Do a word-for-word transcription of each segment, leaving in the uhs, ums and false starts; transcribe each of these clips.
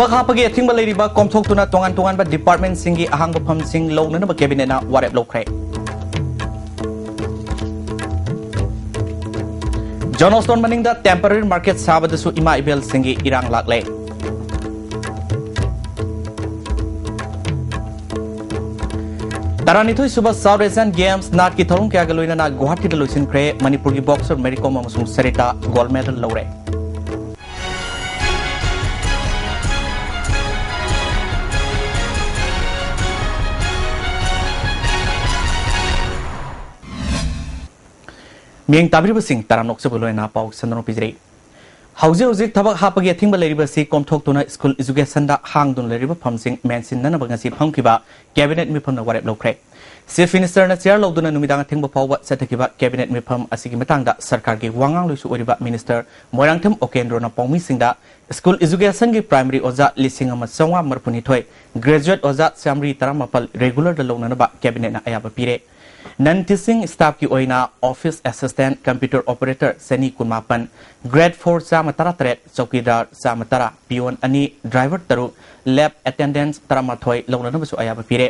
ꯊꯕꯛ ꯍꯥꯞꯄꯒꯤ ꯑꯊꯤꯡꯕ ꯂꯩꯔꯤꯕ ꯀꯣꯝꯊꯣꯛꯇꯨꯅ ꯇꯣꯉꯥꯟ ꯇꯣꯉꯥꯟꯕ departmentꯁꯤꯡꯒꯤ ꯑꯍꯥꯡꯕ ꯐꯝꯁꯤꯡ ꯂꯧꯅꯅꯕ cabinetꯅ ꯋꯥꯔꯦꯞ ꯂꯧꯈ꯭ꯔꯦ꯫ John Oston ꯃꯅꯤꯡꯗ temporary market ꯁꯥꯕꯗꯁꯨ ꯏꯃꯥ ꯏꯕꯦꯜꯁꯤꯡꯒꯤ ꯏꯔꯥꯡ ꯂꯥꯛꯂꯦ꯫ ꯇꯔꯥꯅꯤꯊꯣꯏ ꯁꯨꯕ South Asian Games ꯅꯥꯠꯀꯤ ꯊꯧꯔꯝ ꯀꯌꯥꯒ ꯂꯣꯏꯅꯅ ꯒꯨꯋꯥꯍꯥꯇꯤꯗ ꯂꯣꯏꯁꯤꯟꯈ꯭ꯔꯦ꯫ ꯃꯅꯤꯄꯨꯔꯒꯤ boxer ꯃꯦꯔꯤ ꯀꯣꯝ ꯑꯃꯁꯨꯡ ꯁꯔꯤꯇꯥ gold medal ꯂꯧꯔꯦ꯫ ꯃꯤꯌꯦꯡ ꯇꯥꯕꯤꯔꯤꯕꯁꯤꯡ ꯇꯔꯥꯝꯅ ꯑꯣꯛꯆꯕꯒ ꯂꯣꯏꯅꯅ ꯄꯥꯎ ꯁꯟꯗꯣꯛꯅ ꯄꯤꯖꯔꯤ꯫ ꯍꯧꯖꯤꯛ ꯍꯧꯖꯤꯛ ꯊꯕꯛ ꯍꯥꯞꯄꯒꯤ ꯑꯊꯤꯡꯕ ꯂꯩꯔꯤꯕꯁꯤ ꯀꯣꯝꯊꯣꯛꯇꯨꯅ school educationꯗ ꯍꯥꯡꯗꯨꯅ ꯂꯩꯔꯤꯕ ꯐꯝꯁꯤꯡ ꯃꯦꯟꯁꯤꯟꯅꯅꯕ ꯉꯁꯤ ꯐꯝꯈꯤꯕ cabinet ꯃꯤꯐꯝꯅ ꯋꯥꯔꯦꯞ ꯂꯧꯈ꯭ꯔꯦ꯫ Chief Ministerꯅ chair ꯂꯧꯗꯨꯅ ꯅꯨꯃꯤꯗꯥꯡ ꯑꯊꯦꯡꯕ ꯐꯥꯎꯕ ꯆꯠꯊꯈꯤꯕ cabinet ꯃꯤꯐꯝ ꯑꯁꯤꯒꯤ ꯃꯇꯥꯡꯗ ꯁꯔꯀꯥꯔꯒꯤ ꯋꯥ ꯉꯥꯡꯂꯣꯏꯁꯨ ꯑꯣꯏꯔꯤꯕ Minister ꯃꯣꯏꯔꯥꯡꯊꯦꯝ ꯑꯣꯀꯦꯟꯗ꯭ꯔꯣꯅ ꯄꯥꯎꯃꯤꯁꯤꯡꯗ school educationꯒꯤ primary ꯑꯣꯖꯥ ꯂꯤꯁꯤꯡ ꯑꯃ ꯆꯥꯝꯃꯉꯥ ꯃꯔꯤꯐꯨꯅꯤꯊꯣꯏ, graduate ꯑꯣꯖꯥ ꯆꯥꯃꯔꯤ ꯇꯔꯥꯃꯥꯄꯜ regularꯗ ꯂꯧꯅꯅꯕ cabinetꯅ ꯑꯌꯥꯕ ꯄꯤꯔꯦ꯫ Non teaching staffꯀꯤ ꯑꯣꯏꯅ office assistant, computer operator ꯆꯅꯤ ꯀꯨꯟꯃꯥꯄꯟ, grade four ꯆꯥꯝꯃ ꯇꯔꯥꯇꯔꯦꯠ, ꯆꯧꯀꯤꯗꯥꯔ ꯆꯥꯝꯃ ꯇꯔꯥ, peon ꯑꯅꯤ, driver ꯇꯔꯨꯛ, lab attendants ꯇꯔꯥꯃꯥꯊꯣꯏ ꯂꯧꯅꯅꯕꯁꯨ ꯑꯌꯥꯕ ꯄꯤꯔꯦ꯫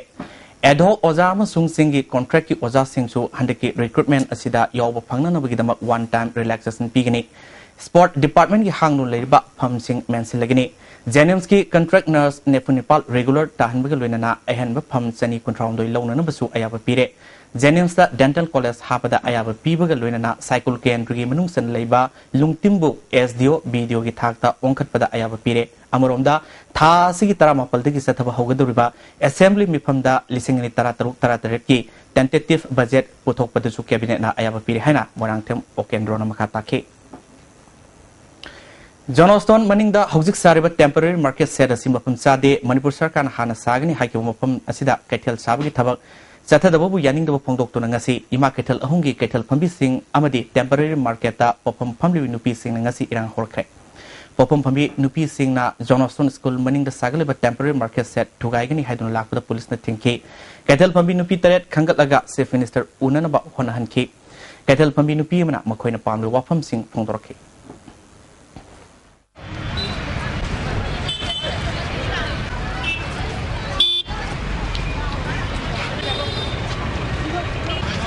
Ad hoc ꯑꯣꯖꯥ ꯑꯃꯁꯨꯡ ꯆꯤꯡꯒꯤ contractꯀꯤ ꯑꯣꯖꯥꯁꯤꯡꯁꯨ ꯍꯟꯗꯛꯀꯤ recruitment ꯑꯁꯤꯗ ꯌꯥꯎꯕ ꯐꯪꯅꯅꯕꯒꯤꯗꯃꯛ one time relaxation ꯄꯤꯒꯅꯤ꯫ Sport departmentꯀꯤ ꯍꯥꯡꯗꯨꯅ ꯂꯩꯔꯤꯕ ꯐꯝꯁꯤꯡ ꯃꯦꯟꯁꯤꯜꯂꯒꯅꯤ꯫ JNIMSꯀꯤ contract nurse ꯅꯤꯐꯨ ꯅꯤꯄꯥꯜ regular ꯇꯥꯍꯟꯕꯒ ꯂꯣꯏꯅꯅ ꯑꯍꯦꯟꯕ ꯐꯝ ꯆꯅꯤ ꯀꯨꯟꯊ꯭ꯔꯥꯍꯨꯝꯗꯣꯏ ꯂꯧꯅꯅꯕꯁꯨ ꯑꯌꯥꯕ ꯄꯤꯔꯦ꯫ JNIMSꯇ dental college ꯍꯥꯞꯄꯗ ꯑꯌꯥꯕ ꯄꯤꯕꯒ ꯂꯣꯏꯅꯅ ꯁꯥꯏꯀꯨꯜ ꯀꯦꯟꯗ꯭ꯔꯒꯤ ꯃꯅꯨꯡ ꯆꯟꯅ ꯂꯩꯕ ꯂꯨꯡꯇꯤꯝꯕꯨ SDO, BDOꯒꯤ ꯊꯥꯛꯇ ꯑꯣꯟꯈꯠꯄꯗ ꯑꯌꯥꯕ ꯄꯤꯔꯦ꯫ ꯑꯃꯔꯣꯝꯗ, ꯊꯥ ꯑꯁꯤꯒꯤ ꯇꯔꯥꯃꯥꯄꯜꯗꯒꯤ ꯆꯠꯊꯕ ꯍꯧꯒꯗꯧꯔꯤꯕ assembly ꯃꯤꯐꯝꯗ ꯂꯤꯁꯤꯡ ꯑꯅꯤ ꯇꯔꯥꯇꯔꯨꯛ ꯇꯔꯥꯇꯔꯦꯠꯀꯤ tentative budget ꯄꯨꯊꯣꯛꯄꯗꯁꯨ cabinetꯅ ꯑꯌꯥꯕ ꯄꯤꯔꯦ ꯍꯥꯏꯅ ꯃꯣꯏꯔꯥꯡꯊꯦꯝ ꯑꯣꯀꯦꯟꯗ꯭ꯔꯣꯅ ꯃꯈꯥ ꯇꯥꯈꯤ꯫ John Oston ꯃꯅꯤꯡꯗ ꯍꯧꯖꯤꯛ ꯁꯥꯔꯤꯕ temporary market shed ꯑꯁꯤ ꯃꯐꯝ ꯆꯥꯗꯦ꯫ ꯃꯅꯤꯄꯨꯔ ꯁꯔꯀꯥꯔꯅ ꯍꯥꯟꯅ ꯁꯥꯒꯅꯤ ꯍꯥꯏꯈꯤꯕ ꯃꯐꯝ ꯑꯁꯤꯗ ꯀꯩꯊꯦꯜ ꯁꯥꯕꯒꯤ ꯊꯕꯛ ꯆꯠꯊꯗꯕꯕꯨ ꯌꯥꯅꯤꯡꯗꯕ ꯐꯣꯡꯗꯣꯛꯇꯨꯅ ꯉꯁꯤ ꯏꯃꯥ ꯀꯩꯊꯦꯜ ꯑꯍꯨꯝꯒꯤ ꯀꯩꯊꯦꯜ ꯐꯝꯕꯤꯁꯤꯡ ꯑꯃꯗꯤ temporary marketꯇ ꯄꯣꯠꯐꯝ ꯐꯝꯂꯤꯕ ꯅꯨꯄꯤꯁꯤꯡꯅ ꯉꯁꯤ ꯏꯔꯥꯡ ꯍꯧꯔꯛꯈ꯭ꯔꯦ꯫ ꯄꯣꯠꯐꯝ ꯐꯝꯕꯤ ꯅꯨꯄꯤꯁꯤꯡꯅ John Oston School ꯃꯅꯤꯡꯗ ꯁꯥꯒꯠꯂꯤꯕ temporary market shed ꯊꯨꯒꯥꯏꯒꯅꯤ ꯍꯥꯏꯗꯨꯅ ꯂꯥꯛꯄꯗ ꯄꯨꯂꯤꯁꯅ ꯊꯤꯡꯈꯤ꯫ ꯀꯩꯊꯦꯜ ꯐꯝꯕꯤ ꯅꯨꯄꯤ ꯇꯔꯦꯠ ꯈꯟꯒꯠꯂꯒ Chief Minister ꯎꯅꯅꯕ ꯍꯣꯠꯅꯍꯟꯈꯤ꯫ ꯀꯩꯊꯦꯜ ꯐꯝꯕꯤ ꯅꯨꯄꯤ ꯑꯃꯅ ꯃꯈꯣꯏꯅ ꯄꯥꯝꯂꯤꯕ ꯋꯥꯐꯝꯁꯤꯡ ꯐꯣꯡꯗꯣꯔꯛꯈꯤ꯫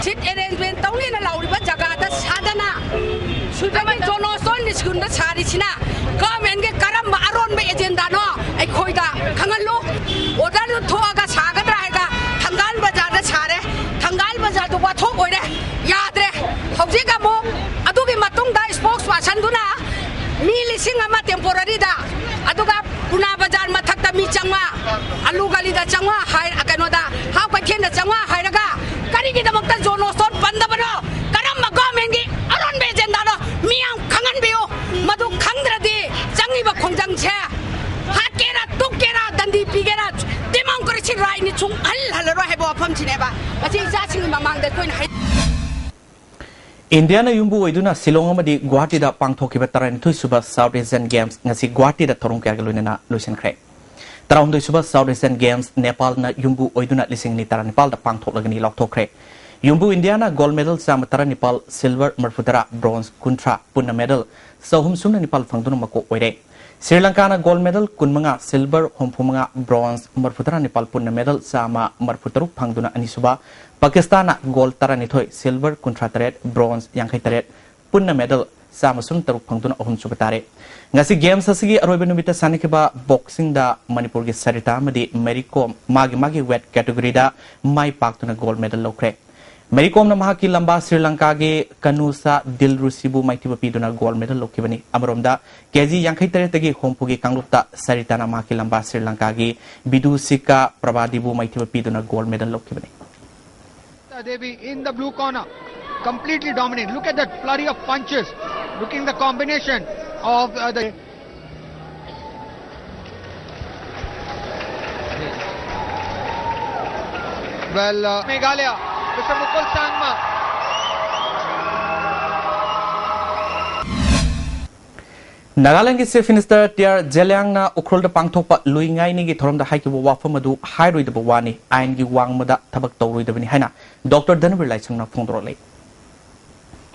ꯁꯤꯠ ꯑꯦꯔꯦꯟꯖꯃꯦꯟ ꯇꯧꯅꯤꯅ ꯂꯥꯎꯔꯤꯕ ꯖꯒꯥꯗ ꯁꯥꯗꯅ ꯁꯤꯗꯒꯤ ꯖꯣꯅꯣꯁꯇꯣꯟ ꯁ꯭ꯀꯨꯜꯗ ꯁꯥꯔꯤꯁꯤꯅ ꯒꯚꯔꯟꯃꯦꯟꯒꯤ ꯀꯔꯝꯕ ꯑꯔꯣꯟꯕ ꯑꯦꯖꯦꯟꯗꯥꯅꯣ ꯑꯩꯈꯣꯏꯗ ꯈꯪꯍꯜꯂꯨ꯫ ꯑꯣꯔꯗꯔꯗꯨ ꯊꯣꯛꯑꯒ ꯁꯥꯒꯗ꯭ꯔꯥ ꯍꯥꯏꯔꯒ ꯊꯪꯒꯥꯜ ꯕꯖꯥꯔꯗ ꯁꯥꯔꯦ꯫ ꯊꯪꯒꯥꯜ ꯕꯖꯥꯔꯗꯨ ꯋꯥꯊꯣꯛ ꯑꯣꯏꯔꯦ, ꯌꯥꯗ꯭ꯔꯦ꯫ ꯍꯧꯖꯤꯛ ꯑꯃꯨꯛ ꯑꯗꯨꯒꯤ ꯃꯇꯨꯡꯗ ꯏꯁꯄꯣꯛꯁ ꯄꯥꯔꯁꯟꯗꯨꯅ ꯃꯤ ꯂꯤꯁꯤꯡ ꯑꯃ ꯇꯦꯝꯄꯣꯔꯔꯤꯗ, ꯑꯗꯨꯒ ꯄꯨꯅꯥ ꯕꯖꯥꯔ ꯃꯊꯛꯇ ꯃꯤ ꯆꯥꯝꯃꯉꯥ, ꯑꯂꯨ ꯒꯂꯤꯗ ꯆꯥꯝꯃꯉꯥ ꯍꯥꯏ, ꯀꯩꯅꯣꯗ ꯍꯥꯎ ꯀꯩꯊꯦꯜꯗ ꯆꯥꯝꯃꯉꯥ ꯍꯥꯏꯔꯒ ꯀꯔꯤꯒꯤꯗꯃꯛꯇ ꯖꯣꯅꯣꯁꯇꯣꯟ ꯄꯟꯗꯕꯅꯣ? ꯀꯔꯝꯕ ꯒꯣꯔꯃꯦꯟꯒꯤ ꯑꯔꯣꯟꯕ ꯑꯦꯖꯦꯟꯗꯥꯅꯣ? ꯃꯤꯌꯥꯝ ꯈꯪꯍꯟꯕꯤꯌꯨ꯫ ꯃꯗꯨ ꯈꯪꯗ꯭ꯔꯗꯤ ꯆꯪꯉꯤꯕ ꯈꯣꯡꯖꯪꯁꯦ ꯍꯥꯠꯀꯦꯔꯥ, ꯇꯨꯞꯀꯦꯔꯥ, ꯗꯟꯗꯤ ꯄꯤꯒꯦꯔꯥ, ꯗꯦꯃꯣꯀ꯭ꯔꯦꯁꯤ ꯔꯥꯏꯠꯅꯤ, ꯁꯨꯡꯍꯜ ꯍꯜꯂꯔꯣꯏ ꯍꯥꯏꯕ ꯋꯥꯐꯝꯁꯤꯅꯦꯕ꯫ ꯃꯁꯤ ꯏꯆꯥꯁꯤꯡꯒꯤ ꯃꯃꯥꯡꯗ ꯑꯩꯈꯣꯏꯅ ꯍꯥꯏ- ꯏꯟꯗꯤꯌꯥꯅ ꯌꯨꯝꯕꯨ ꯑꯣꯏꯗꯨꯅ ꯁꯤꯂꯣꯡ ꯑꯃꯗꯤ ꯒꯨꯋꯥꯍꯥꯇꯤꯗ ꯄꯥꯡꯊꯣꯛꯈꯤꯕ ꯇꯔꯥꯅꯤꯊꯣꯏ ꯁꯨꯕ ꯁꯥꯎꯠ ꯑꯦꯁꯤꯌꯥꯟ ꯒꯦꯝꯁ ꯉꯁꯤ ꯒꯨꯋꯥꯍꯥꯇꯤꯗ ꯊꯧꯔꯝ ꯀꯌꯥꯒ ꯂꯣꯏꯅꯅ ꯂꯣꯏꯁꯤꯟꯈ꯭ꯔꯦ꯫ ꯇꯔꯥꯍꯨꯝꯗꯣꯏ ꯁꯨꯕ ꯁꯥꯎꯠ ꯑꯦꯁꯤꯌꯥꯟ ꯒꯦꯝꯁ ꯅꯦꯄꯥꯜꯅ ꯌꯨꯝꯕꯨ ꯑꯣꯏꯗꯨꯅ ꯂꯤꯁꯤꯡ ꯑꯅꯤ ꯇꯔꯥꯅꯤꯄꯥꯜꯗ ꯄꯥꯡꯊꯣꯛꯂꯒꯅꯤ ꯂꯥꯎꯊꯣꯛꯈ꯭ꯔꯦ꯫ ꯌꯨꯝꯕꯨ ꯏꯟꯗꯤꯌꯥꯅ ꯒꯣꯜꯗ ꯃꯦꯗꯜ ꯆꯥꯝꯃ ꯇꯔꯥꯅꯤꯄꯥꯜ, ꯁꯤꯜꯚꯔ ꯃꯔꯤꯐꯨꯇꯔꯥ, ꯕ꯭ꯔꯣꯟꯖ ꯀꯨꯟꯊ꯭ꯔꯥ, ꯄꯨꯟꯅ ꯃꯦꯗꯜ ꯆꯍꯨꯝ ꯁꯨꯞꯅ ꯅꯤꯄꯥꯜ ꯐꯪꯗꯨꯅ ꯃꯀꯣꯛ ꯑꯣꯏꯔꯦ꯫ ꯁ꯭ꯔꯤ ꯂꯪꯀꯥꯅ ꯒꯣꯜꯗ ꯃꯦꯗꯜ ꯀꯨꯟꯃꯉꯥ, ꯁꯤꯜꯚꯔ ꯍꯨꯝꯐꯨꯃꯉꯥ, ꯕ꯭ꯔꯣꯟꯖ ꯃꯔꯤꯐꯨꯇꯔꯥ ꯅꯤꯄꯥꯜ, ꯄꯨꯟꯅ ꯃꯦꯗꯜ ꯆꯥꯝꯃ ꯃꯔꯤꯐꯨꯇꯔꯨꯛ ꯐꯪꯗꯨꯅ ꯑꯅꯤꯁꯨꯕ, ꯄꯥꯀꯤꯁꯇꯥꯟꯅ ꯒꯣꯜꯗ ꯇꯔꯥꯅꯤꯊꯣꯏ, ꯁꯤꯜꯚꯔ ꯀꯨꯟꯊ꯭ꯔꯥ ꯇꯔꯦꯠ, ꯕ꯭ꯔꯣꯟꯖ ꯌꯥꯡꯈꯩ ꯇꯔꯦꯠ, ꯄꯨꯟꯅ ꯃꯦꯗꯜ ꯆꯥꯝꯃ ꯁꯨꯞꯅ ꯇꯔꯨꯛ ꯐꯪꯗꯨꯅ ꯑꯍꯨꯝꯁꯨꯕ ꯇꯥꯔꯦ꯫ ꯉꯁꯤ ꯒꯦꯝꯁ ꯑꯁꯤꯒꯤ ꯑꯔꯣꯏꯕ ꯅꯨꯃꯤꯠꯇ ꯁꯥꯟꯅꯈꯤꯕ ꯕꯣꯛꯁꯤꯡꯗ ꯃꯅꯤꯄꯨꯔꯒꯤ ꯁꯔꯤꯇꯥ ꯑꯃꯗꯤ ꯃꯦꯔꯤ ꯀꯣꯝ ꯃꯥꯒꯤ ꯃꯥꯒꯤ ꯋꯦꯠ ꯀꯦꯇꯦꯒꯣꯔꯤꯗ ꯃꯥꯏ ꯄꯥꯛꯇꯨꯅ ꯒꯣꯜꯗ ꯃꯦꯗꯜ ꯂꯧꯈ꯭ꯔꯦ꯫ ꯃꯦꯔꯤ ꯀꯣꯝꯅ ꯃꯍꯥꯛꯀꯤ ꯂꯝꯕꯥ ꯁ꯭ꯔꯤ ꯂꯪꯀꯥꯒꯤ ꯀꯅꯨꯁꯥ ꯗꯤꯜ ꯔꯨꯁꯤꯕꯨ ꯃꯥꯏꯊꯤꯕ ꯄꯤꯗꯨꯅ ꯒꯣꯜꯗ ꯃꯦꯗꯜ ꯂꯧꯈꯤꯕꯅꯤ꯫ ꯑꯃꯔꯣꯝꯗ, ꯀꯦꯖꯤ ꯌꯥꯡꯈꯩ ꯇꯔꯦꯠꯇꯒꯤ ꯍꯨꯝꯐꯨꯒꯤ ꯀꯥꯡꯂꯨꯞꯇ ꯁꯔꯤꯇꯥꯅ ꯃꯍꯥꯛꯀꯤ ꯂꯝꯕꯥ ꯁ꯭ꯔꯤ ꯂꯪꯀꯥꯒꯤ ꯕꯤꯗꯨꯁꯤꯀꯥ ꯄ꯭ꯔꯕꯥꯗꯤꯕꯨ ꯃꯥꯏꯊꯤꯕ ꯄꯤꯗꯨꯅ ꯒꯣꯜꯗ ꯃꯦꯗꯜ ꯂꯧꯈꯤꯕꯅꯤ꯫ Devi in the blue corner, completely dominant. Look at that flurry of punches. Looking the combination of uh, the. Well, uh, Meghalaya, Mister Mukul Sangma. ꯅꯥꯒꯥꯂꯦꯟꯗꯒꯤ ꯆꯤꯐ ꯃꯤꯅꯤꯁꯇꯔ ꯇꯤ ꯑꯥꯔ ꯖꯦꯂꯤꯌꯥꯡꯅ ꯎꯈ꯭ꯔꯨꯜꯗ ꯄꯥꯡꯊꯣꯛꯄ ꯂꯨꯏ ꯉꯥꯏꯅꯤꯒꯤ ꯊꯧꯔꯝꯗ ꯍꯥꯏꯈꯤꯕ ꯋꯥꯐꯝ ꯑꯗꯨ ꯍꯥꯏꯔꯣꯏꯗꯕ ꯋꯥꯅꯤ, ꯑꯥꯏꯟꯒꯤ ꯋꯥꯡꯃꯗ ꯊꯕꯛ ꯇꯧꯔꯣꯏꯗꯕꯅꯤ ꯍꯥꯏꯅ ꯗꯣꯛꯇꯔ ꯙꯅꯕꯤꯔ ꯂꯥꯏꯁ꯭ꯔꯝꯅ ꯐꯣꯡꯗꯣꯔꯛꯂꯤ꯫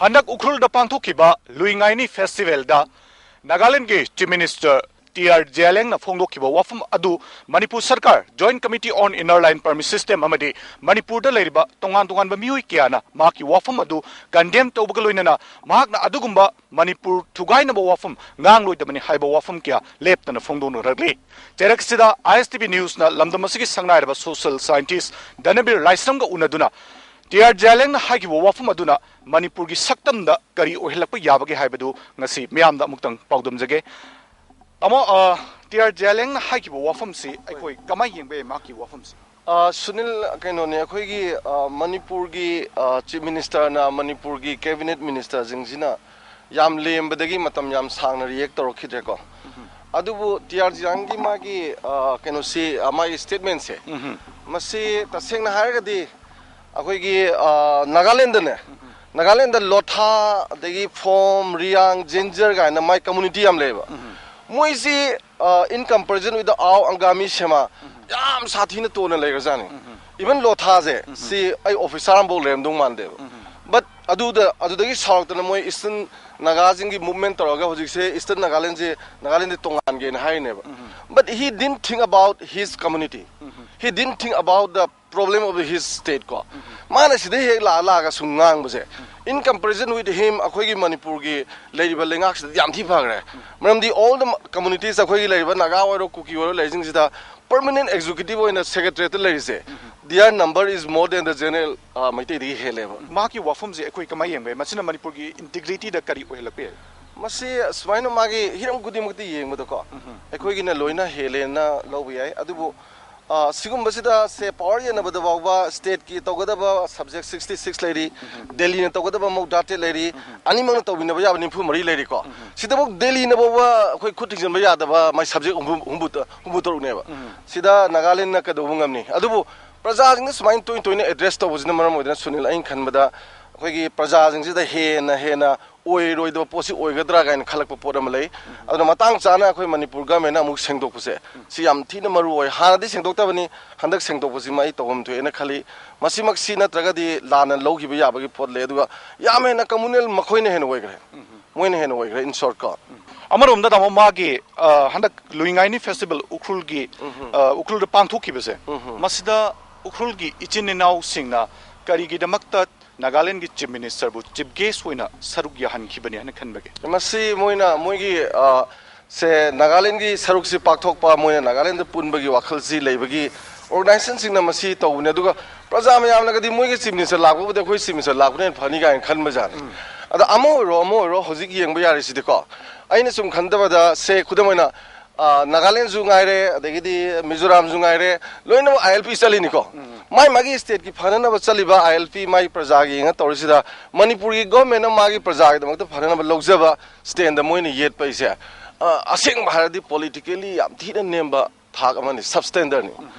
ꯍꯟꯗꯛ ꯎꯈ꯭ꯔꯨꯜꯗ ꯄꯥꯡꯊꯣꯛꯈꯤꯕ ꯂꯨꯏ ꯉꯥꯏꯅꯤ ꯐꯦꯁꯇꯤꯚꯦꯜꯗ ꯅꯥꯒꯥꯂꯦꯟꯗꯒꯤ ꯆꯤꯐ ꯃꯤꯅꯤꯁꯇꯔ ꯇꯤ ꯑꯥꯔ ꯖꯦꯂꯦꯡꯅ ꯐꯣꯡꯗꯣꯛꯈꯤꯕ ꯋꯥꯐꯝ ꯑꯗꯨ ꯃꯅꯤꯄꯨꯔ ꯁꯔꯀꯥꯔ, Joint Committee on Inner Line Permit System ꯑꯃꯗꯤ ꯃꯅꯤꯄꯨꯔꯗ ꯂꯩꯔꯤꯕ ꯇꯣꯉꯥꯟ ꯇꯣꯉꯥꯟꯕ ꯃꯤꯑꯣꯏ ꯀꯌꯥꯅ ꯃꯍꯥꯛꯀꯤ ꯋꯥꯐꯝ ꯑꯗꯨ condemn ꯇꯧꯕꯒ ꯂꯣꯏꯅꯅ ꯃꯍꯥꯛꯅ ꯑꯗꯨꯒꯨꯝꯕ ꯃꯅꯤꯄꯨꯔ ꯊꯨꯒꯥꯏꯅꯕ ꯋꯥꯐꯝ ꯉꯥꯡꯂꯣꯏꯗꯕꯅꯤ ꯍꯥꯏꯕ ꯋꯥꯐꯝ ꯀꯌꯥ ꯂꯦꯞꯇꯅ ꯐꯣꯡꯗꯣꯛꯅꯔꯛꯂꯤ꯫ ꯆꯩꯔꯛꯁꯤꯗ ꯑꯥꯏ ꯑꯦꯁ ꯇꯤ ꯚꯤ ꯅ꯭ꯌꯨꯁꯅ ꯂꯝꯗꯝ ꯑꯁꯤꯒꯤ ꯁꯛꯅꯥꯏꯔꯕ social scientist ꯙꯅꯕꯤꯔ ꯂꯥꯏꯁ꯭ꯔꯝꯒ ꯎꯅꯗꯨꯅ ꯇꯤ ꯑꯥꯔ ꯖꯦꯂꯦꯡꯅ ꯍꯥꯏꯈꯤꯕ ꯋꯥꯐꯝ ꯑꯗꯨꯅ ꯃꯅꯤꯄꯨꯔꯒꯤ ꯁꯛꯇꯝꯗ ꯀꯔꯤ ꯑꯣꯏꯍꯜꯂꯛꯄ ꯌꯥꯕꯒꯦ ꯍꯥꯏꯕꯗꯨ ꯉꯁꯤ ꯃꯤꯌꯥꯝꯗ ꯑꯃꯨꯛꯇꯪ ꯄꯥꯎꯗꯝꯖꯒꯦ꯫ ꯇꯥꯃꯣ, ꯑ, ꯇꯤ ꯑꯥꯔ ꯖꯦꯂꯦꯡꯅ ꯍꯥꯏꯈꯤꯕ ꯋꯥꯐꯝꯁꯤ ꯑꯩꯈꯣꯏ ꯀꯃꯥꯏꯅ ꯌꯦꯡꯕ ꯌꯥꯏ, ꯃꯍꯥꯛꯀꯤ ꯋꯥꯐꯝꯁꯤ? ꯑ, ꯁꯨꯅꯤꯜ, ꯀꯩꯅꯣꯅꯦ, ꯑꯩꯈꯣꯏꯒꯤ, ꯑ, ꯃꯅꯤꯄꯨꯔꯒꯤ, ꯑ, Chief Ministerꯅ, ꯃꯅꯤꯄꯨꯔꯒꯤ Cabinet Ministerꯁꯤꯡꯁꯤꯅ ꯌꯥꯝ ꯂꯦꯝꯕꯗꯒꯤ ꯃꯇꯝ ꯌꯥꯝ ꯁꯥꯡꯅ react ꯇꯧꯔꯛꯈꯤꯗ꯭ꯔꯦꯀꯣ꯫ ꯑꯗꯨꯕꯨ ꯇꯤ ꯑꯥꯔ ꯖꯦꯂꯦꯡꯒꯤ ꯃꯥꯒꯤ, ꯑ, ꯀꯩꯅꯣꯁꯤ, ꯑ, ꯃꯥꯒꯤ statementꯁꯦ, ꯃꯁꯤ ꯇꯁꯦꯡꯅ ꯍꯥꯏꯔꯒꯗꯤ ꯑꯩꯈꯣꯏꯒꯤ, ꯑ, ꯅꯥꯒꯥꯂꯦꯟꯗꯅꯦ, ꯅꯥꯒꯥꯂꯦꯟꯗ ꯂꯣꯊꯥ, ꯑꯗꯒꯤ ꯐꯣꯝ, ꯔꯤꯌꯥꯡ, ꯖꯦꯟꯖꯔ ꯀꯥꯏꯅ ꯃꯥꯏ community ꯌꯥꯝ ꯂꯩꯌꯦꯕ꯫ ꯃꯣꯏꯁꯤ, ꯑ, in comparison with the Ao Angami Sema, ꯌꯥꯝ ꯁꯥꯊꯤꯅ ꯇꯣꯟꯅ ꯂꯩꯈ꯭ꯔꯖꯥꯠꯅꯤ꯫ Even ꯂꯣꯊꯥꯁꯦ, ꯁꯤ ꯑꯩ officer ꯑꯃꯐꯥꯎ ꯂꯩꯔꯝꯗꯧ ꯃꯥꯟꯗꯦꯕ꯫ But ꯑꯗꯨꯗ, ꯑꯗꯨꯗꯒꯤ ꯁꯥꯎꯔꯛꯇꯅ ꯃꯣꯏ Eastern ꯅꯥꯒꯥꯁꯤꯡꯒꯤ movement ꯇꯧꯔꯒ ꯍꯧꯖꯤꯛꯁꯦ Eastern ꯅꯥꯒꯥꯂꯦꯟꯁꯦ, ꯅꯥꯒꯥꯂꯦꯟꯁꯦ ꯇꯣꯉꯥꯟꯒꯦꯅ ꯍꯥꯏꯔꯤꯅꯦꯕ꯫ But he didn't think about his community. He didn't think about the problem of his state ꯀꯣ꯫ ꯃꯥꯅ ꯁꯤꯗ ꯍꯦꯛ ꯂꯥꯛꯑ ꯂꯥꯛꯑꯒ ꯁꯨꯝ ꯉꯥꯡꯕꯁꯦ, in comparison with him, ꯑꯩꯈꯣꯏꯒꯤ ꯃꯅꯤꯄꯨꯔꯒꯤ ꯂꯩꯔꯤꯕ ꯂꯩꯉꯥꯛꯁꯤꯗ ꯌꯥꯝ ꯊꯤ ꯐꯈ꯭ꯔꯦ꯫ ꯃꯔꯝꯗꯤ all the communities, ꯑꯩꯈꯣꯏꯒꯤ ꯂꯩꯔꯤꯕ ꯅꯥꯒꯥ ꯑꯣꯏꯔꯣ, ꯀꯨꯀꯤ ꯑꯣꯏꯔꯣ, ꯂꯩꯔꯤꯁꯤꯡꯁꯤꯗ permanent executive ꯑꯣꯏꯅ secretariatꯇ ꯂꯩꯔꯤꯁꯦ, their number is more than the general, ꯑ, ꯃꯩꯇꯩꯗꯒꯤ ꯍꯦꯜꯂꯦꯕ꯫ ꯃꯍꯥꯛꯀꯤ ꯋꯥꯐꯝꯁꯦ ꯑꯩꯈꯣꯏ ꯀꯃꯥꯏꯅ ꯌꯦꯡꯕ ꯌꯥꯏ? ꯃꯁꯤꯅ ꯃꯅꯤꯄꯨꯔꯒꯤ integrityꯗ ꯀꯔꯤ ꯑꯣꯏꯍꯜꯂꯛꯄ ꯌꯥꯏ? ꯃꯁꯤ ꯁꯨꯃꯥꯏꯅ ꯃꯥꯒꯤ ꯍꯤꯔꯝ ꯈꯨꯗꯤꯡꯃꯛꯇ ꯌꯦꯡꯕꯗꯀꯣ, ꯑꯩꯈꯣꯏꯒꯤꯅ ꯂꯣꯏꯅ ꯍꯦꯜꯂꯦꯅ ꯂꯧꯕ ꯌꯥꯏ꯫ ꯑꯗꯨꯕꯨ, ꯑ, ꯁꯤꯒꯨꯝꯕꯁꯤꯗ ꯁꯦ power ꯌꯦꯟꯅꯕꯗ ꯐꯥꯎꯕ stateꯀꯤ ꯇꯧꯒꯗꯕ subject sixty six ꯂꯩꯔꯤ, ꯗꯦꯜꯂꯤꯅ ꯇꯧꯒꯗꯕ ꯃꯧꯗ꯭ꯔꯥ ꯇꯔꯦꯠ ꯂꯩꯔꯤ, ꯑꯅꯤꯃꯛꯅ ꯇꯧꯃꯤꯟꯅꯕ ꯌꯥꯕ ꯅꯤꯐꯨ ꯃꯔꯤ ꯂꯩꯔꯤꯀꯣ꯫ ꯁꯤꯗꯐꯥꯎ ꯗꯦꯜꯂꯤꯅ ꯐꯥꯎꯕ ꯑꯩꯈꯣꯏ ꯈꯨꯠ ꯊꯤꯡꯖꯤꯟꯕ ꯌꯥꯗꯕ ꯃꯥꯏ subject ꯍꯨꯝꯐꯨ, ꯍꯨꯝꯐꯨ, ꯍꯨꯝꯐꯨ ꯇꯔꯨꯛꯅꯦꯕ꯫ ꯁꯤꯗ ꯅꯥꯒꯥꯂꯦꯟꯅ ꯀꯩꯗꯧꯕ ꯉꯝꯅꯤ? ꯑꯗꯨꯕꯨ ꯄ꯭ꯔꯖꯥꯁꯤꯡꯅ ꯁꯨꯃꯥꯏꯅ ꯇꯣꯏꯅ ꯇꯣꯏꯅ address ꯇꯧꯕꯁꯤꯅ ꯃꯔꯝ ꯑꯣꯏꯗꯅ, ꯁꯨꯅꯤꯜ, ꯑꯩꯅ ꯈꯟꯕꯗ ꯑꯩꯈꯣꯏꯒꯤ ꯄ꯭ꯔꯖꯥꯁꯤꯡꯁꯤꯗ ꯍꯦꯟꯅ ꯍꯦꯟꯅ ꯑꯣꯏꯔꯣꯏꯗꯕ ꯄꯣꯠꯁꯤ ꯑꯣꯏꯒꯗ꯭ꯔꯥ ꯀꯥꯏꯅ ꯈꯜꯂꯛꯄ ꯄꯣꯠ ꯑꯃ ꯂꯩ꯫ ꯑꯗꯨꯅ ꯃꯇꯥꯡ ꯆꯥꯅ ꯑꯩꯈꯣꯏ ꯃꯅꯤꯄꯨꯔ ꯒꯃꯦꯟꯅ ꯑꯃꯨꯛ ꯁꯦꯡꯗꯣꯛꯄꯁꯦ ꯁꯤ ꯌꯥꯝ ꯊꯤꯅ ꯃꯔꯨ ꯑꯣꯏ꯫ ꯍꯥꯟꯅꯗꯤ ꯁꯦꯡꯗꯣꯛꯇꯕꯅꯤ, ꯍꯟꯗꯛ ꯁꯦꯡꯗꯣꯛꯄꯁꯤꯃ ꯑꯩ ꯇꯧꯐꯝ ꯊꯣꯛꯑꯦꯅ ꯈꯜꯂꯤ꯫ ꯃꯁꯤꯃꯛꯁꯤ ꯅꯠꯇ꯭ꯔꯒꯗꯤ ꯂꯥꯟꯅ ꯂꯧꯈꯤꯕ ꯌꯥꯕꯒꯤ ꯄꯣꯠ ꯂꯩ꯫ ꯑꯗꯨꯒ ꯌꯥꯝ ꯍꯦꯟꯅ ꯀꯝꯃꯨꯅꯦꯜ ꯃꯈꯣꯏꯅ ꯍꯦꯟꯅ ꯑꯣꯏꯈ꯭ꯔꯦ, ꯃꯣꯏꯅ ꯍꯦꯟꯅ ꯑꯣꯏꯈ꯭ꯔꯦ, in short ꯀꯣ꯫ ꯑꯃꯔꯣꯝꯗ ꯇꯥꯃꯣ, ꯃꯥꯒꯤ ꯑ, ꯍꯟꯗꯛ ꯂꯨꯏꯉꯥꯏꯅꯤ ꯐꯦꯁꯇꯤꯚꯦꯜ ꯎꯈ꯭ꯔꯨꯜꯒꯤ ꯑ, ꯎꯈ꯭ꯔꯨꯜꯗ ꯄꯥꯡꯊꯣꯛꯈꯤꯕꯁꯦ, ꯃꯁꯤꯗ ꯎꯈ꯭ꯔꯨꯜꯒꯤ ꯏꯆꯤꯟ ꯏꯅꯥꯎꯁꯤꯡꯅ ꯀꯔꯤꯒꯤꯗꯃꯛꯇ ꯅꯥꯒꯥꯂꯦꯟꯒꯤ ꯆꯤꯐ ꯃꯤꯅꯤꯁꯇꯔꯕꯨ ꯆꯤꯐ ꯒꯦꯁ ꯑꯣꯏꯅ ꯁꯔꯨꯛ ꯌꯥꯍꯟꯈꯤꯕꯅꯤ ꯍꯥꯏꯅ ꯈꯟꯕꯒꯦ? ꯃꯁꯤ ꯃꯣꯏꯅ ꯃꯣꯏꯒꯤ ꯑ, ꯁꯦ ꯅꯥꯒꯥꯂꯦꯟꯒꯤ ꯁꯔꯨꯛꯁꯤ ꯄꯥꯛꯊꯣꯛꯄ, ꯃꯣꯏꯅ ꯅꯥꯒꯥꯂꯦꯟꯗ ꯄꯨꯟꯕꯒꯤ ꯋꯥꯈꯜꯁꯤ ꯂꯩꯕꯒꯤ ꯑꯣꯔꯒꯅꯥꯏꯖꯦꯁꯟꯁꯤꯡꯅ ꯃꯁꯤ ꯇꯧꯕꯅꯦ꯫ ꯑꯗꯨꯒ ꯄ꯭ꯔꯖꯥ ꯃꯌꯥꯝꯅꯒꯗꯤ ꯃꯣꯏꯒꯤ ꯆꯤꯐ ꯃꯤꯅꯤꯁꯇꯔ ꯂꯥꯛꯄꯕꯨꯗꯤ ꯑꯩꯈꯣꯏ ꯆꯤꯐ ꯃꯤꯅꯤꯁꯇꯔ ꯂꯥꯛꯄꯅ ꯍꯦꯟꯅ ꯐꯅꯤ ꯀꯥꯏꯅ ꯈꯟꯕꯖꯥꯠꯅꯤ꯫ ꯑꯗ ꯑꯃ ꯑꯣꯏꯔꯣ ꯑꯃ ꯑꯣꯏꯔꯣ ꯍꯧꯖꯤꯛ ꯌꯦꯡꯕ ꯌꯥꯔꯤꯁꯤꯗꯤꯀꯣ, ꯑꯩꯅ ꯁꯨꯝ ꯈꯟꯗꯕꯗ ꯁꯦ ꯈꯨꯗꯝ ꯑꯣꯏꯅ ꯑ, ꯅꯥꯒꯥꯂꯦꯟꯁꯨ ꯉꯥꯏꯔꯦ, ꯑꯗꯒꯤꯗꯤ ꯃꯤꯖꯣꯔꯥꯝꯁꯨ ꯉꯥꯏꯔꯦ, ꯂꯣꯏꯅꯃꯛ ꯑꯥꯏ ꯑꯦꯜ ꯄꯤ ꯆꯠꯂꯤꯅꯤꯀꯣ꯫ ꯃꯥꯏ ꯃꯥꯒꯤ ꯁ꯭ꯇꯦꯠꯀꯤ ꯐꯅꯅꯕ ꯆꯠꯂꯤꯕ ꯑꯥꯏ ꯑꯦꯜ ꯄꯤ ꯃꯥꯒꯤ ꯄ꯭ꯔꯖꯥꯒꯤ ꯌꯦꯡꯉ ꯇꯧꯔꯤꯁꯤꯗ ꯃꯅꯤꯄꯨꯔꯒꯤ ꯒꯣꯔꯃꯦꯟꯅ ꯃꯥꯒꯤ ꯄ꯭ꯔꯖꯥꯒꯤꯗꯃꯛꯇ ꯐꯅꯅꯕ ꯂꯧꯖꯕ ꯁ꯭ꯇꯦꯟꯗ ꯃꯣꯏꯅ ꯌꯦꯠꯄ ꯑꯩꯁꯦ, ꯑ, ꯑꯁꯦꯡꯕ ꯍꯥꯏꯔꯗꯤ ꯄꯣꯂꯤꯇꯤꯀꯦꯂꯤ ꯌꯥꯝ ꯊꯤꯅ ꯅꯦꯝꯕ ꯊꯥꯛ ꯑꯃꯅꯤ, sub ꯁ꯭ꯇꯦꯟꯗꯔꯅꯤ꯫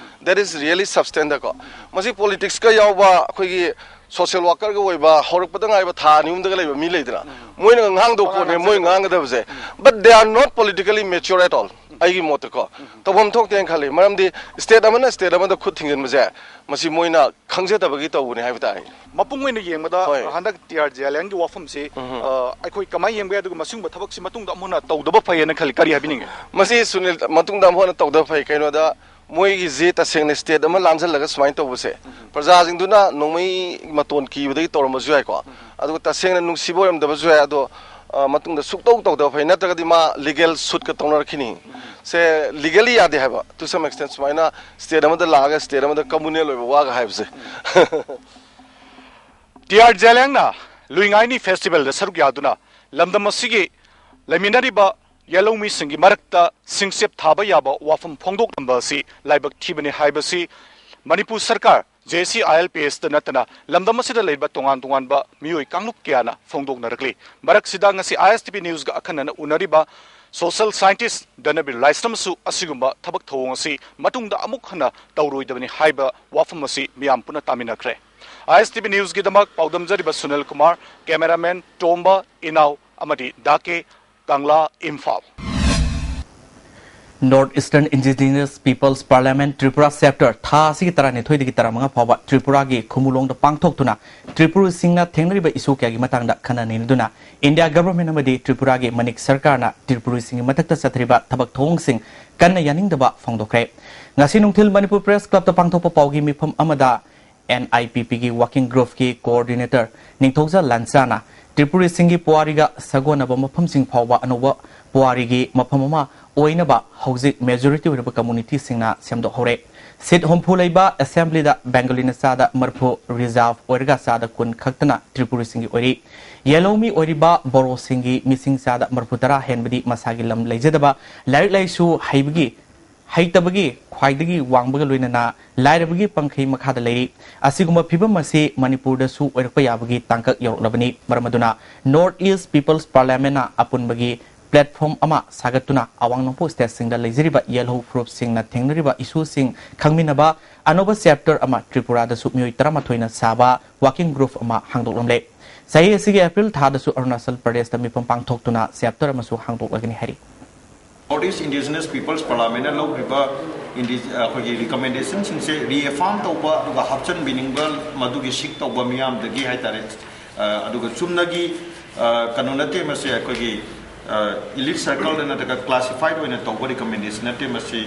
That is really sub standard ꯀꯣ꯫ ꯃꯁꯤ ꯄꯣꯂꯤꯇꯤꯛꯁꯀ ꯌꯥꯎꯕ ꯑꯩꯈꯣꯏꯒꯤ ꯁꯣꯁꯤꯌꯦꯜ ꯋꯥꯀꯔꯒ ꯑꯣꯏꯕ ꯍꯧꯔꯛꯄꯗ ꯉꯥꯏꯕ ꯊꯥ ꯑꯅꯤ ꯑꯍꯨꯝꯗꯒ ꯂꯩꯕ ꯃꯤ ꯂꯩꯗꯅ, ꯃꯣꯏꯅ ꯉꯥꯡꯗꯧ ꯄꯣꯠꯅꯦ ꯃꯣꯏ ꯉꯥꯡꯒꯗꯕꯁꯦ꯫ But they are not politically mature at all, ꯑꯩꯒꯤ ꯃꯣꯠꯇꯀꯣ꯫ ꯇꯧꯐꯝ ꯊꯣꯛꯇꯦꯅ ꯈꯜꯂꯤ꯫ ꯃꯔꯝꯗꯤ ꯁ꯭ꯇꯦꯠ ꯑꯃꯅ ꯁ꯭ꯇꯦꯠ ꯑꯃꯗ ꯈꯨꯠ ꯊꯤꯡꯖꯤꯟꯕꯁꯦ ꯃꯁꯤ ꯃꯣꯏꯅ ꯈꯪꯖꯗꯕꯒꯤ ꯇꯧꯕꯅꯦ ꯍꯥꯏꯕ ꯇꯥꯏ꯫ ꯃꯄꯨꯡ ꯑꯣꯏꯅ ꯌꯦꯡꯕꯗ ꯍꯣꯏ꯫ ꯍꯟꯗꯛ ꯇꯤ ꯑꯥꯔ ꯖꯌꯥꯂꯦꯡꯒꯤ ꯋꯥꯐꯝꯁꯤ, ꯑ, ꯑꯩꯈꯣꯏ ꯀꯃꯥꯏꯅ ꯌꯦꯡꯕ ꯌꯥꯏ, ꯑꯗꯨꯒ ꯃꯁꯤꯒꯨꯝꯕ ꯊꯕꯛꯁꯤ ꯃꯇꯨꯡꯗ ꯑꯃꯨꯛ ꯍꯟꯅ ꯇꯧꯗꯕ ꯐꯩꯌꯦꯅ ꯈꯜꯂꯤ? ꯀꯔꯤ ꯍꯥꯏꯕꯤꯅꯤꯡꯉꯤ? ꯃꯁꯤ ꯁꯨꯅꯤꯜ, ꯃꯇꯨꯡꯗ ꯑꯃꯨꯛ ꯍꯟꯅ ꯇꯧꯗꯕ ꯐꯩ꯫ ꯀꯩꯅꯣꯗ ꯃꯣꯏꯒꯤꯁꯤ ꯇꯁꯦꯡꯅ ꯁ꯭ꯇꯦꯠ ꯑꯃ ꯂꯥꯟꯁꯤꯜꯂꯒ ꯁꯨꯃꯥꯏꯅ ꯇꯧꯕꯁꯦ ꯄ꯭ꯔꯖꯥꯁꯤꯡꯗꯨꯅ ꯅꯣꯡꯃꯩ ꯃꯇꯣꯟ ꯀꯤꯕꯗꯒꯤ ꯇꯧꯔꯝꯕꯁꯨ ꯌꯥꯏꯀꯣ꯫ ꯑꯗꯨꯒ ꯇꯁꯦꯡꯅ ꯅꯨꯡꯁꯤꯕ ꯑꯣꯏꯔꯝꯗꯕꯁꯨ ꯌꯥꯏ꯫ ꯑꯗꯣ, ꯑ, ꯃꯇꯨꯡꯗ ꯁꯨꯛꯇꯧ ꯇꯧꯗꯕ ꯐꯩ, ꯅꯠꯇ꯭ꯔꯒꯗꯤ ꯃꯥ ꯂꯤꯒꯦꯜ ꯁꯨꯠꯀ ꯇꯧꯅꯔꯛꯈꯤꯅꯤ꯫ ꯁꯦ ꯂꯤꯒꯦꯂꯤ ꯌꯥꯗꯦ ꯍꯥꯏꯕ, to some extent ꯁꯨꯃꯥꯏꯅ ꯁ꯭ꯇꯦꯠ ꯑꯃꯗ ꯂꯥꯛꯑꯒ ꯁ꯭ꯇꯦꯠ ꯑꯃꯗ ꯀꯝꯃꯨꯅꯦꯜ ꯑꯣꯏꯕ ꯋꯥꯒ ꯍꯥꯏꯕꯁꯦ꯫ ꯇꯤ ꯑꯥꯔ ꯖꯌꯥꯂꯦꯡꯅ ꯂꯨꯏꯉꯥꯏꯅꯤ ꯐꯦꯁꯇꯤꯚꯦꯜꯗ ꯁꯔꯨꯛ ꯌꯥꯗꯨꯅ ꯂꯝꯗꯝ ꯑꯁꯤꯒꯤ ꯂꯩꯃꯤꯟꯅꯔꯤꯕ ꯌꯦꯜꯍꯧꯃꯤꯁꯤꯡꯒꯤ ꯃꯔꯛꯇ ꯁꯤꯡꯆꯦꯞ ꯊꯥꯕ ꯌꯥꯕ ꯋꯥꯐꯝ ꯐꯣꯡꯗꯣꯛꯂꯝꯕ ꯑꯁꯤ ꯂꯥꯏꯕꯛ ꯊꯤꯕꯅꯤ ꯍꯥꯏꯕꯁꯤ ꯃꯅꯤꯄꯨꯔ ꯁꯔꯀꯥꯔ, J A C I L P ꯑꯦꯁꯇ ꯅꯠꯇꯅ ꯂꯝꯗꯝ ꯑꯁꯤꯗ ꯂꯩꯔꯤꯕ ꯇꯣꯉꯥꯟ ꯇꯣꯉꯥꯟꯕ ꯃꯤꯑꯣꯏ ꯀꯥꯡꯂꯨꯞ ꯀꯌꯥꯅ ꯐꯣꯡꯗꯣꯛꯅꯔꯛꯂꯤ꯫ ꯃꯔꯛꯁꯤꯗ ꯉꯁꯤ ꯑꯥꯏ ꯑꯦꯁ ꯇꯤ ꯚꯤ ꯅ꯭ꯌꯨꯁꯒ ꯑꯈꯟꯅꯅ ꯎꯅꯔꯤꯕ ꯁꯣꯁꯤꯌꯦꯜ ꯁꯥꯏꯟꯇꯤꯁ ꯙꯅꯕꯤꯔ ꯂꯥꯏꯁ꯭ꯔꯝꯁꯨ ꯑꯁꯤꯒꯨꯝꯕ ꯊꯕꯛ ꯊꯧꯑꯣꯡ ꯑꯁꯤ ꯃꯇꯨꯡꯗ ꯑꯃꯨꯛ ꯍꯟꯅ ꯇꯧꯔꯣꯏꯗꯕꯅꯤ ꯍꯥꯏꯕ ꯋꯥꯐꯝ ꯑꯁꯤ ꯃꯤꯌꯥꯝ ꯄꯨꯟꯅ ꯇꯥꯃꯤꯟꯅꯈ꯭ꯔꯦ꯫ ꯑꯥꯏ ꯑꯦꯁ ꯇꯤ ꯚꯤ ꯅ꯭ꯌꯨꯁꯀꯤꯗꯃꯛ ꯄꯥꯎꯗꯝꯖꯔꯤꯕ ꯁꯨꯅꯤꯜ ꯀꯨꯃꯥꯔ, ꯀꯦꯃꯦꯔꯥꯃꯦꯟ ꯇꯣꯝꯕ, ꯏꯅꯥꯎ ꯑꯃꯗꯤ ꯗꯥ ꯀꯦ, ꯀꯪꯂꯥ, Imphal. North Eastern Indigenous People's Parliament Tripura Chapter ꯊꯥ ꯑꯁꯤꯒꯤ ꯇꯔꯥꯅꯤꯊꯣꯏꯗꯒꯤ ꯇꯔꯥꯃꯉꯥ ꯐꯥꯎꯕ ꯇ꯭ꯔꯤꯄꯨꯔꯥꯒꯤ ꯈꯨꯃꯨꯂꯣꯡꯗ ꯄꯥꯡꯊꯣꯛꯇꯨꯅ ꯇ꯭ꯔꯤꯄꯨꯔꯤꯁꯤꯡꯅ ꯊꯦꯡꯅꯔꯤꯕ issue ꯀꯌꯥꯒꯤ ꯃꯇꯥꯡꯗ ꯈꯟꯅ ꯅꯩꯅꯗꯨꯅ India government ꯑꯃꯗꯤ ꯇ꯭ꯔꯤꯄꯨꯔꯥꯒꯤ ꯃꯅꯤꯛ ꯁꯔꯀꯥꯔꯅ ꯇ꯭ꯔꯤꯄꯨꯔꯤꯁꯤꯡꯒꯤ ꯃꯊꯛꯇ ꯆꯠꯊꯔꯤꯕ ꯊꯕꯛ ꯊꯧꯑꯣꯡꯁꯤꯡ ꯀꯟꯅ ꯌꯥꯅꯤꯡꯗꯕ ꯐꯣꯡꯗꯣꯛꯈ꯭ꯔꯦ꯫ ꯉꯁꯤ ꯅꯨꯡꯊꯤꯜ ꯃꯅꯤꯄꯨꯔ Press Clubꯇ ꯄꯥꯡꯊꯣꯛꯄ ꯄꯥꯎꯒꯤ ꯃꯤꯐꯝ ꯑꯃꯗ N I P Pꯒꯤ working groupꯀꯤ coordinator ꯅꯤꯡꯊꯧꯖ ꯂꯥꯟꯆꯥꯅ ꯇ꯭ꯔꯤꯄꯨꯔꯤꯁꯤꯡꯒꯤ ꯄꯨꯋꯥꯔꯤꯒ ꯁꯥꯒꯣꯟꯅꯕ ꯃꯐꯝꯁꯤꯡ ꯐꯥꯎꯕ ꯑꯅꯧꯕ ꯄꯨꯋꯥꯔꯤꯒꯤ ꯃꯐꯝ ꯑꯃ ꯑꯣꯏꯅꯕ ꯍꯧꯖꯤꯛ majority ꯑꯣꯏꯔꯕ communityꯁꯤꯡꯅ ꯁꯦꯝꯗꯣꯛꯍꯧꯔꯦ꯫ Seat ꯍꯨꯝꯐꯨ ꯂꯩꯕ assemblyꯗ Bengaliꯅ ꯆꯥꯗ ꯃꯔꯤꯐꯨ reserve ꯑꯣꯏꯔꯒ ꯆꯥꯗ ꯀꯨꯟ ꯈꯛꯇꯅ ꯇ꯭ꯔꯤꯄꯨꯔꯤꯁꯤꯡꯒꯤ ꯑꯣꯏꯔꯤ꯫ ꯌꯦꯜꯍꯧꯃꯤ ꯑꯣꯏꯔꯤꯕ ꯕꯣꯔꯣꯁꯤꯡꯒꯤ ꯃꯤꯁꯤꯡ ꯆꯥꯗ ꯃꯔꯤꯐꯨ ꯇꯔꯥ ꯍꯦꯟꯕꯗꯤ ꯃꯁꯥꯒꯤ ꯂꯝ ꯂꯩꯖꯗꯕ, ꯂꯥꯏꯔꯤꯛ ꯂꯥꯏꯁꯨ ꯍꯩꯕꯒꯤ ꯍꯩꯇꯕꯒꯤ ꯈ꯭ꯋꯥꯏꯗꯒꯤ ꯋꯥꯡꯕꯒ ꯂꯣꯏꯅꯅ ꯂꯥꯏꯔꯕꯒꯤ ꯄꯪꯈꯩ ꯃꯈꯥꯗ ꯂꯩꯔꯤ꯫ ꯑꯁꯤꯒꯨꯝꯕ ꯐꯤꯕꯝ ꯑꯁꯤ ꯃꯅꯤꯄꯨꯔꯗꯁꯨ ꯑꯣꯏꯔꯛꯄ ꯌꯥꯕꯒꯤ ꯇꯥꯡꯀꯛ ꯌꯧꯔꯛꯂꯕꯅꯤ꯫ ꯃꯔꯝ ꯑꯗꯨꯅ North East People's Parliamentꯅ ꯑꯄꯨꯟꯕꯒꯤ platform ꯑꯃ ꯁꯥꯒꯠꯇꯨꯅ ꯑꯋꯥꯡ ꯅꯣꯡꯄꯣꯛ stateꯁꯤꯡꯗ ꯂꯩꯖꯔꯤꯕ ꯌꯦꯜꯍꯧ ꯐꯨꯔꯨꯞꯁꯤꯡꯅ ꯊꯦꯡꯅꯔꯤꯕ issueꯁꯤꯡ ꯈꯪꯃꯤꯟꯅꯕ ꯑꯅꯧꯕ chapter ꯑꯃ ꯇ꯭ꯔꯤꯄꯨꯔꯥꯗꯁꯨ ꯃꯤꯑꯣꯏ ꯇꯔꯥꯃꯥꯊꯣꯏꯅ ꯁꯥꯕ working group ꯑꯃ ꯍꯥꯡꯗꯣꯛꯂꯝꯂꯦ꯫ ꯆꯍꯤ ꯑꯁꯤꯒꯤ April ꯊꯥꯗꯁꯨ ꯑꯔꯨꯅꯥꯆꯜ ꯄ꯭ꯔꯗꯦꯁꯇ ꯃꯤꯐꯝ ꯄꯥꯡꯊꯣꯛꯇꯨꯅ chapter ꯑꯃꯁꯨ ꯍꯥꯡꯗꯣꯛꯂꯒꯅꯤ ꯍꯥꯏꯔꯤ꯫ North East Indigenous People's Parliamentꯅ ꯂꯧꯈ꯭ꯔꯤꯕ indi-, ꯑꯩꯈꯣꯏꯒꯤ recommendationꯁꯤꯡꯁꯦ reaffirm ꯇꯧꯕ, ꯑꯗꯨꯒ ꯍꯥꯞꯆꯤꯟꯕꯤꯅꯤꯡꯕ, ꯃꯗꯨꯒꯤ seek ꯇꯧꯕ ꯃꯤꯌꯥꯝꯗꯒꯤ ꯍꯥꯏꯇꯥꯔꯦ꯫ ꯑ, ꯑꯗꯨꯒ ꯆꯨꯝꯅꯒꯤ, ꯑ, ꯀꯩꯅꯣ ꯅꯠꯇꯦ, ꯃꯁꯤ ꯑꯩꯈꯣꯏꯒꯤ, ꯑ, elite circleꯗ ꯅꯠꯇ꯭ꯔꯒ classified ꯑꯣꯏꯅ ꯇꯧꯕ recommendation ꯅꯠꯇꯦ꯫ ꯃꯁꯤ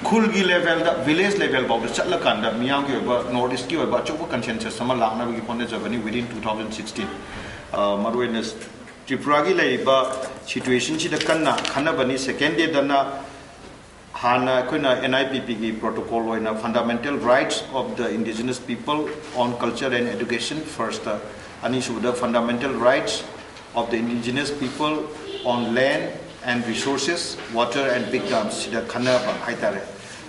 ꯈꯨꯜꯒꯤ levelꯗ, village level ꯐꯥꯎꯗ ꯆꯠꯂꯀꯥꯟꯗ ꯃꯤꯌꯥꯝꯒꯤ ꯑꯣꯏꯕ, North Eastꯀꯤ ꯑꯣꯏꯕ ꯑꯆꯧꯕ consensus ꯑꯃ ꯂꯥꯛꯅꯕꯒꯤ ꯍꯣꯠꯅꯖꯕꯅꯤ within two thousand sixteen꯫ ꯑ, ꯃꯔꯨꯑꯣꯏꯅ ꯇ꯭ꯔꯤꯄꯨꯔꯥꯒꯤ ꯂꯩꯔꯤꯕ situationꯁꯤꯗ ꯀꯟꯅ ꯈꯟꯅꯕꯅꯤ꯫ Second dayꯗꯅ ꯍꯥꯟꯅ ꯑꯩꯈꯣꯏꯅ N I P Pꯒꯤ protocol ꯑꯣꯏꯅ Fundamental Rights of the Indigenous People on Culture and Education first, ꯑꯅꯤꯁꯨꯕꯗ Fundamental Rights of the Indigenous People on Land and Resources, Water and Big Dams ꯁꯤꯗ ꯈꯟꯅꯕ ꯍꯥꯏꯇꯥꯔꯦ꯫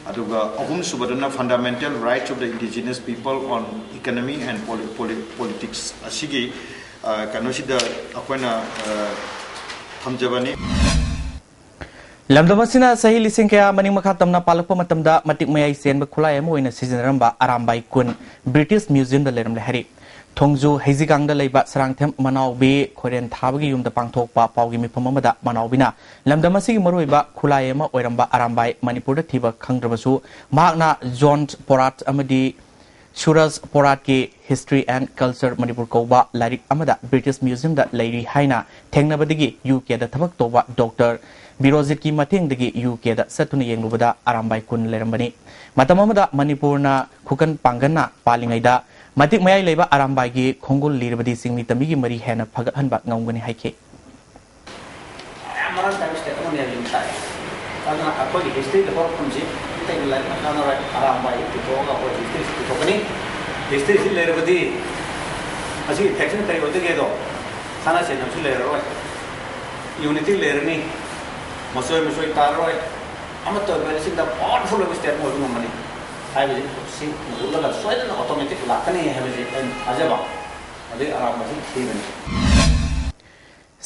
ꯑꯗꯨꯒ ꯑꯍꯨꯝꯁꯨꯕꯗꯅ Fundamental Rights of the Indigenous People on Economy and Poli-, Poli-, Politics꯫ ꯑꯁꯤꯒꯤ, ꯑ, ꯀꯩꯅꯣꯁꯤꯗ ꯑꯩꯈꯣꯏꯅ, ꯑ, ꯊꯝꯖꯕꯅꯤ꯫ ꯂꯝꯗꯝ ꯑꯁꯤꯅ ꯆꯍꯤ ꯂꯤꯁꯤꯡ ꯀꯌꯥ ꯃꯅꯤꯡ ꯃꯈꯥ ꯇꯝꯅ ꯄꯥꯜꯂꯛꯄ ꯃꯇꯝꯗ ꯃꯇꯤꯛ ꯃꯌꯥꯏ ꯆꯦꯟꯕ ꯈꯨꯠꯂꯥꯏ ꯑꯃ ꯑꯣꯏꯅ ꯁꯤꯖꯤꯟꯅꯔꯝꯕ ꯑꯔꯥꯝꯕꯥꯏ ꯀꯨꯟ ꯕ꯭ꯔꯤꯇꯤꯁ ꯃ꯭ꯌꯨꯖꯤꯌꯝꯗ ꯂꯩꯔꯝꯂꯦ ꯍꯥꯏꯔꯤ꯫ ꯊꯣꯡꯖꯨ ꯍꯩꯖꯤꯒꯥꯡꯗ ꯂꯩꯕ ꯁꯔꯥꯡꯊꯦꯝ ꯃꯅꯥꯎꯕꯤ ꯈꯣꯏꯔꯦꯟ ꯊꯥꯕꯒꯤ ꯌꯨꯝꯗ ꯄꯥꯡꯊꯣꯛꯄ ꯄꯥꯎꯒꯤ ꯃꯤꯐꯝ ꯑꯃꯗ ꯃꯅꯥꯎꯕꯤꯅ ꯂꯝꯗꯝ ꯑꯁꯤꯒꯤ ꯃꯔꯨꯑꯣꯏꯕ ꯈꯨꯠꯂꯥꯏ ꯑꯃ ꯑꯣꯏꯔꯝꯕ ꯑꯔꯥꯝꯕꯥꯏ ꯃꯅꯤꯄꯨꯔꯗ ꯊꯤꯕ ꯈꯪꯗ꯭ꯔꯕꯁꯨ ꯃꯍꯥꯛꯅ ꯖꯣꯟ ꯄꯣꯔꯥꯠ ꯑꯃꯗꯤ ꯁꯨꯔꯖ ꯄꯣꯔꯥꯠꯀꯤ History and Culture Manipur ꯀꯧꯕ ꯂꯥꯏꯔꯤꯛ ꯑꯃꯗ ꯕ꯭ꯔꯤꯇꯤꯁ ꯃ꯭ꯌꯨꯖꯤꯌꯝꯗ ꯂꯩꯔꯤ ꯍꯥꯏꯅ ꯊꯦꯡꯅꯕꯗꯒꯤ ꯌꯨ ꯀꯦꯗ ꯊꯕꯛ ꯇꯧꯕ ꯗꯣꯛꯇꯔ ꯕꯤꯔꯣꯖꯤꯠꯀꯤ ꯃꯇꯦꯡꯗꯒꯤ ꯌꯨ ꯀꯦꯗ ꯆꯠꯇꯨꯅ ꯌꯦꯡꯂꯨꯕꯗ ꯑꯔꯥꯝꯕꯥꯏ ꯀꯨꯟ ꯂꯩꯔꯝꯕꯅꯤ꯫ ꯃꯇꯝ ꯑꯃꯗ ꯃꯅꯤꯄꯨꯔꯅ ꯈꯨꯀꯟ ꯄꯥꯡꯒꯟꯅ ꯄꯥꯜꯂꯤꯉꯩꯗ ꯃꯇꯤꯛ ꯃꯌꯥꯏ ꯂꯩꯕ ꯑꯔꯥꯝꯕꯥꯏꯒꯤ ꯈꯣꯡꯒꯨꯜ ꯂꯤꯔꯕꯗꯤ ꯆꯤꯡꯃꯤ ꯇꯝꯃꯤꯒꯤ ꯃꯔꯤ ꯍꯦꯟꯅ ꯐꯒꯠꯍꯟꯕ ꯉꯝꯒꯅꯤ ꯍꯥꯏꯈꯤ꯫ ꯌꯥꯝ ꯃꯔꯥꯡ ꯀꯥꯏꯕ ꯁ꯭ꯇꯦꯠ ꯑꯃꯅꯤ ꯍꯥꯏꯕꯁꯤ ꯇꯥꯛꯑꯦ꯫ ꯑꯗꯨꯅ ꯑꯩꯈꯣꯏꯒꯤ ꯍꯤꯁꯇ꯭ꯔꯤꯗ ꯍꯧꯔꯛꯐꯝꯁꯤ ꯑꯇꯩꯒꯤ ꯂꯥꯏꯔꯤꯛꯅ ꯀꯥꯟꯅꯔꯣꯏ꯫ ꯑꯔꯥꯝꯕꯥꯏ ꯄꯨꯊꯣꯛꯑꯒ ꯑꯩꯈꯣꯏ ꯍꯤꯁꯇ꯭ꯔꯤꯁꯤ ꯄꯨꯊꯣꯛꯀꯅꯤ꯫ ꯍꯤꯁꯇ꯭ꯔꯤꯁꯤ ꯂꯩꯔꯕꯗꯤ ꯃꯁꯤꯒꯤ ꯐꯦꯛꯁꯟ ꯀꯔꯤ ꯑꯣꯏꯗꯒꯦꯗꯣ ꯈꯠꯅ ꯆꯩꯅꯕꯁꯨ ꯂꯩꯔꯔꯣꯏ, ꯌꯨꯅꯤꯇꯤ ꯂꯩꯔꯅꯤ, ꯃꯆꯣꯏ ꯃꯆꯣꯏ ꯇꯥꯔꯔꯣꯏ, ꯑꯃꯠꯇ ꯑꯣꯏꯕ ꯑꯁꯤꯗ ꯄꯥꯋꯔꯐꯨꯜ ꯑꯣꯏꯕ ꯁ꯭ꯇꯦꯠ ꯑꯃ ꯑꯣꯏꯕ ꯉꯝꯒꯅꯤ ꯍꯥꯏꯕꯁꯤ ꯁꯤ ꯎꯠꯂꯒ ꯁꯣꯏꯗꯅ ꯑꯣꯇꯣꯃꯦꯇꯤꯛ ꯂꯥꯛꯀꯅꯤ ꯍꯥꯏꯕꯁꯤ ꯑꯩꯅ ꯊꯥꯖꯕ, ꯑꯗꯨꯒꯤ ꯑꯔꯥꯟꯕꯁꯤ ꯊꯤꯕꯅꯤ꯫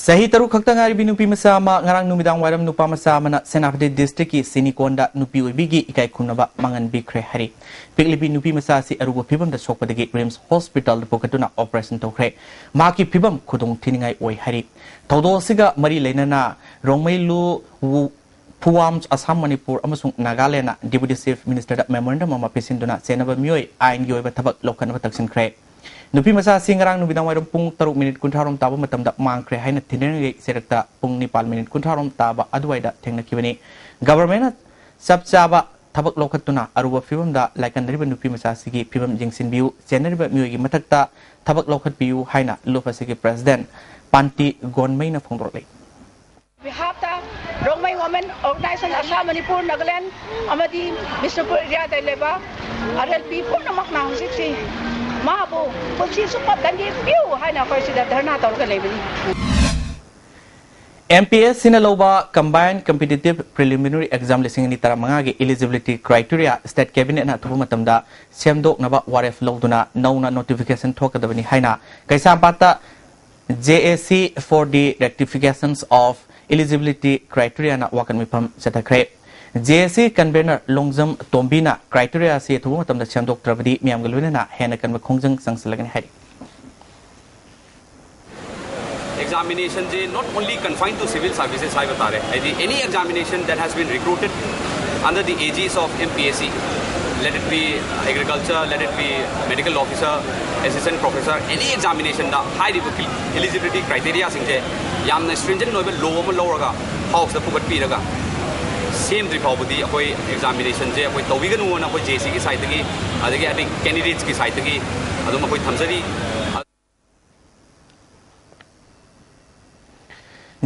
ꯆꯍꯤ ꯇꯔꯨꯛ ꯈꯛꯇ ꯉꯥꯏꯔꯤꯕꯤ ꯅꯨꯄꯤ ꯃꯆꯥ ꯑꯃ ꯉꯔꯥꯡ ꯅꯨꯃꯤꯗꯥꯡ ꯋꯥꯏꯔꯝ ꯅꯨꯄꯥ ꯃꯆꯥ ꯑꯃꯅ ꯁꯦꯅꯥꯄꯇꯤ ꯗꯤꯁꯇ꯭ꯔꯤꯛꯀꯤ ꯁꯤꯅꯤꯀꯣꯟꯗ ꯅꯨꯄꯤ ꯑꯣꯏꯕꯤꯒꯤ ꯏꯀꯥꯏ ꯈꯨꯝꯅꯕ ꯃꯥꯡꯍꯟꯕꯤꯈ꯭ꯔꯦ ꯍꯥꯏꯔꯤ꯫ ꯄꯤꯛꯂꯤꯕꯤ ꯅꯨꯄꯤ ꯃꯆꯥ ꯑꯁꯤ ꯑꯔꯨꯕ ꯐꯤꯕꯝꯗ ꯁꯣꯛꯄꯗꯒꯤ ꯔꯤꯝꯁ ꯍꯣꯁꯄꯤꯇꯥꯜꯗ ꯄꯨꯈꯠꯇꯨꯅ ꯑꯣꯄꯔꯦꯁꯟ ꯇꯧꯈ꯭ꯔꯦ꯫ ꯃꯍꯥꯛꯀꯤ ꯐꯤꯕꯝ ꯈꯨꯗꯣꯡ ꯊꯤꯅꯤꯡꯉꯥꯏ ꯑꯣꯏ ꯍꯥꯏꯔꯤ꯫ ꯊꯧꯗꯣꯛ ꯑꯁꯤꯒ ꯃꯔꯤ ꯂꯩꯅꯅ ꯔꯣꯡꯃꯩꯂꯨ ꯋꯨ ꯐꯨꯋꯥꯝ ꯑꯁꯥꯝ, ꯃꯅꯤꯄꯨꯔ ꯑꯃꯁꯨꯡ ꯅꯥꯒꯥꯂꯦꯟꯗꯅ ꯗꯤꯄꯨꯇꯤ ꯆꯤꯐ ꯃꯤꯅꯤꯁꯇꯔꯗ ꯃꯦꯃꯣꯔꯦꯟꯗꯝ ꯑꯃ ꯄꯤꯁꯤꯟꯗꯨꯅ ꯆꯦꯟꯅꯕ ꯃꯤꯑꯣꯏ ꯑꯥꯏꯟꯒꯤ ꯑꯣꯏꯕ ꯊꯕꯛ ꯂꯧꯈꯠꯅꯕ ꯇꯛꯁꯤꯟꯈ꯭ꯔꯦ꯫ ꯅꯨꯄꯤ ꯃꯆꯥ ꯑꯁꯤ ꯉꯔꯥꯡ ꯅꯨꯃꯤꯗꯥꯡ ꯋꯥꯏꯔꯝ ꯄꯨꯡ ꯇꯔꯨꯛ ꯃꯤꯅꯤꯠ ꯀꯨꯟꯊ꯭ꯔꯥ ꯔꯣꯝ ꯇꯥꯕ ꯃꯇꯝꯗ ꯃꯥꯡꯈ꯭ꯔꯦ ꯍꯥꯏꯅ ꯊꯤꯅꯔꯤꯉꯩ ꯆꯩꯔꯛꯇ ꯄꯨꯡ ꯅꯤꯄꯥꯜ ꯃꯤꯅꯤꯠ ꯀꯨꯟꯊ꯭ꯔꯥ ꯔꯣꯝ ꯇꯥꯕ ꯑꯗꯨꯋꯥꯏꯗ ꯊꯦꯡꯅꯈꯤꯕꯅꯤ꯫ ꯒꯚꯔꯟꯃꯦꯟꯠꯅ ꯆꯞ ꯆꯥꯕ ꯊꯕꯛ ꯂꯧꯈꯠꯇꯨꯅ ꯑꯔꯨꯕ ꯐꯤꯕꯝꯗ ꯂꯥꯏꯀꯠꯅꯔꯤꯕ ꯅꯨꯄꯤ ꯃꯆꯥ ꯑꯁꯤꯒꯤ ꯐꯤꯕꯝ ꯌꯦꯡꯁꯤꯟꯕꯤꯌꯨ, ꯆꯦꯟꯅꯔꯤꯕ ꯃꯤꯑꯣꯏꯒꯤ ꯃꯊꯛꯇ ꯊꯕꯛ ꯂꯧꯈꯠꯄꯤꯌꯨ ꯍꯥꯏꯅ ꯂꯨꯞ ꯑꯁꯤꯒꯤ president ꯄꯥꯟꯇꯤ ꯒꯣꯟꯃꯩꯅ ꯐꯣꯡꯗꯣꯔꯛꯂꯤ꯫ Behalf of Rongmei Women Organization Assam, Manipur, Nagaland ꯑꯃꯗꯤ ꯕꯤꯁꯅꯨꯄꯨꯔ ꯑꯦꯔꯤꯌꯥꯗ ꯂꯩꯕ ꯑꯥꯔ ꯑꯦꯜ ꯄꯤ ꯄꯨꯝꯅꯃꯛꯅ ꯍꯧꯖꯤꯛꯁꯤ ꯃꯥꯕꯨ ꯄꯨꯟꯁꯤ ꯆꯨꯞꯄ ꯗꯟꯗꯤ ꯄꯤꯌꯨ ꯍꯥꯏꯅ ꯑꯩꯈꯣꯏ ꯁꯤꯗ ꯙꯔꯅꯥ ꯇꯧꯔꯒ ꯂꯩꯕꯅꯤ꯫ ꯑꯦꯝ ꯄꯤ ꯑꯦꯁ ꯁꯤꯅ ꯂꯧꯕ Combined Competitive Preliminary Exam ꯂꯤꯁꯤꯡ ꯑꯅꯤ ꯇꯔꯥꯃꯉꯥꯒꯤ eligibility criteria state cabinetꯅ ꯑꯊꯨꯕ ꯃꯇꯝꯗ ꯁꯦꯝꯗꯣꯛꯅꯕ ꯋꯥꯔꯦꯞ ꯂꯧꯗꯨꯅ ꯅꯧꯅ ꯅꯣꯇꯤꯐꯤꯀꯦꯁꯟ ꯊꯣꯛꯀꯗꯕꯅꯤ ꯍꯥꯏꯅ ꯀꯩꯁꯥꯝꯄꯥꯠꯇ J A C for the Rectifications of eligibility criteriaꯅ ꯋꯥꯀꯠ ꯃꯤꯐꯝ ꯆꯠꯊꯈ꯭ꯔꯦ꯫ ꯖꯦ ꯑꯦ ꯁꯤ convener ꯂꯣꯡꯖꯝ ꯇꯣꯝꯕꯤꯅ criteriaꯁꯤ ꯑꯊꯨꯕ ꯃꯇꯝꯗ ꯁꯦꯝꯗꯣꯛꯇ꯭ꯔꯕꯗꯤ ꯃꯤꯌꯥꯝꯒ ꯂꯣꯏꯅꯅ ꯍꯦꯟꯅ ꯀꯟꯕ ꯈꯣꯡꯖꯪ ꯆꯪꯁꯤꯜꯂꯒꯅꯤ ꯍꯥꯏꯔꯤ꯫ Examinationꯁꯦ not only confined to civil services ꯍꯥꯏꯕ ꯇꯥꯔꯦ, ꯍꯥꯏꯗꯤ any examination that has been recruited under the aegis of M P S C, let it be agriculture, let it be medical officer, assistant professor, any examinationꯗ ꯍꯥꯏꯔꯤꯕ eligibility criteriaꯁꯤꯡꯁꯦ ꯌꯥꯝꯅ stringent ꯑꯣꯏꯕ law ꯑꯃ ꯂꯧꯔꯒ Houseꯇ ꯄꯨꯈꯠꯄꯤꯔꯒ ꯁꯦꯝꯗ꯭ꯔꯤ ꯐꯥꯎꯕꯗꯤ ꯑꯩꯈꯣꯏ examinationꯁꯦ ꯑꯩꯈꯣꯏ ꯇꯧꯕꯤꯒꯅꯨꯅ ꯑꯩꯈꯣꯏ J C ꯒꯤ sideꯇꯒꯤ, ꯑꯗꯒꯤ ꯑꯩ candidatesꯀꯤ sideꯇꯒꯤ ꯑꯗꯨꯝ ꯑꯩꯈꯣꯏ ꯊꯝꯖꯔꯤ꯫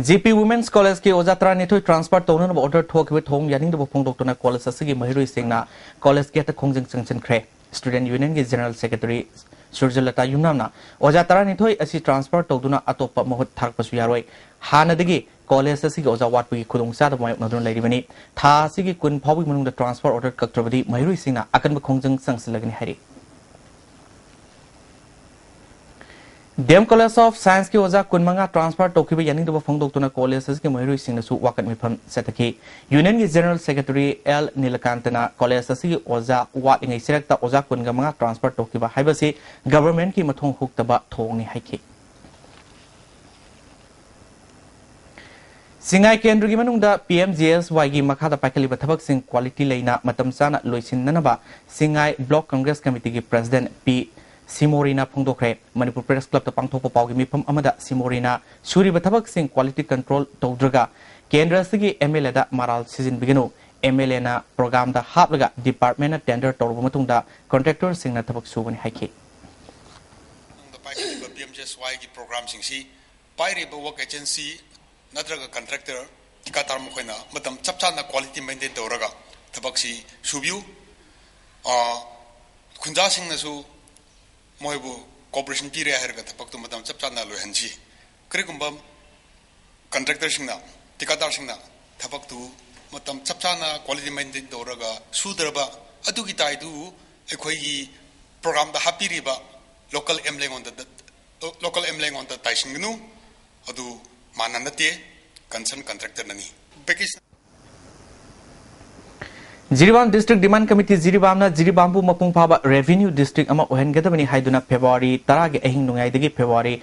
G P Women's Collegeꯀꯤ ꯑꯣꯖꯥ ꯇꯔꯥꯅꯤꯊꯣꯏ transfer ꯇꯧꯅꯅꯕ order ꯊꯣꯛꯈꯤꯕ ꯊꯧꯑꯣꯡ ꯌꯥꯅꯤꯡꯗꯕ ꯐꯣꯡꯗꯣꯛꯇꯨꯅ college ꯑꯁꯤꯒꯤ ꯃꯍꯩꯔꯣꯏꯁꯤꯡꯅ college gateꯇ ꯈꯣꯡꯖꯪ ꯆꯪꯁꯤꯟꯈ꯭ꯔꯦ꯫ Student Unionꯒꯤ General Secretary ꯁꯨꯔꯖꯂꯇꯥ ꯌꯨꯝꯅꯥꯝꯅ ꯑꯣꯖꯥ ꯇꯔꯥꯅꯤꯊꯣꯏ ꯑꯁꯤ transfer ꯇꯧꯗꯨꯅ ꯑꯇꯣꯞꯄ ꯃꯍꯨꯠ ꯊꯥꯔꯛꯄꯁꯨ ꯌꯥꯔꯣꯏ, ꯍꯥꯟꯅꯗꯒꯤ college ꯑꯁꯤꯒꯤ ꯑꯣꯖꯥ ꯋꯥꯠꯄꯒꯤ ꯈꯨꯗꯣꯡꯆꯥꯗꯕ ꯃꯥꯌꯣꯛꯅꯗꯨꯅ ꯂꯩꯔꯤꯕꯅꯤ꯫ ꯊꯥ ꯑꯁꯤꯒꯤ ꯀꯨꯟ ꯐꯥꯎꯕꯒꯤ ꯃꯅꯨꯡꯗ transfer order ꯀꯛꯇ꯭ꯔꯕꯗꯤ ꯃꯍꯩꯔꯣꯏꯁꯤꯡꯅ ꯑꯀꯟꯕ ꯈꯣꯡꯖꯪ ꯆꯪꯁꯤꯜꯂꯒꯅꯤ ꯍꯥꯏꯔꯤ꯫ D M College of Scienceꯀꯤ ꯑꯣꯖꯥ ꯀꯨꯟꯃꯉꯥ transfer ꯇꯧꯈꯤꯕ ꯌꯥꯅꯤꯡꯗꯕ ꯐꯣꯡꯗꯣꯛꯇꯨꯅ college ꯑꯁꯤꯒꯤ ꯃꯍꯩꯔꯣꯏꯁꯤꯡꯅꯁꯨ ꯋꯥꯀꯠ ꯃꯤꯐꯝ ꯆꯠꯊꯈꯤ꯫ Unionꯒꯤ General Secretary L ꯅꯤꯂꯀꯥꯟꯇꯅ college ꯑꯁꯤꯒꯤ ꯑꯣꯖꯥ ꯋꯥꯠꯂꯤꯉꯩ ꯆꯩꯔꯛꯇ ꯑꯣꯖꯥ ꯀꯨꯟꯒ ꯃꯉꯥ transfer ꯇꯧꯈꯤꯕ ꯍꯥꯏꯕꯁꯤ governmentꯀꯤ ꯃꯊꯣꯡ ꯍꯨꯛꯇꯕ ꯊꯧꯑꯣꯡꯅꯤ ꯍꯥꯏꯈꯤ꯫ ꯆꯤꯡꯉꯥꯏ ꯀꯦꯟꯗ꯭ꯔꯒꯤ ꯃꯅꯨꯡꯗ P M G S Yꯒꯤ ꯃꯈꯥꯗ ꯄꯥꯏꯈꯠꯂꯤꯕ ꯊꯕꯛꯁꯤꯡ quality ꯂꯩꯅ ꯃꯇꯝ ꯆꯥꯅ ꯂꯣꯏꯁꯤꯟꯅꯅꯕ Chingai Block Congress Committeeꯒꯤ President P ꯁꯤꯃꯣꯔꯤꯅ ꯐꯣꯡꯗꯣꯛꯈ꯭ꯔꯦ꯫ Manipur Press Clubꯇ ꯄꯥꯡꯊꯣꯛꯄ ꯄꯥꯎꯒꯤ ꯃꯤꯐꯝ ꯑꯃꯗ ꯁꯤꯃꯣꯔꯤꯅ ꯁꯨꯔꯤꯕ ꯊꯕꯛꯁꯤꯡ quality control ꯇꯧꯗ꯭ꯔꯒ ꯀꯦꯟꯗ꯭ꯔ ꯑꯁꯤꯒꯤ M L Aꯗ ꯃꯔꯥꯜ ꯁꯤꯖꯤꯟꯕꯤꯒꯅꯨ, M L Aꯅ programꯗ ꯍꯥꯞꯂꯒ departmentꯅ tender ꯇꯧꯔꯕ ꯃꯇꯨꯡꯗ contractorꯁꯤꯡꯅ ꯊꯕꯛ ꯁꯨꯕꯅꯤ ꯍꯥꯏꯈꯤ꯫ ꯃꯅꯨꯡꯗ ꯄꯥꯏꯈꯠꯂꯤꯕ P M G S Yꯒꯤ programꯁꯤꯡꯁꯤ ꯄꯥꯏꯔꯤꯕ work agency ꯅꯠꯇ꯭ꯔꯒ contractor ꯊꯤꯀꯥꯗꯥꯔ ꯃꯈꯣꯏꯅ ꯃꯇꯝ ꯆꯞ ꯆꯥꯅ quality maintain ꯇꯧꯔꯒ ꯊꯕꯛꯁꯤ ꯁꯨꯕꯤꯌꯨ꯫ ꯑ, ꯈꯨꯟꯖꯥꯁꯤꯡꯅꯁꯨ ꯃꯣꯏꯕꯨ cooperation ꯄꯤꯔꯦ ꯍꯥꯏꯔꯒ ꯊꯕꯛꯇꯨ ꯃꯇꯝ ꯆꯞ ꯆꯥꯅ ꯂꯣꯏꯍꯟꯁꯤ꯫ ꯀꯔꯤꯒꯨꯝꯕ contractorꯁꯤꯡꯅ, ꯊꯤꯀꯥꯗꯥꯔꯁꯤꯡꯅ ꯊꯕꯛꯇꯨ ꯃꯇꯝ ꯆꯞ ꯆꯥꯅ quality maintain ꯇꯧꯔꯒ ꯁꯨꯗ꯭ꯔꯕ ꯑꯗꯨꯒꯤ ꯗꯥꯏꯗꯨ ꯑꯩꯈꯣꯏꯒꯤ programꯗ ꯍꯥꯞꯄꯤꯔꯤꯕ local M L Aꯉꯣꯟꯗ, local M L Aꯉꯣꯟꯗ ꯇꯥꯏꯁꯤꯟꯒꯅꯨ꯫ ꯑꯗꯨ ꯃꯥꯟꯅ ꯅꯠꯇꯦ꯫ concern contractor ꯅꯅꯤ꯫ Vacation Jiribam District Demand Committee ꯖꯤꯔꯤꯕꯥꯝꯅ ꯖꯤꯔꯤꯕꯥꯝꯕꯨ ꯃꯄꯨꯡ ꯐꯥꯕ revenue district ꯑꯃ ꯑꯣꯏꯍꯟꯒꯗꯕꯅꯤ ꯍꯥꯏꯗꯨꯅ ꯐꯦꯕ꯭ꯔꯨꯋꯥꯔꯤ ꯇꯔꯥꯒꯤ ꯑꯍꯤꯡ ꯅꯣꯡꯌꯥꯏꯗꯒꯤ ꯐꯦꯕ꯭ꯔꯨꯋꯥꯔꯤ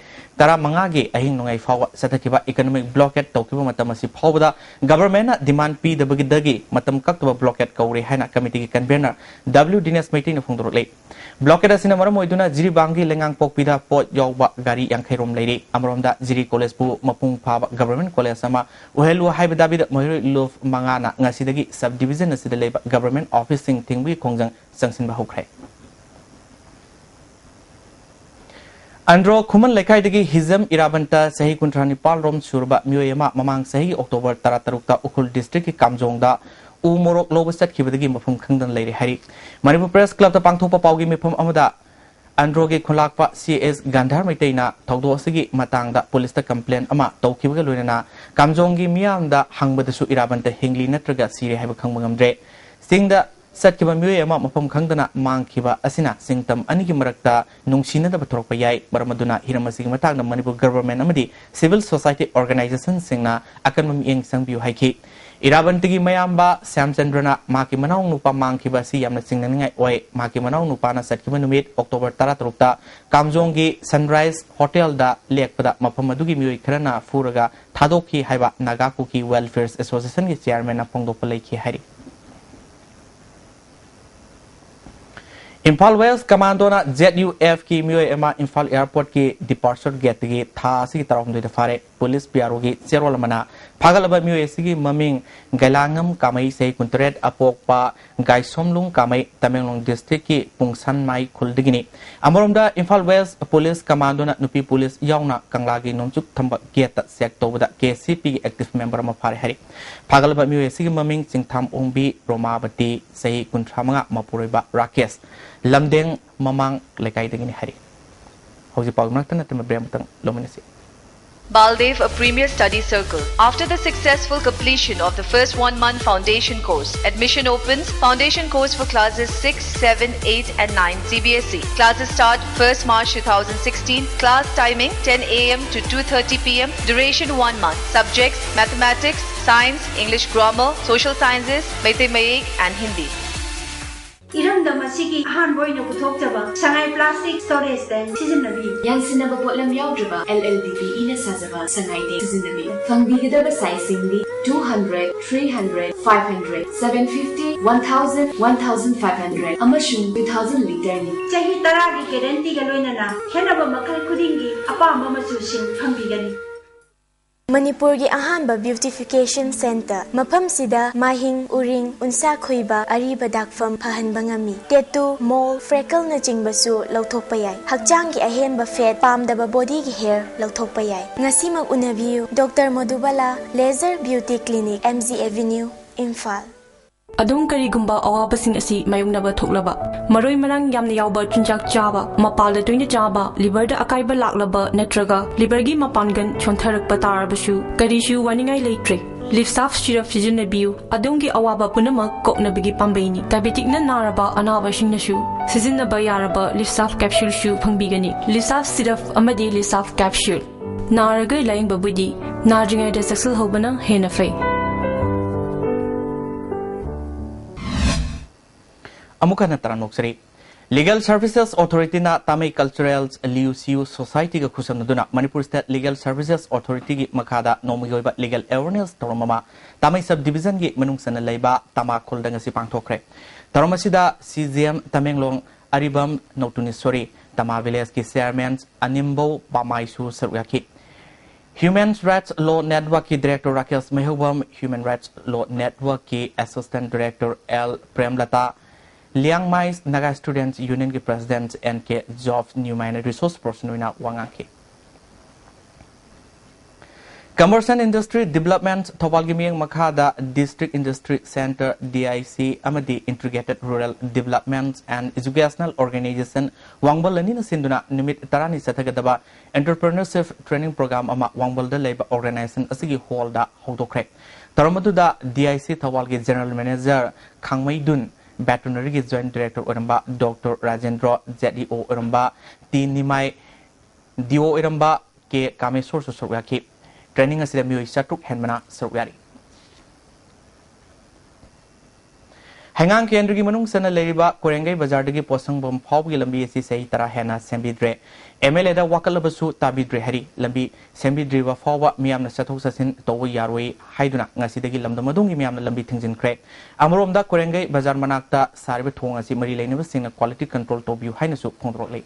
ꯇꯔꯥꯃꯉꯥꯒꯤ ꯑꯍꯤꯡ ꯅꯣꯡꯌꯥꯏ ꯐꯥꯎꯕ ꯆꯠꯊꯈꯤꯕ economic blockade ꯇꯧꯈꯤꯕ ꯃꯇꯝ ꯑꯁꯤ ꯐꯥꯎꯕꯗ governmentꯅ demand ꯄꯤꯗꯕꯒꯤꯗꯒꯤ ꯃꯇꯝ ꯀꯛꯇꯕ blockade ꯀꯧꯔꯦ ꯍꯥꯏꯅ committeeꯒꯤ convener W ꯗꯤꯅꯦꯁ ꯃꯩꯇꯩꯅ ꯐꯣꯡꯗꯣꯔꯛꯂꯤ꯫ Blockade ꯑꯁꯤꯅ ꯃꯔꯝ ꯑꯣꯏꯗꯨꯅ ꯖꯤꯔꯤꯕꯥꯝꯒꯤ ꯂꯩꯉꯥꯡꯄꯣꯛꯄꯤꯗ ꯄꯣꯠ ꯌꯥꯎꯕ ꯒꯥꯔꯤ ꯌꯥꯡꯈꯩ ꯔꯣꯝ ꯂꯩꯔꯤ꯫ ꯑꯃꯔꯣꯝꯗ ꯖꯤꯔꯤ ꯀꯣꯂꯦꯖꯄꯨ ꯃꯄꯨꯡ ꯐꯥꯕ government college ꯑꯃ ꯑꯣꯏꯍꯜꯂꯨ ꯍꯥꯏꯕ ꯗꯥꯕꯤꯗ ꯃꯍꯩꯔꯣꯏ ꯂꯨꯞ ꯃꯉꯥꯅ ꯉꯁꯤꯗꯒꯤ sub division ꯑꯁꯤꯗ ꯂꯩꯕ government officeꯁꯤꯡ ꯊꯤꯡꯕꯒꯤ ꯈꯣꯡꯖꯪ ꯆꯪꯁꯤꯟꯕ ꯍꯧꯈ꯭ꯔꯦ꯫ ꯑꯟꯗ꯭ꯔꯣ ꯈꯨꯃꯟ ꯂꯩꯀꯥꯏꯗꯒꯤ ꯍꯤꯖꯝ ꯏꯔꯥꯕꯟꯇ ꯆꯍꯤ ꯀꯨꯟꯊ꯭ꯔꯥ ꯅꯤꯄꯥꯜ ꯔꯣꯝ ꯁꯨꯔꯕ ꯃꯤꯑꯣꯏ ꯑꯃ ꯃꯃꯥꯡ ꯆꯍꯤꯒꯤ October ꯇꯔꯥꯇꯔꯨꯛꯇ ꯎꯈ꯭ꯔꯨꯜ districtꯀꯤ ꯀꯥꯝꯖꯣꯡꯗ ꯎ ꯃꯣꯔꯣꯛ ꯂꯧꯕ ꯆꯠꯈꯤꯕꯗꯒꯤ ꯃꯐꯝ ꯈꯪꯗꯅ ꯂꯩꯔꯦ ꯍꯥꯏꯔꯤ꯫ ꯃꯅꯤꯄꯨꯔ Press Clubꯇ ꯄꯥꯡꯊꯣꯛꯄ ꯄꯥꯎꯒꯤ ꯃꯤꯐꯝ ꯑꯃꯗ ꯑꯟꯗ꯭ꯔꯣꯒꯤ ꯈꯨꯂꯥꯛꯄ ꯁꯤ ꯑꯦꯁ ꯒꯟꯙꯥꯔ ꯃꯩꯇꯩꯅ ꯊꯧꯗꯣꯛ ꯑꯁꯤꯒꯤ ꯃꯇꯥꯡꯗ ꯄꯨꯂꯤꯁꯇ complain ꯑꯃ ꯇꯧꯈꯤꯕꯒ ꯂꯣꯏꯅꯅ ꯀꯥꯝꯖꯣꯡꯒꯤ ꯃꯤꯌꯥꯝꯗ ꯍꯪꯕꯗꯁꯨ ꯏꯔꯥꯕꯟꯇ ꯍꯤꯡꯂꯤ ꯅꯠꯇ꯭ꯔꯒ ꯁꯤꯔꯦ ꯍꯥꯏꯕ ꯈꯪꯕ ꯉꯝꯗ꯭ꯔꯦ꯫ ꯆꯤꯡꯗ ꯆꯠꯈꯤꯕ ꯃꯤꯑꯣꯏ ꯑꯃ ꯃꯐꯝ ꯈꯪꯗꯅ ꯃꯥꯡꯈꯤꯕ ꯑꯁꯤꯅ ꯆꯤꯡꯇꯝ ꯑꯅꯤꯒꯤ ꯃꯔꯛꯇ ꯅꯨꯡꯁꯤꯅꯗꯕ ꯊꯣꯔꯛꯄ ꯌꯥꯏ꯫ ꯃꯔꯝ ꯑꯗꯨꯅ ꯍꯤꯔꯝ ꯑꯁꯤꯒꯤ ꯃꯇꯥꯡꯗ ꯃꯅꯤꯄꯨꯔ government ꯑꯃꯗꯤ civil society organizationꯁꯤꯡꯅ ꯑꯀꯟꯕ ꯃꯤꯠꯌꯦꯡ ꯆꯪꯕꯤꯌꯨ ꯍꯥꯏꯈꯤ꯫ ꯏꯔꯥꯕꯟꯇꯒꯤ ꯃꯌꯥꯝꯕ ꯁ꯭ꯌꯥꯝꯆꯟꯗ꯭ꯔꯅ ꯃꯍꯥꯛꯀꯤ ꯃꯅꯥꯎ ꯅꯨꯄꯥ ꯃꯥꯡꯈꯤꯕ ꯑꯁꯤ ꯌꯥꯝꯅ ꯆꯤꯡꯅꯅꯤꯡꯉꯥꯏ ꯑꯣꯏ꯫ ꯃꯍꯥꯛꯀꯤ ꯃꯅꯥꯎ ꯅꯨꯄꯥꯅ ꯆꯠꯈꯤꯕ ꯅꯨꯃꯤꯠ October ꯇꯔꯥꯇꯔꯨꯛꯇ ꯀꯥꯝꯖꯣꯡꯒꯤ Sunrise Hotelꯗ ꯂꯦꯛꯄꯗ ꯃꯐꯝ ꯑꯗꯨꯒꯤ ꯃꯤꯑꯣꯏ ꯈꯔꯅ ꯐꯨꯔꯒ ꯊꯥꯗꯣꯛꯈꯤ ꯍꯥꯏꯕ ꯅꯥꯒꯥ ꯀꯨꯀꯤ Welfare Associationꯒꯤ chairmanꯅ ꯐꯣꯡꯗꯣꯛꯄ ꯂꯩꯈꯤ ꯍꯥꯏꯔꯤ꯫ ꯏꯝꯐꯥꯜ West Commandoꯅ ZUFꯀꯤ ꯃꯤꯑꯣꯏ ꯑꯃ ꯏꯝꯐꯥꯜ airportꯀꯤ departure gateꯇꯒꯤ ꯊꯥ ꯑꯁꯤꯒꯤ ꯇꯔꯥꯍꯨꯝꯗꯣꯏꯗ ꯐꯥꯔꯦ꯫ ꯄꯨꯂꯤꯁ ꯄꯤꯑꯥꯔꯑꯣꯒꯤ ꯆꯦꯔꯣꯜ ꯑꯃꯅ ꯐꯥꯒꯠꯂꯕ ꯃꯤꯑꯣꯏ ꯑꯁꯤꯒꯤ ꯃꯃꯤꯡ ꯒꯩꯂꯥꯉꯝ ꯀꯥꯃꯩ, ꯆꯍꯤ ꯀꯨꯟꯇꯔꯦꯠ, ꯑꯄꯣꯛꯄ ꯒꯥꯏꯁꯣꯝꯂꯨꯡ ꯀꯥꯃꯩ, ꯇꯃꯦꯡꯂꯣꯡ districtꯀꯤ ꯄꯨꯡꯁꯟꯃꯥꯏ ꯈꯨꯜꯗꯒꯤꯅꯤ꯫ ꯑꯃꯔꯣꯝꯗ ꯏꯝꯐꯥꯜ West Police Commandoꯅ ꯅꯨꯄꯤ ꯄꯨꯂꯤꯁ ꯌꯥꯎꯅ ꯀꯪꯂꯥꯒꯤ ꯅꯣꯡꯆꯨꯞ ꯊꯪꯕ gateꯇ check ꯇꯧꯕꯗ KCPꯒꯤ active member ꯑꯃ ꯐꯥꯔꯦ ꯍꯥꯏꯔꯤ꯫ ꯐꯥꯒꯠꯂꯕ ꯃꯤꯑꯣꯏ ꯑꯁꯤꯒꯤ ꯃꯃꯤꯡ ꯆꯤꯡꯊꯥꯝ ꯑꯣꯡꯕꯤ ꯔꯣꯃꯥꯕꯇꯤ, ꯆꯍꯤ ꯀꯨꯟꯊ꯭ꯔꯥ ꯃꯉꯥ, ꯃꯄꯨꯔꯣꯏꯕ ꯔꯥꯀꯦꯁ, ꯂꯝꯗꯦꯡ ꯃꯃꯥꯡ ꯂꯩꯀꯥꯏꯗꯒꯤꯅꯤ ꯍꯥꯏꯔꯤ꯫ ꯍꯧꯖꯤꯛ ꯄꯥꯎ ꯃꯔꯛꯇ ꯅꯠꯇꯅ break ꯑꯃꯇꯪ ꯂꯧꯃꯤꯟꯅꯁꯤ꯫ Baldev, a premier study circle. After the successful completion of the first one month foundation course, admission opens. Foundation course for classes six, seven, eight, and nine C B S E. Classes start first March two thousand sixteen. Class timing ten a m to two thirty p m. Duration one month. Subjects: mathematics, science, English grammar, social sciences, Meitei Mayek, and Hindi. ꯏꯔꯝꯗꯝ ꯑꯁꯤꯒꯤ ꯑꯍꯥꯟꯕ ꯑꯣꯏꯅ ꯄꯨꯊꯣꯛꯆꯕ ꯁꯉꯥꯏ plastic storage ꯇꯦꯡ ꯁꯤꯖꯤꯟꯅꯕꯤꯌꯨ꯫ ꯌꯥꯟꯁꯤꯟꯅꯕ ꯄꯣꯠꯂꯝ ꯌꯥꯎꯗ꯭ꯔꯕ L L D B ꯏꯅ ꯁꯥꯖꯕ ꯁꯉꯥꯏ ꯇꯦꯡ ꯁꯤꯖꯤꯟꯅꯕꯤꯌꯨ꯫ ꯐꯪꯕꯤꯒꯗꯕ ꯁꯥꯏꯖꯁꯤꯡꯗꯤ two hundred, three hundred, five hundred, seven fifty, one thousand, one thousand five hundred ꯑꯃꯁꯨꯡ two thousand ꯂꯤꯇꯔꯅꯤ꯫ ꯆꯍꯤ ꯇꯔꯥꯒꯤ ꯒꯦꯔꯦꯟꯇꯤꯒ ꯂꯣꯏꯅꯅ ꯈꯦꯠꯅꯕ ꯃꯈꯜ ꯈꯨꯗꯤꯡꯒꯤ ꯑꯄꯥꯝꯕ ꯃꯆꯨꯁꯤꯡ ꯐꯪꯕꯤꯒꯅꯤ꯫ ꯃꯅꯤꯄꯨꯔꯒꯤ ꯑꯍꯥꯟꯕ ꯕ꯭ꯌꯨꯇꯤꯐꯤꯀꯦꯁꯟ ꯁꯦꯟꯇꯔ꯫ ꯃꯐꯝꯁꯤꯗ ꯃꯥꯏꯍꯤꯡ, ꯎꯔꯤꯡ, ꯎꯟꯁꯥ ꯈꯨꯏꯕ, ꯑꯔꯤꯕ ꯗꯥꯛꯐꯝ ꯐꯍꯟꯕ ꯉꯝꯃꯤ꯫ ꯇꯦꯇꯨ, ꯃꯣꯜ, ꯐ꯭ꯔꯦꯀꯜꯅꯆꯤꯡꯕꯁꯨ ꯂꯧꯊꯣꯛꯄ ꯌꯥꯏ꯫ ꯍꯛꯆꯥꯡꯒꯤ ꯑꯍꯦꯟꯕ ꯐꯦꯠ, ꯄꯥꯝꯗꯕ ꯕꯣꯗꯤꯒꯤ ꯍꯦꯌꯔ ꯂꯧꯊꯣꯛꯄ ꯌꯥꯏ꯫ ꯉꯁꯤꯃꯛ ꯎꯅꯕꯤꯌꯨ, doctor Modubala, laser beauty clinic, M G Avenue, Imphal. ꯑꯗꯣꯝ ꯀꯔꯤꯒꯨꯝꯕ ꯑꯋꯥꯕꯁꯤꯡ ꯑꯁꯤ ꯃꯥꯌꯣꯛꯅꯕ ꯊꯣꯛꯂꯕ, ꯃꯔꯣꯏ ꯃꯔꯥꯡ ꯌꯥꯝꯅ ꯌꯥꯎꯕ ꯆꯤꯟꯖꯥꯛ ꯆꯥꯕ, ꯃꯄꯥꯜꯗ ꯇꯣꯏꯅ ꯆꯥꯕ, ꯂꯤꯚꯔꯗ ꯑꯀꯥꯏꯕ ꯂꯥꯛꯂꯕ ꯅꯠꯇ꯭ꯔꯒ ꯂꯤꯚꯔꯒꯤ ꯃꯄꯥꯡꯒꯜ ꯁꯣꯟꯊꯔꯛꯄ ꯇꯥꯔꯕꯁꯨ ꯀꯔꯤꯁꯨ ꯋꯥꯅꯤꯡꯉꯥꯏ ꯂꯩꯇ꯭ꯔꯦ꯫ ꯂꯤꯞꯁꯥꯐ ꯁꯤꯔꯞ ꯁꯤꯖꯤꯟꯅꯕꯤꯌꯨ꯫ ꯑꯗꯣꯝꯒꯤ ꯑꯋꯥꯕ ꯄꯨꯝꯅꯃꯛ ꯀꯣꯛꯅꯕꯒꯤ ꯄꯥꯝꯕꯩꯅꯤ꯫ ꯗꯥꯏꯕꯦꯇꯤꯛꯅ ꯅꯥꯔꯕ ꯑꯅꯥꯕꯁꯤꯡꯅꯁꯨ ꯁꯤꯖꯤꯟꯅꯕ ꯌꯥꯔꯕ ꯂꯤꯞꯁꯥꯐ ꯀꯦꯞꯁꯨꯜꯁꯨ ꯐꯪꯕꯤꯒꯅꯤ꯫ ꯂꯤꯞꯁꯥꯐ ꯁꯤꯔꯞ ꯑꯃꯗꯤ ꯂꯤꯞꯁꯥꯐ ꯀꯦꯞꯁꯨꯜ꯫ ꯅꯥꯔꯒ ꯂꯥꯌꯦꯡꯕꯕꯨꯗꯤ ꯅꯥꯗ꯭ꯔꯤꯉꯩꯗ ꯆꯦꯛꯁꯤꯜꯍꯧꯕꯅ ꯍꯦꯟꯅ ꯐꯩ꯫ ꯑꯃꯨꯛ ꯍꯟꯅ ꯇꯔꯥꯝꯅ ꯑꯣꯛꯆꯔꯤ꯫ Legal Services Authority ꯅ ꯇꯥꯃꯩ Cultural Liuxiu Society ꯒ ꯈꯨꯠꯁꯝꯅꯗꯨꯅ Manipur State Legal Services Authority ꯒꯤ ꯃꯈꯥꯗ ꯅꯣꯡꯃꯒꯤ ꯑꯣꯏꯕ legal awareness ꯊꯧꯔꯝ ꯑꯃ ꯇꯥꯃꯩ Sub Division ꯒꯤ ꯃꯅꯨꯡ ꯆꯟꯅ ꯂꯩꯕ ꯇꯃꯥ ꯈꯨꯜꯗ ꯉꯁꯤ ꯄꯥꯡꯊꯣꯛꯈ꯭ꯔꯦ꯫ ꯊꯧꯔꯝ ꯑꯁꯤꯗ C J M ꯇꯃꯦꯡꯂꯣꯡ ꯑꯔꯤꯕꯝ ꯅꯧꯇꯨꯅꯤꯁꯣꯔꯤ, ꯇꯃꯥ Village ꯀꯤ Chairman ꯑꯅꯤꯝꯕꯧ ꯄꯥꯃꯥꯏꯁꯨ ꯁꯔꯨꯛ ꯌꯥꯈꯤ꯫ Human Rights Law Network ꯀꯤ Director Rakesh ꯃꯩꯍꯧꯕꯝ, Human Rights Law Network ꯀꯤ Assistant Director L ꯄ꯭ꯔꯦꯝꯂꯇꯥ, Liangmai Naga Students Union ꯒꯤ President N K Job Newman ꯅ resource person ꯑꯣꯏꯅ ꯋꯥ ꯉꯥꯡꯈꯤ꯫ Tamarsan Industry Development ꯊꯧꯕꯥꯜꯒꯤ ꯃꯤꯠꯌꯦꯡ ꯃꯈꯥꯗ District Industry Centre, D I C, ꯑꯃꯗꯤ Integrated Rural Development and Educational Organization ꯋꯥꯡꯕꯜ ꯑꯅꯤꯅ ꯁꯤꯟꯗꯨꯅ ꯅꯨꯃꯤꯠ ꯇꯔꯥꯅꯤ ꯆꯠꯊꯒꯗꯕ Entrepreneurship Training Program ꯑꯃ ꯋꯥꯡꯕꯜꯗ ꯂꯩꯕ organization ꯑꯁꯤꯒꯤ hallꯗ ꯍꯧꯗꯣꯛꯈ꯭ꯔꯦ꯫ ꯊꯧꯔꯝ ꯑꯗꯨꯗ D I C ꯊꯧꯕꯥꯜꯒꯤ General Manager ꯈꯥꯡꯃꯩꯗꯨꯟ, Veterinary ꯒꯤ Joint Director ꯑꯣꯏꯔꯝꯕ Doctor Rajendro, Z E O ꯑꯣꯏꯔꯝꯕ ꯇꯤ ꯅꯤꯃꯥꯏ, D O ꯑꯣꯏꯔꯝꯕ ꯀꯦ ꯀꯥꯃꯦꯁꯣꯔꯁꯨ ꯁꯔꯨꯛ ꯌꯥꯈꯤ꯫ Training ꯑꯁꯤꯗ ꯃꯤꯑꯣꯏ ꯆꯥꯇ꯭ꯔꯨꯛ ꯍꯦꯟꯕꯅ ꯁꯔꯨꯛ ꯌꯥꯔꯤ꯫ ꯍꯩꯉꯥꯡ ꯀꯦꯟꯗ꯭ꯔꯒꯤ ꯃꯅꯨꯡ ꯆꯟꯅ ꯂꯩꯔꯤꯕ ꯀꯣꯏꯔꯦꯡꯒꯩ ꯕꯖꯥꯔꯗꯒꯤ ꯄꯣꯠꯁꯪꯕꯝ ꯐꯥꯎꯕꯒꯤ ꯂꯝꯕꯤ ꯑꯁꯤ ꯆꯍꯤ ꯇꯔꯥ ꯍꯦꯟꯅ ꯁꯦꯝꯕꯤꯗ꯭ꯔꯦ꯫ M L A ꯗ ꯋꯥꯀꯠꯂꯕꯁꯨ ꯇꯥꯕꯤꯗ꯭ꯔꯦ ꯍꯥꯏꯔꯤ꯫ ꯂꯝꯕꯤ ꯁꯦꯝꯕꯤꯗ꯭ꯔꯤꯕ ꯐꯥꯎꯕ ꯃꯤꯌꯥꯝꯅ ꯆꯠꯊꯣꯛ ꯆꯠꯁꯤꯟ ꯇꯧꯕ ꯌꯥꯔꯣꯏ ꯍꯥꯏꯗꯨꯅ ꯉꯁꯤꯗꯒꯤ ꯂꯝꯗꯝ ꯑꯗꯨꯝꯒꯤ ꯃꯤꯌꯥꯝꯅ ꯂꯝꯕꯤ ꯊꯤꯡꯖꯤꯟꯈ꯭ꯔꯦ꯫ ꯑꯃꯔꯣꯝꯗ ꯀꯣꯏꯔꯦꯡꯒꯩ ꯕꯖꯥꯔ ꯃꯅꯥꯛꯇ ꯁꯥꯔꯤꯕ ꯊꯣꯡ ꯑꯁꯤ ꯃꯔꯤ ꯂꯩꯅꯕꯁꯤꯡꯅ quality control ꯇꯧꯕꯤꯌꯨ ꯍꯥꯏꯅꯁꯨ ꯐꯣꯡꯗꯣꯔꯛꯂꯤ꯫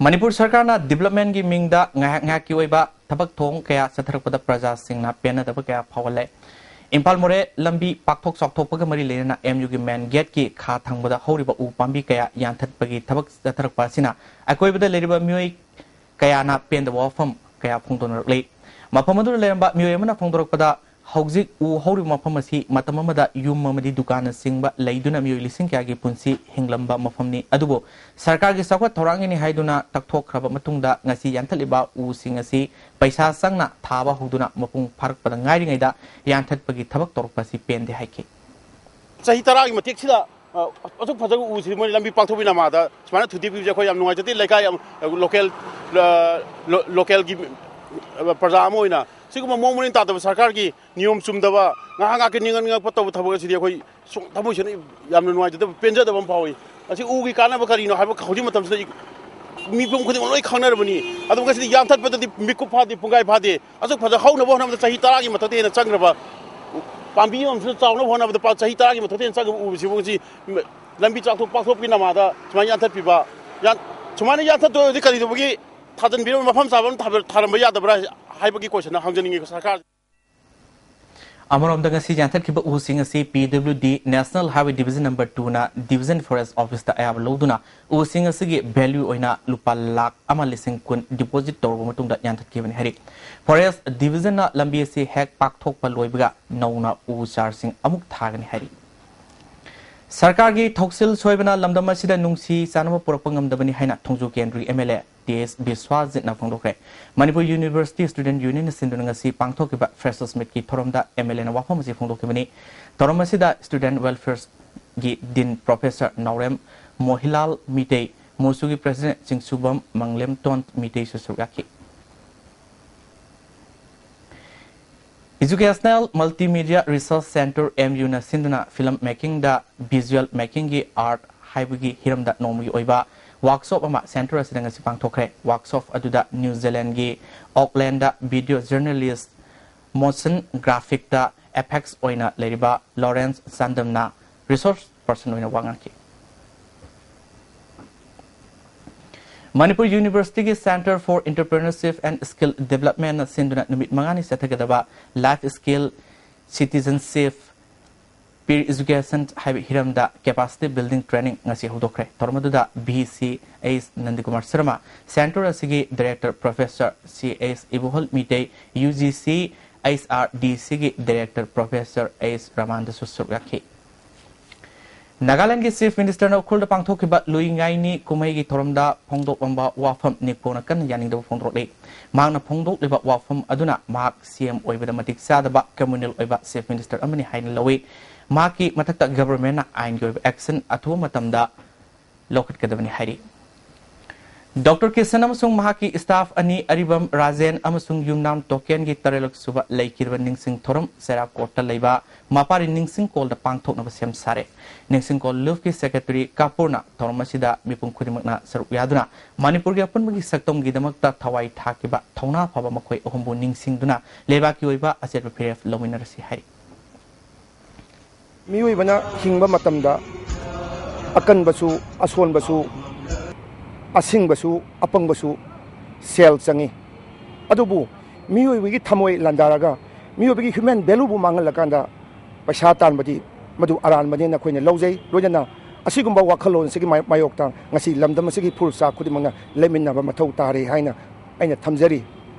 ꯃꯅꯤꯄꯨꯔ ꯁꯔꯀꯥꯔꯅ development ꯀꯤ ꯃꯤꯡꯗ ꯉꯥꯏꯍꯥꯛ ꯉꯥꯏꯍꯥꯛꯀꯤ ꯑꯣꯏꯕ ꯊꯕꯛ ꯊꯧꯑꯣꯡ ꯀꯌꯥ ꯆꯠꯊꯔꯛꯄꯗ ꯄ꯭ꯔꯖꯥꯁꯤꯡꯅ ꯄꯦꯟꯅꯗꯕ ꯀꯌꯥ ꯐꯥꯎꯍꯜꯂꯦ꯫ ꯏꯝꯐꯥꯜ ꯃꯣꯔꯦ ꯂꯝꯕꯤ ꯄꯥꯛꯊꯣꯛ ꯆꯥꯎꯊꯣꯛꯄꯒ ꯃꯔꯤ ꯂꯩꯅꯅ M U ꯒꯤ main gate ꯀꯤ ꯈꯥ ꯊꯪꯕꯗ ꯍꯧꯔꯤꯕ ꯎ ꯄꯥꯝꯕꯤ ꯀꯌꯥ ꯌꯥꯟꯊꯠꯄꯒꯤ ꯊꯕꯛ ꯆꯠꯊꯔꯛꯄ ꯑꯁꯤꯅ ꯑꯀꯣꯏꯕꯗ ꯂꯩꯔꯤꯕ ꯃꯤꯑꯣꯏ ꯀꯌꯥꯅ ꯄꯦꯟꯗꯕ ꯋꯥꯐꯝ ꯀꯌꯥ ꯐꯣꯡꯗꯣꯛꯅꯔꯛꯂꯤ꯫ ꯃꯐꯝ ꯑꯗꯨꯗ ꯂꯩꯔꯝꯕ ꯃꯤꯑꯣꯏ ꯑꯃꯅ ꯐꯣꯡꯗꯣꯔꯛꯄꯗ, ꯍꯧꯖꯤꯛ ꯎ ꯍꯧꯔꯤꯕ ꯃꯐꯝ ꯑꯁꯤ ꯃꯇꯝ ꯑꯃꯗ ꯌꯨꯝ ꯑꯃꯗꯤ ꯗꯨꯀꯥꯟꯅꯆꯤꯡꯕ ꯂꯩꯗꯨꯅ ꯃꯤꯑꯣꯏ ꯂꯤꯁꯤꯡ ꯀꯌꯥꯒꯤ ꯄꯨꯟꯁꯤ ꯍꯤꯡꯂꯝꯕ ꯃꯐꯝꯅꯤ꯫ ꯑꯗꯨꯕꯨ ꯁꯔꯀꯥꯔꯒꯤ ꯆꯥꯎꯈꯠ ꯊꯧꯔꯥꯡꯒꯤꯅꯤ ꯍꯥꯏꯗꯨꯅ ꯇꯛꯊꯣꯛꯈ꯭ꯔꯕ ꯃꯇꯨꯡꯗ ꯉꯁꯤ ꯌꯥꯟꯊꯠꯂꯤꯕ ꯎꯁꯤꯡ ꯑꯁꯤ ꯄꯩꯁꯥ ꯆꯪꯅ ꯊꯥꯕ ꯍꯧꯗꯨꯅ ꯃꯄꯨꯡ ꯐꯥꯔꯛꯄꯗ ꯉꯥꯏꯔꯤꯉꯩꯗ ꯌꯥꯟꯊꯠꯄꯒꯤ ꯊꯕꯛ ꯇꯧꯔꯛꯄ ꯑꯁꯤ ꯄꯦꯟꯗꯦ ꯍꯥꯏꯈꯤ꯫ ꯆꯍꯤ ꯇꯔꯥꯒꯤ ꯃꯇꯦꯛꯁꯤꯗ, ꯑ, ꯑꯁꯨꯛ ꯐꯖꯕ ꯎꯁꯤ ꯃꯣꯏ ꯂꯝꯕꯤ ꯄꯥꯛꯊꯣꯛꯄꯒꯤ ꯅꯃꯥꯗ ꯁꯨꯃꯥꯏꯅ ꯊꯨꯗꯦꯛꯄꯤꯕꯁꯦ ꯑꯩꯈꯣꯏ ꯌꯥꯝ ꯅꯨꯡꯉꯥꯏꯖꯗꯦ꯫ ꯂꯩꯀꯥꯏ ꯑꯃ, local, ꯑ, lo-, local ꯒꯤ, ꯑ, ꯄ꯭ꯔꯖꯥ ꯑꯃ ꯑꯣꯏꯅ ꯁꯤꯒꯨꯝꯕ ꯃꯑꯣꯡ ꯃꯔꯤꯟ ꯇꯥꯗꯕ ꯁꯔꯀꯥꯔꯒꯤ ꯅꯤꯌꯣꯝ ꯆꯨꯝꯗꯕ, ꯉꯥꯏꯍꯥꯛ ꯉꯥꯏꯍꯥꯛꯀꯤ ꯅꯤꯡꯉꯛ ꯅꯤꯡꯉꯛꯄ ꯇꯧꯕ ꯊꯕꯛ ꯑꯁꯤꯗꯤ ꯑꯩꯈꯣꯏ ꯁꯨꯝ ꯊꯃꯣꯏ ꯁꯦꯡꯅ ꯌꯥꯝꯅ ꯅꯨꯡꯉꯥꯏꯖꯗꯕ, ꯄꯦꯟꯖꯗꯕ ꯑꯃ ꯐꯥꯎꯏ꯫ ꯑꯁꯤ ꯎꯒꯤ ꯀꯥꯟꯅꯕ ꯀꯔꯤꯅꯣ ꯍꯥꯏꯕ ꯍꯧꯖꯤꯛ ꯃꯇꯝꯁꯤꯗ ꯃꯤꯄꯨꯝ ꯈꯨꯗꯤꯡꯃꯛ ꯂꯣꯏ ꯈꯪꯅꯔꯕꯅꯤ꯫ ꯑꯗꯨꯕꯨ ꯉꯁꯤꯗꯤ ꯌꯥꯟꯊꯠꯄꯗꯗꯤ ꯃꯤꯀꯨꯞ ꯐꯥꯗꯦ, ꯄꯨꯡꯈꯥꯏ ꯐꯥꯗꯦ꯫ ꯑꯁꯨꯛ ꯐꯖ ꯍꯧꯅꯕ ꯍꯣꯠꯅꯕꯗ ꯆꯍꯤ ꯇꯔꯥꯒꯤ ꯃꯊꯛꯇ ꯍꯦꯟꯅ ꯆꯪꯈ꯭ꯔꯕ ꯄꯥꯝꯕꯤ ꯑꯃꯁꯨ ꯆꯥꯎꯅꯕ ꯍꯣꯠꯅꯕꯗ ꯄ-, ꯆꯍꯤ ꯇꯔꯥꯒꯤ ꯃꯊꯛꯇ ꯍꯦꯟꯅ ꯆꯪꯈ꯭ꯔꯕ ꯎ ꯁꯤꯐꯥꯎꯁꯤ ꯂꯝꯕꯤ ꯆꯥꯎꯊꯣꯛ ꯄꯥꯛꯊꯣꯛꯄꯒꯤ ꯅꯃꯥꯗ ꯁꯨꯃꯥꯏꯅ ꯌꯥꯟꯊꯠꯄꯤꯕ, ꯌꯥꯟ-, ꯁꯨꯃꯥꯏꯅ ꯌꯥꯟꯊꯠꯇꯣꯏ ꯑꯣꯏꯔꯗꯤ ꯀꯔꯤꯗꯧꯕꯒꯤ ꯊꯥꯖꯤꯟꯕꯤꯔꯕ ꯃꯐꯝ ꯆꯥꯕ ꯑꯃ ꯊꯥꯕ-, ꯊꯥꯔꯝꯕ ꯌꯥꯗꯕ꯭ꯔꯥ ꯍꯥꯏꯕꯒꯤ question ꯍꯪꯖꯅꯤꯡꯉꯤ ꯁꯔꯀꯥꯔ꯫ ꯑꯃꯔꯣꯝꯗ, ꯉꯁꯤ ꯌꯥꯟꯊꯠꯈꯤꯕ ꯎꯁꯤꯡ ꯑꯁꯤ P W D National Highway Division Number two ꯅ Division Forest Office ꯇ ꯑꯌꯥꯕ ꯂꯧꯗꯨꯅ ꯎꯁꯤꯡ ꯑꯁꯤꯒꯤ value ꯑꯣꯏꯅ ꯂꯨꯄꯥ ꯂꯥꯈ ꯑꯃ ꯂꯤꯁꯤꯡ ꯀꯨꯟ deposit ꯇꯧꯔꯕ ꯃꯇꯨꯡꯗ ꯌꯥꯟꯊꯠꯈꯤꯕꯅꯤ ꯍꯥꯏꯔꯤ꯫ Forest Division ꯅ ꯂꯝꯕꯤ ꯑꯁꯤ ꯍꯦꯛ ꯄꯥꯛꯊꯣꯛꯄ ꯂꯣꯏꯕꯒ ꯅꯧꯅ ꯎ ꯆꯥꯔꯁꯤꯡ ꯑꯃꯨꯛ ꯊꯥꯒꯅꯤ ꯍꯥꯏꯔꯤ꯫ ꯁꯔꯀꯥꯔꯒꯤ ꯊꯧꯁꯤꯜ ꯁꯣꯏꯕꯅ ꯂꯝꯗꯝ ꯑꯁꯤꯗ ꯅꯨꯡꯁꯤ ꯆꯥꯟꯅꯕ ꯄꯨꯔꯛꯄ ꯉꯝꯗꯕꯅꯤ ꯍꯥꯏꯅ ꯊꯣꯡꯖꯨ ꯀꯦꯟꯗ꯭ꯔꯒꯤ M L A T S ꯕꯤꯁ꯭ꯋꯥꯖꯤꯠꯅ ꯐꯣꯡꯗꯣꯛꯈ꯭ꯔꯦ꯫ Manipur University Student Union ꯅ ꯁꯤꯟꯗꯨꯅ ꯉꯁꯤ ꯄꯥꯡꯊꯣꯛꯈꯤꯕ Freshers Meet ꯀꯤ ꯊꯧꯔꯝꯗ M L A ꯅ ꯋꯥꯐꯝ ꯑꯁꯤ ꯐꯣꯡꯗꯣꯛꯈꯤꯕꯅꯤ꯫ ꯊꯧꯔꯝ ꯑꯁꯤꯗ Student Welfare ꯒꯤ Dean Professor ꯅꯥꯎꯔꯦꯝ ꯃꯣꯍꯤꯂꯥꯜ ꯃꯤꯇꯩ, ꯃꯣꯁꯨꯒꯤ President ꯆꯤꯡꯁꯨꯕꯝ ꯃꯪꯂꯦꯝꯇꯣꯟ ꯃꯤꯇꯩꯁꯨ ꯁꯔꯨꯛ ꯌꯥꯈꯤ꯫ Educational Multimedia Research Centre, M U ꯅ ꯁꯤꯟꯗꯨꯅ film making ꯗ visual making ꯒꯤ art ꯍꯥꯏꯕꯒꯤ ꯍꯤꯔꯝꯗ ꯅꯣꯡꯃꯒꯤ ꯑꯣꯏꯕ workshop ꯑꯃ centre ꯑꯁꯤꯗ ꯉꯁꯤ ꯄꯥꯡꯊꯣꯛꯈ꯭ꯔꯦ꯫ Workshop ꯑꯗꯨꯗ New Zealand ꯒꯤ Auckland ꯗ video journalist, motion graphic ꯇ apex ꯑꯣꯏꯅ ꯂꯩꯔꯤꯕ ꯂꯣꯔꯦꯟꯁ ꯆꯥꯟꯗꯝꯅ resource person ꯑꯣꯏꯅ ꯋꯥ ꯉꯥꯡꯈꯤ꯫ ꯃꯅꯤꯄꯨꯔ University ꯒꯤ Centre for Entrepreneurship and Skill Development ꯅ ꯁꯤꯟꯗꯨꯅ ꯅꯨꯃꯤꯠ ꯃꯉꯥꯅꯤ ꯆꯠꯊꯒꯗꯕ Life Skill, Citizenship, Peer Education ꯍꯥꯏꯕ ꯍꯤꯔꯝꯗ capacity building training ꯉꯁꯤ ꯍꯧꯗꯣꯛꯈ꯭ꯔꯦ꯫ ꯊꯧꯔꯝ ꯑꯗꯨꯗ V C H ꯅꯟꯗꯀꯨꯃꯥꯔ Sharma, centre ꯑꯁꯤꯒꯤ Director Professor C H ꯏꯕꯣꯍꯜ Meitei, U G C H R D C ꯒꯤ Director Professor H ꯔꯃꯥꯟꯗꯁꯨ ꯁꯔꯨꯛ ꯌꯥꯈꯤ꯫ ꯅꯥꯒꯥꯂꯦꯟꯗꯒꯤ Chief Minister ꯅ ꯎꯈ꯭ꯔꯨꯜꯗ ꯄꯥꯡꯊꯣꯛꯈꯤꯕ ꯂꯨꯏ ꯉꯥꯏꯅꯤ ꯀꯨꯝꯍꯩꯒꯤ ꯊꯧꯔꯝꯗ ꯐꯣꯡꯗꯣꯛꯂꯝꯕ ꯋꯥꯐꯝ ꯅꯤꯛꯄꯣꯅ ꯀꯟꯅ ꯌꯥꯅꯤꯡꯗꯕ ꯐꯣꯡꯗꯣꯔꯛꯂꯤ꯫ ꯃꯍꯥꯛꯅ ꯐꯣꯡꯗꯣꯛꯂꯤꯕ ꯋꯥꯐꯝ ꯑꯗꯨꯅ ꯃꯍꯥꯛ C M ꯑꯣꯏꯕꯗ ꯃꯇꯤꯛ ꯆꯥꯗꯕ criminal ꯑꯣꯏꯕ Chief Minister ꯑꯃꯅꯤ ꯍꯥꯏꯅ ꯂꯧꯏ꯫ ꯃꯍꯥꯛꯀꯤ ꯃꯊꯛꯇ government ꯅ ꯑꯥꯏꯟꯒꯤ ꯑꯣꯏꯕ action ꯑꯊꯨꯕ ꯃꯇꯝꯗ ꯂꯧꯈꯠꯀꯗꯕꯅꯤ ꯍꯥꯏꯔꯤ꯫ Doctor ꯀꯤꯁꯟ ꯑꯃꯁꯨꯡ ꯃꯍꯥꯛꯀꯤ staff ꯑꯅꯤ ꯑꯔꯤꯕꯝ ꯔꯥꯖꯦꯟ ꯑꯃꯁꯨꯡ ꯌꯨꯝꯅꯥꯝ ꯇꯣꯀꯦꯟꯒꯤ ꯇꯔꯦꯠꯂꯛ ꯁꯨꯕ ꯂꯩꯈꯤꯗꯕ ꯅꯤꯡꯁꯤꯡ ꯊꯧꯔꯝ ꯆꯩꯔꯥꯛ ꯀꯣꯔꯠꯇ ꯂꯩꯕ ꯃꯄꯥꯔꯤ ꯅꯤꯡꯁꯤꯡ ꯀꯣꯜꯗ ꯄꯥꯡꯊꯣꯛꯅꯕ ꯁꯦꯝ ꯁꯥꯔꯦ꯫ ꯅꯤꯡꯁꯤꯡ ꯀꯣꯜ ꯂꯨꯞꯀꯤ secretary ꯀꯥꯄꯨꯔꯅ ꯊꯧꯔꯝ ꯑꯁꯤꯗ ꯃꯤꯄꯨꯝ ꯈꯨꯗꯤꯡꯃꯛꯅ ꯁꯔꯨꯛ ꯌꯥꯗꯨꯅ ꯃꯅꯤꯄꯨꯔꯒꯤ ꯑꯄꯨꯟꯕꯒꯤ ꯁꯛꯇꯝꯒꯤꯗꯃꯛꯇ ꯊꯋꯥꯏ ꯊꯥꯈꯤꯕ ꯊꯧꯅꯥ ꯐꯕ ꯃꯈꯣꯏ ꯑꯍꯨꯝꯕꯨ ꯅꯤꯡꯁꯤꯡꯗꯨꯅ ꯂꯩꯕꯥꯛꯀꯤ ꯑꯣꯏꯕ ꯑꯆꯦꯠꯄ ꯐꯤꯔꯦꯞ ꯂꯧꯃꯤꯟꯅꯔꯁꯤ ꯍꯥꯏꯔꯤ꯫ ꯃꯤꯑꯣꯏꯕꯅ ꯍꯤꯡꯕ ꯃꯇꯝꯗ ꯑꯀꯟꯕꯁꯨ, ꯑꯁꯣꯟꯕꯁꯨ, ꯑꯁꯤꯡꯕꯁꯨ, ꯑꯄꯪꯕꯁꯨ ꯁꯦꯜ ꯆꯪꯏ꯫ ꯑꯗꯨꯕꯨ ꯃꯤꯑꯣꯏꯕꯒꯤ ꯊꯃꯣꯏ ꯂꯥꯟꯗꯥꯔꯒ ꯃꯤꯑꯣꯏꯕꯒꯤ human valueꯕꯨ ꯃꯥꯡꯍꯜꯂꯀꯥꯟꯗ ꯄꯩꯁꯥ ꯇꯥꯟꯕꯗꯤ ꯃꯗꯨ ꯑꯔꯥꯟꯕꯅꯦꯅ ꯑꯩꯈꯣꯏꯅ ꯂꯧꯖꯩ꯫ ꯂꯣꯏꯅꯅ ꯑꯁꯤꯒꯨꯝꯕ ꯋꯥꯈꯜꯂꯣꯟꯁꯤꯒꯤ ꯃꯥꯏ-, ꯃꯥꯌꯣꯛꯇ ꯉꯁꯤ ꯂꯝꯗꯝ ꯑꯁꯤꯒꯤ ꯐꯨꯔꯨꯞꯆꯥ ꯈꯨꯗꯤꯡꯃꯛꯅ ꯂꯩꯃꯤꯟꯅꯕ ꯃꯊꯧ ꯇꯥꯔꯦ ꯍꯥꯏꯅ ꯑꯩꯅ ꯊꯝꯖꯔꯤ꯫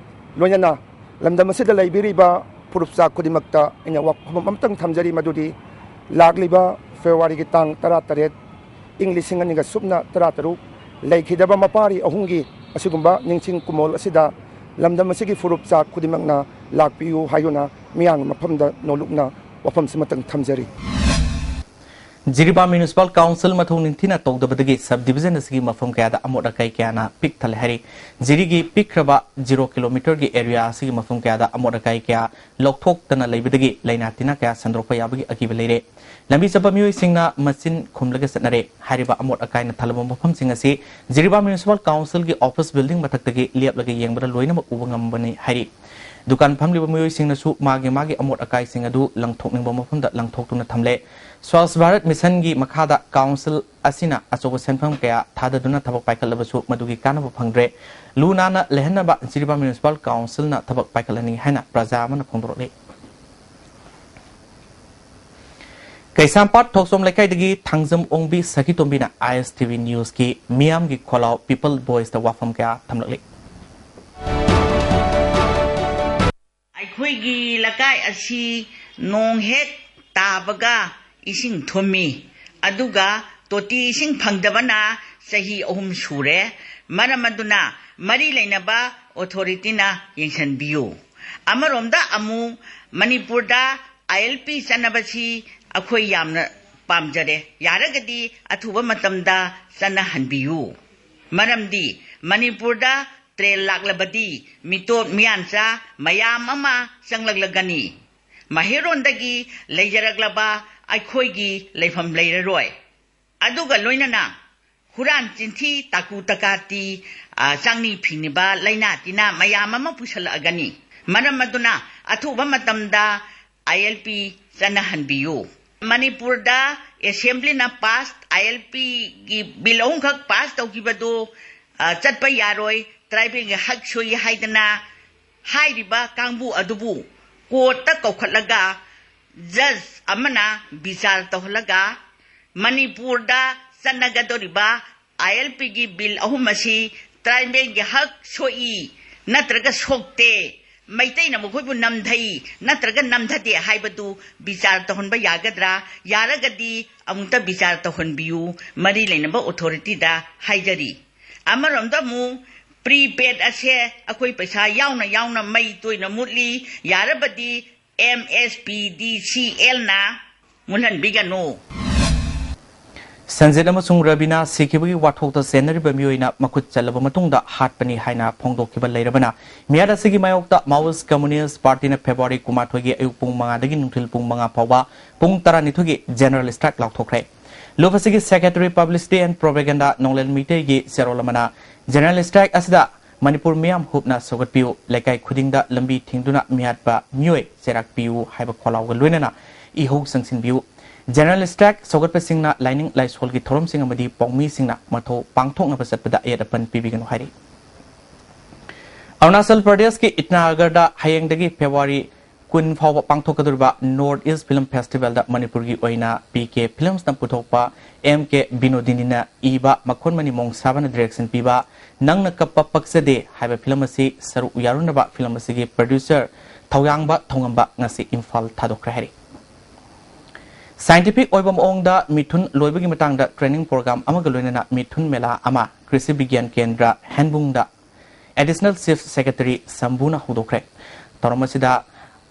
ꯂꯣꯏꯅꯅ ꯂꯝꯗꯝ ꯑꯁꯤꯗ ꯂꯩꯕꯤꯔꯤꯕ ꯐꯨꯔꯨꯞꯆꯥ ꯈꯨꯗꯤꯡꯃꯛꯇ ꯑꯩꯅ ꯋꯥꯐꯝ ꯑꯃꯇꯪ ꯊꯝꯖꯔꯤ, ꯃꯗꯨꯗꯤ ꯂꯥꯛꯂꯤꯕ ꯐꯦꯕ꯭ꯔꯨꯋꯥꯔꯤꯒꯤ ꯇꯥꯡ ꯇꯔꯥꯇꯔꯦꯠ, ꯏꯪ ꯂꯤꯁꯤꯡ ꯑꯅꯤꯒ ꯁꯨꯞꯅ ꯇꯔꯥꯇꯔꯨꯛ ꯂꯩꯈꯤꯗꯕ ꯃꯄꯥꯔꯤ ꯑꯍꯨꯝꯒꯤ ꯑꯁꯤꯒꯨꯝꯕ ꯅꯤꯡꯁꯤꯡ ꯀꯨꯝꯑꯣꯜ ꯑꯁꯤꯗ ꯂꯝꯗꯝ ꯑꯁꯤꯒꯤ ꯐꯨꯔꯨꯞꯆꯥ ꯈꯨꯗꯤꯡꯃꯛꯅ ꯂꯥꯛꯄꯤꯌꯨ ꯍꯥꯏꯗꯨꯅ ꯃꯤꯌꯥꯝꯒꯤ ꯃꯐꯝꯗ ꯅꯣꯂꯨꯛꯅ ꯋꯥꯐꯝꯁꯤꯃꯇꯪ ꯊꯝꯖꯔꯤ꯫ ꯖꯤꯔꯤꯕꯥꯝ Municipal Council ꯃꯊꯧ ꯅꯤꯡꯊꯤꯅ ꯇꯧꯗꯕꯗꯒꯤ sub division ꯑꯁꯤꯒꯤ ꯃꯐꯝ ꯀꯌꯥꯗ ꯑꯃꯣꯠ ꯑꯀꯥꯏ ꯀꯌꯥꯅ ꯄꯤꯛ ꯊꯜꯂꯦ ꯍꯥꯏꯔꯤ꯫ ꯖꯤꯔꯤꯒꯤ ꯄꯤꯛꯈ꯭ꯔꯕ zero kilometerꯒꯤ area ꯑꯁꯤꯒꯤ ꯃꯐꯝ ꯀꯌꯥꯗ ꯑꯃꯣꯠ ꯑꯀꯥꯏ ꯀꯌꯥ ꯂꯧꯊꯣꯛꯇꯅ ꯂꯩꯕꯗꯒꯤ ꯂꯥꯏꯅꯥ ꯇꯤꯟꯅꯥ ꯀꯌꯥ ꯁꯟꯗꯣꯔꯛꯄ ꯌꯥꯕꯒꯤ ꯑꯀꯤꯕ ꯂꯩꯔꯦ꯫ ꯂꯝꯕꯤ ꯆꯠꯄ ꯃꯤꯑꯣꯏꯁꯤꯡꯅ ꯃꯆꯤꯟ ꯈꯨꯝꯂꯒ ꯆꯠꯅꯔꯦ꯫ ꯍꯥꯏꯔꯤꯕ ꯑꯃꯣꯠ ꯑꯀꯥꯏꯅ ꯊꯜꯂꯕ ꯃꯐꯝꯁꯤꯡ ꯑꯁꯤ ꯖꯤꯔꯤꯕꯥꯝ Municipal Councilꯒꯤ office building ꯃꯊꯛꯇꯒꯤ ꯂꯦꯞꯂꯒ ꯌꯦꯡꯕꯗ ꯂꯣꯏꯅꯃꯛ ꯎꯕ ꯉꯝꯕꯅꯤ ꯍꯥꯏꯔꯤ꯫ ꯗꯨꯀꯥꯟ ꯐꯝꯂꯤꯕ ꯃꯤꯑꯣꯏꯁꯤꯡꯅꯁꯨ ꯃꯥꯒꯤ ꯃꯥꯒꯤ ꯑꯃꯣꯠ ꯑꯀꯥꯏꯁꯤꯡ ꯑꯗꯨ ꯂꯪꯊꯣꯛꯅꯤꯡꯕ ꯃꯐꯝꯗ ꯂꯪꯊꯣꯛꯇꯨꯅ ꯊꯝꯂꯦ꯫ Swachh Bharat Missionꯒꯤ ꯃꯈꯥꯗ council ꯑꯁꯤꯅ ꯑꯆꯧꯕ ꯁꯦꯟꯐꯝ ꯀꯌꯥ ꯊꯥꯗꯗꯨꯅ ꯊꯕꯛ ꯄꯥꯏꯈꯠꯂꯕꯁꯨ ꯃꯗꯨꯒꯤ ꯀꯥꯟꯅꯕ ꯐꯪꯗ꯭ꯔꯦ꯫ ꯂꯨ ꯅꯥꯟꯅ ꯂꯩꯍꯟꯅꯕ ꯖꯤꯔꯤꯕꯥꯝ Municipal Councilꯅ ꯊꯕꯛ ꯄꯥꯏꯈꯠꯍꯟꯅꯤꯡꯏ ꯍꯥꯏꯅ ꯄ꯭ꯔꯖꯥ ꯑꯃꯅ ꯐꯣꯡꯗꯣꯔꯛꯂꯤ꯫ ꯀꯩꯁꯥꯝꯄꯥꯠ ꯊꯣꯛꯆꯣꯝ ꯂꯩꯀꯥꯏꯗꯒꯤ ꯊꯥꯡꯖꯝ ꯑꯣꯡꯕꯤ ꯁꯈꯤꯇꯣꯝꯕꯤꯅ ISTV Newsꯀꯤ ꯃꯤꯌꯥꯝꯒꯤ ꯈꯣꯜꯂꯥꯎ People Voiceꯇ ꯋꯥꯐꯝ ꯀꯌꯥ ꯊꯝꯂꯛꯂꯤ꯫ ꯑꯩꯈꯣꯏꯒꯤ ꯂꯩꯀꯥꯏ ꯑꯁꯤ ꯅꯣꯡ ꯍꯦꯛ ꯇꯥꯕꯒ ꯏꯁꯤꯡ ꯊꯨꯝꯃꯤ, ꯑꯗꯨꯒ ꯇꯣꯇꯤ ꯏꯁꯤꯡ ꯐꯪꯗꯕꯅ ꯆꯍꯤ ꯑꯍꯨꯝ ꯁꯨꯔꯦ꯫ ꯃꯔꯝ ꯑꯗꯨꯅ ꯃꯔꯤ ꯂꯩꯅꯕ authorityꯅ ꯌꯦꯡꯁꯤꯟꯕꯤꯌꯨ꯫ ꯑꯃꯔꯣꯝꯗ ꯑꯃꯨꯛ ꯃꯅꯤꯄꯨꯔꯗ ILP ꯆꯠꯅꯕꯁꯤ ꯑꯩꯈꯣꯏ ꯌꯥꯝꯅ ꯄꯥꯝꯖꯔꯦ꯫ ꯌꯥꯔꯒꯗꯤ ꯑꯊꯨꯕ ꯃꯇꯝꯗ ꯆꯠꯅꯍꯟꯕꯤꯌꯨ꯫ ꯃꯔꯝꯗꯤ ꯃꯅꯤꯄꯨꯔꯗ train ꯂꯥꯛꯂꯕꯗꯤ ꯃꯤꯇꯣꯞ ꯃꯤꯌꯥꯟꯆꯥ ꯃꯌꯥꯝ ꯑꯃ ꯆꯪꯂꯛꯂꯒꯅꯤ꯫ ꯃꯍꯩꯔꯣꯟꯗꯒꯤ ꯂꯩꯖꯔꯛꯂꯕ ꯑꯩꯈꯣꯏꯒꯤ ꯂꯩꯐꯝ ꯂꯩꯔꯔꯣꯏ꯫ ꯑꯗꯨꯒ ꯂꯣꯏꯅꯅ ꯍꯨꯔꯥꯟ ꯆꯤꯟꯊꯤ, ꯇꯥꯀꯨ ꯇꯀꯥꯇꯤ, ꯑ, ꯆꯥꯡꯅꯤ ꯐꯤꯡꯅꯤꯕ ꯂꯥꯏꯅꯥ ꯇꯤꯟꯅꯥ ꯃꯌꯥꯝ ꯑꯃ ꯄꯨꯁꯜꯂꯛꯑꯒꯅꯤ꯫ ꯃꯔꯝ ꯑꯗꯨꯅ ꯑꯊꯨꯕ ꯃꯇꯝꯗ ILP ꯆꯠꯅꯍꯟꯕꯤꯌꯨ꯫ ꯃꯅꯤꯄꯨꯔꯗ assemblyꯅ pass, ILPꯒꯤ bill ꯑꯍꯨꯝꯈꯛ pass ꯇꯧꯈꯤꯕꯗꯨ, ꯑ, ꯆꯠꯄ ꯌꯥꯔꯣꯏ, tribalꯒꯤ ꯍꯛ ꯁꯣꯛꯏ ꯍꯥꯏꯗꯅ ꯍꯥꯏꯔꯤꯕ ꯀꯥꯡꯕꯨ ꯑꯗꯨꯕꯨ ꯀꯣꯔꯠꯇ ꯀꯧꯈꯠꯂꯒ ꯖꯖ ꯑꯃꯅ ꯕꯤꯆꯥꯔ ꯇꯧꯍꯜꯂꯒ ꯃꯅꯤꯄꯨꯔꯗ ꯆꯠꯅꯒꯗꯧꯔꯤꯕ ꯑꯥꯏ ꯑꯦꯜ ꯄꯤꯒꯤ ꯕꯤꯜ ꯑꯍꯨꯝ ꯑꯁꯤ ꯇ꯭ꯔꯥꯏꯕꯦꯜꯒꯤ ꯍꯛ ꯁꯣꯛꯏ ꯅꯠꯇ꯭ꯔꯒ ꯁꯣꯛꯇꯦ, ꯃꯩꯇꯩꯅ ꯃꯈꯣꯏꯕꯨ ꯅꯝꯊꯩ ꯅꯠꯇ꯭ꯔꯒ ꯅꯝꯊꯗꯦ ꯍꯥꯏꯕꯗꯨ ꯕꯤꯆꯥꯔ ꯇꯧꯍꯟꯕ ꯌꯥꯒꯗ꯭ꯔꯥ? ꯌꯥꯔꯒꯗꯤ ꯑꯃꯨꯛꯇ ꯕꯤꯆꯥꯔ ꯇꯧꯍꯟꯕꯤꯌꯨ, ꯃꯔꯤ ꯂꯩꯅꯕ ꯑꯣꯊꯣꯔꯤꯇꯤꯗ ꯍꯥꯏꯖꯔꯤ꯫ ꯑꯃꯔꯣꯝꯗ ꯑꯃꯨꯛ ꯄ꯭ꯔꯤꯄꯦꯗ ꯑꯁꯦ ꯑꯩꯈꯣꯏ ꯄꯩꯁꯥ ꯌꯥꯎꯅ ꯌꯥꯎꯅ ꯃꯩ ꯇꯣꯏꯅ ꯃꯨꯠꯂꯤ, ꯌꯥꯔꯕꯗꯤ ꯑꯦꯝ ꯑꯦꯁ ꯄꯤ ꯗꯤ ꯁꯤ ꯑꯦꯜꯅ ꯃꯨꯠꯍꯟꯕꯤꯒꯅꯨ꯫ ꯁꯟꯖꯤꯠ ꯑꯃꯁꯨꯡ ꯔꯕꯤꯅꯥ ꯁꯤꯈꯤꯕꯒꯤ ꯋꯥꯊꯣꯛꯇ ꯆꯦꯟꯅꯔꯤꯕ ꯃꯤꯑꯣꯏꯅ ꯃꯈꯨꯠ ꯆꯠꯂꯕ ꯃꯇꯨꯡꯗ ꯍꯥꯠꯄꯅꯤ ꯍꯥꯏꯅ ꯐꯣꯡꯗꯣꯛꯈꯤꯕ ꯂꯩꯔꯕꯅ ꯃꯤꯍꯥꯠ ꯑꯁꯤꯒꯤ ꯃꯥꯌꯣꯛꯇ Maoist Communist Partyꯅ February ꯀꯨꯟꯃꯥꯊꯣꯏꯒꯤ ꯑꯌꯨꯛ ꯄꯨꯡ ꯃꯉꯥꯗꯒꯤ ꯅꯨꯡꯊꯤꯜ ꯄꯨꯡ ꯃꯉꯥ ꯐꯥꯎꯕ ꯄꯨꯡ ꯇꯔꯥꯅꯤꯊꯣꯏꯒꯤ general strike ꯂꯥꯎꯊꯣꯛꯈ꯭ꯔꯦ꯫ ꯂꯨꯞ ꯑꯁꯤꯒꯤ secretary publicity and propaganda ꯅꯣꯡꯂꯦꯟ ꯃꯤꯇꯩꯒꯤ ꯆꯦꯔꯣꯜ ꯑꯃꯅ general strike ꯑꯁꯤꯗ ꯃꯅꯤꯄꯨꯔ ꯃꯤꯌꯥꯝ ꯍꯨꯞꯅ ꯁꯧꯒꯠꯄꯤꯌꯨ, ꯂꯩꯀꯥꯏ ꯈꯨꯗꯤꯡꯗ ꯂꯝꯕꯤ ꯊꯤꯡꯗꯨꯅ ꯃꯤꯍꯥꯠꯄ ꯃꯤꯑꯣꯏ ꯆꯩꯔꯥꯛ ꯄꯤꯌꯨ ꯍꯥꯏꯕ ꯈꯣꯜꯂꯥꯎꯒ ꯂꯣꯏꯅꯅ ꯏꯍꯧ ꯆꯪꯁꯤꯟꯕꯤꯌꯨ꯫ General strike ꯁꯧꯒꯠꯄꯁꯤꯡꯅ ꯂꯥꯏꯅꯤꯡ ꯂꯥꯏꯁꯣꯜꯒꯤ ꯊꯧꯔꯝꯁꯤꯡ ꯑꯃꯗꯤ ꯄꯥꯎꯃꯤꯁꯤꯡꯅ ꯃꯊꯧ ꯄꯥꯡꯊꯣꯛꯅꯕ ꯆꯠꯄꯗ ꯑꯌꯦꯠ ꯑꯄꯟ ꯄꯤꯕꯤꯒꯅꯨ ꯍꯥꯏꯔꯤ꯫ ꯑꯔꯨꯅꯥꯆꯜ ꯄ꯭ꯔꯗꯦꯁꯀꯤ ꯏꯇꯥꯅꯒꯔꯗ ꯍꯌꯦꯡꯗꯒꯤ February ꯀꯨꯟ ꯐꯥꯎꯕ ꯄꯥꯡꯊꯣꯛꯀꯗꯧꯔꯤꯕ North East Film Festivalꯗ ꯃꯅꯤꯄꯨꯔꯒꯤ ꯑꯣꯏꯅ ꯄꯤ ꯀꯦ Filmsꯅ ꯄꯨꯊꯣꯛꯄ ꯑꯦꯝ ꯀꯦ ꯕꯤꯅꯣꯗꯤꯅꯤꯅ ꯏꯕ ꯃꯈꯣꯟ ꯃꯅꯤ ꯃꯣꯡꯁꯥꯕꯅ direction ꯄꯤꯕ ꯅꯪꯅ ꯀꯞꯄ ꯄꯛꯆꯗꯦ ꯍꯥꯏꯕ film ꯑꯁꯤ ꯁꯔꯨꯛ ꯌꯥꯔꯨꯅꯕ film ꯑꯁꯤꯒꯤ producer ꯊꯧꯌꯥꯡꯕ ꯊꯧꯉꯝꯕ ꯉꯁꯤ ꯏꯝꯐꯥꯜ ꯊꯥꯗꯣꯛꯈ꯭ꯔꯦ ꯍꯥꯏꯔꯤ꯫ Scientific ꯑꯣꯏꯕ ꯃꯑꯣꯡꯗ ꯃꯤꯊꯨꯟ ꯂꯣꯏꯕꯒꯤ ꯃꯇꯥꯡꯗ training program ꯑꯃꯒ ꯂꯣꯏꯅꯅ ꯃꯤꯊꯨꯟ ꯃꯦꯂꯥ ꯑꯃ ꯀ꯭ꯔꯤꯁꯤ ꯕꯤꯒ꯭ꯌꯥꯟ ꯀꯦꯟꯗ꯭ꯔ ꯍꯦꯟꯕꯨꯡꯗ Additional Chief Secretary ꯁꯝꯕꯨꯅ ꯍꯧꯗꯣꯛꯈ꯭ꯔꯦ꯫ ꯊꯧꯔꯝ ꯑꯁꯤꯗ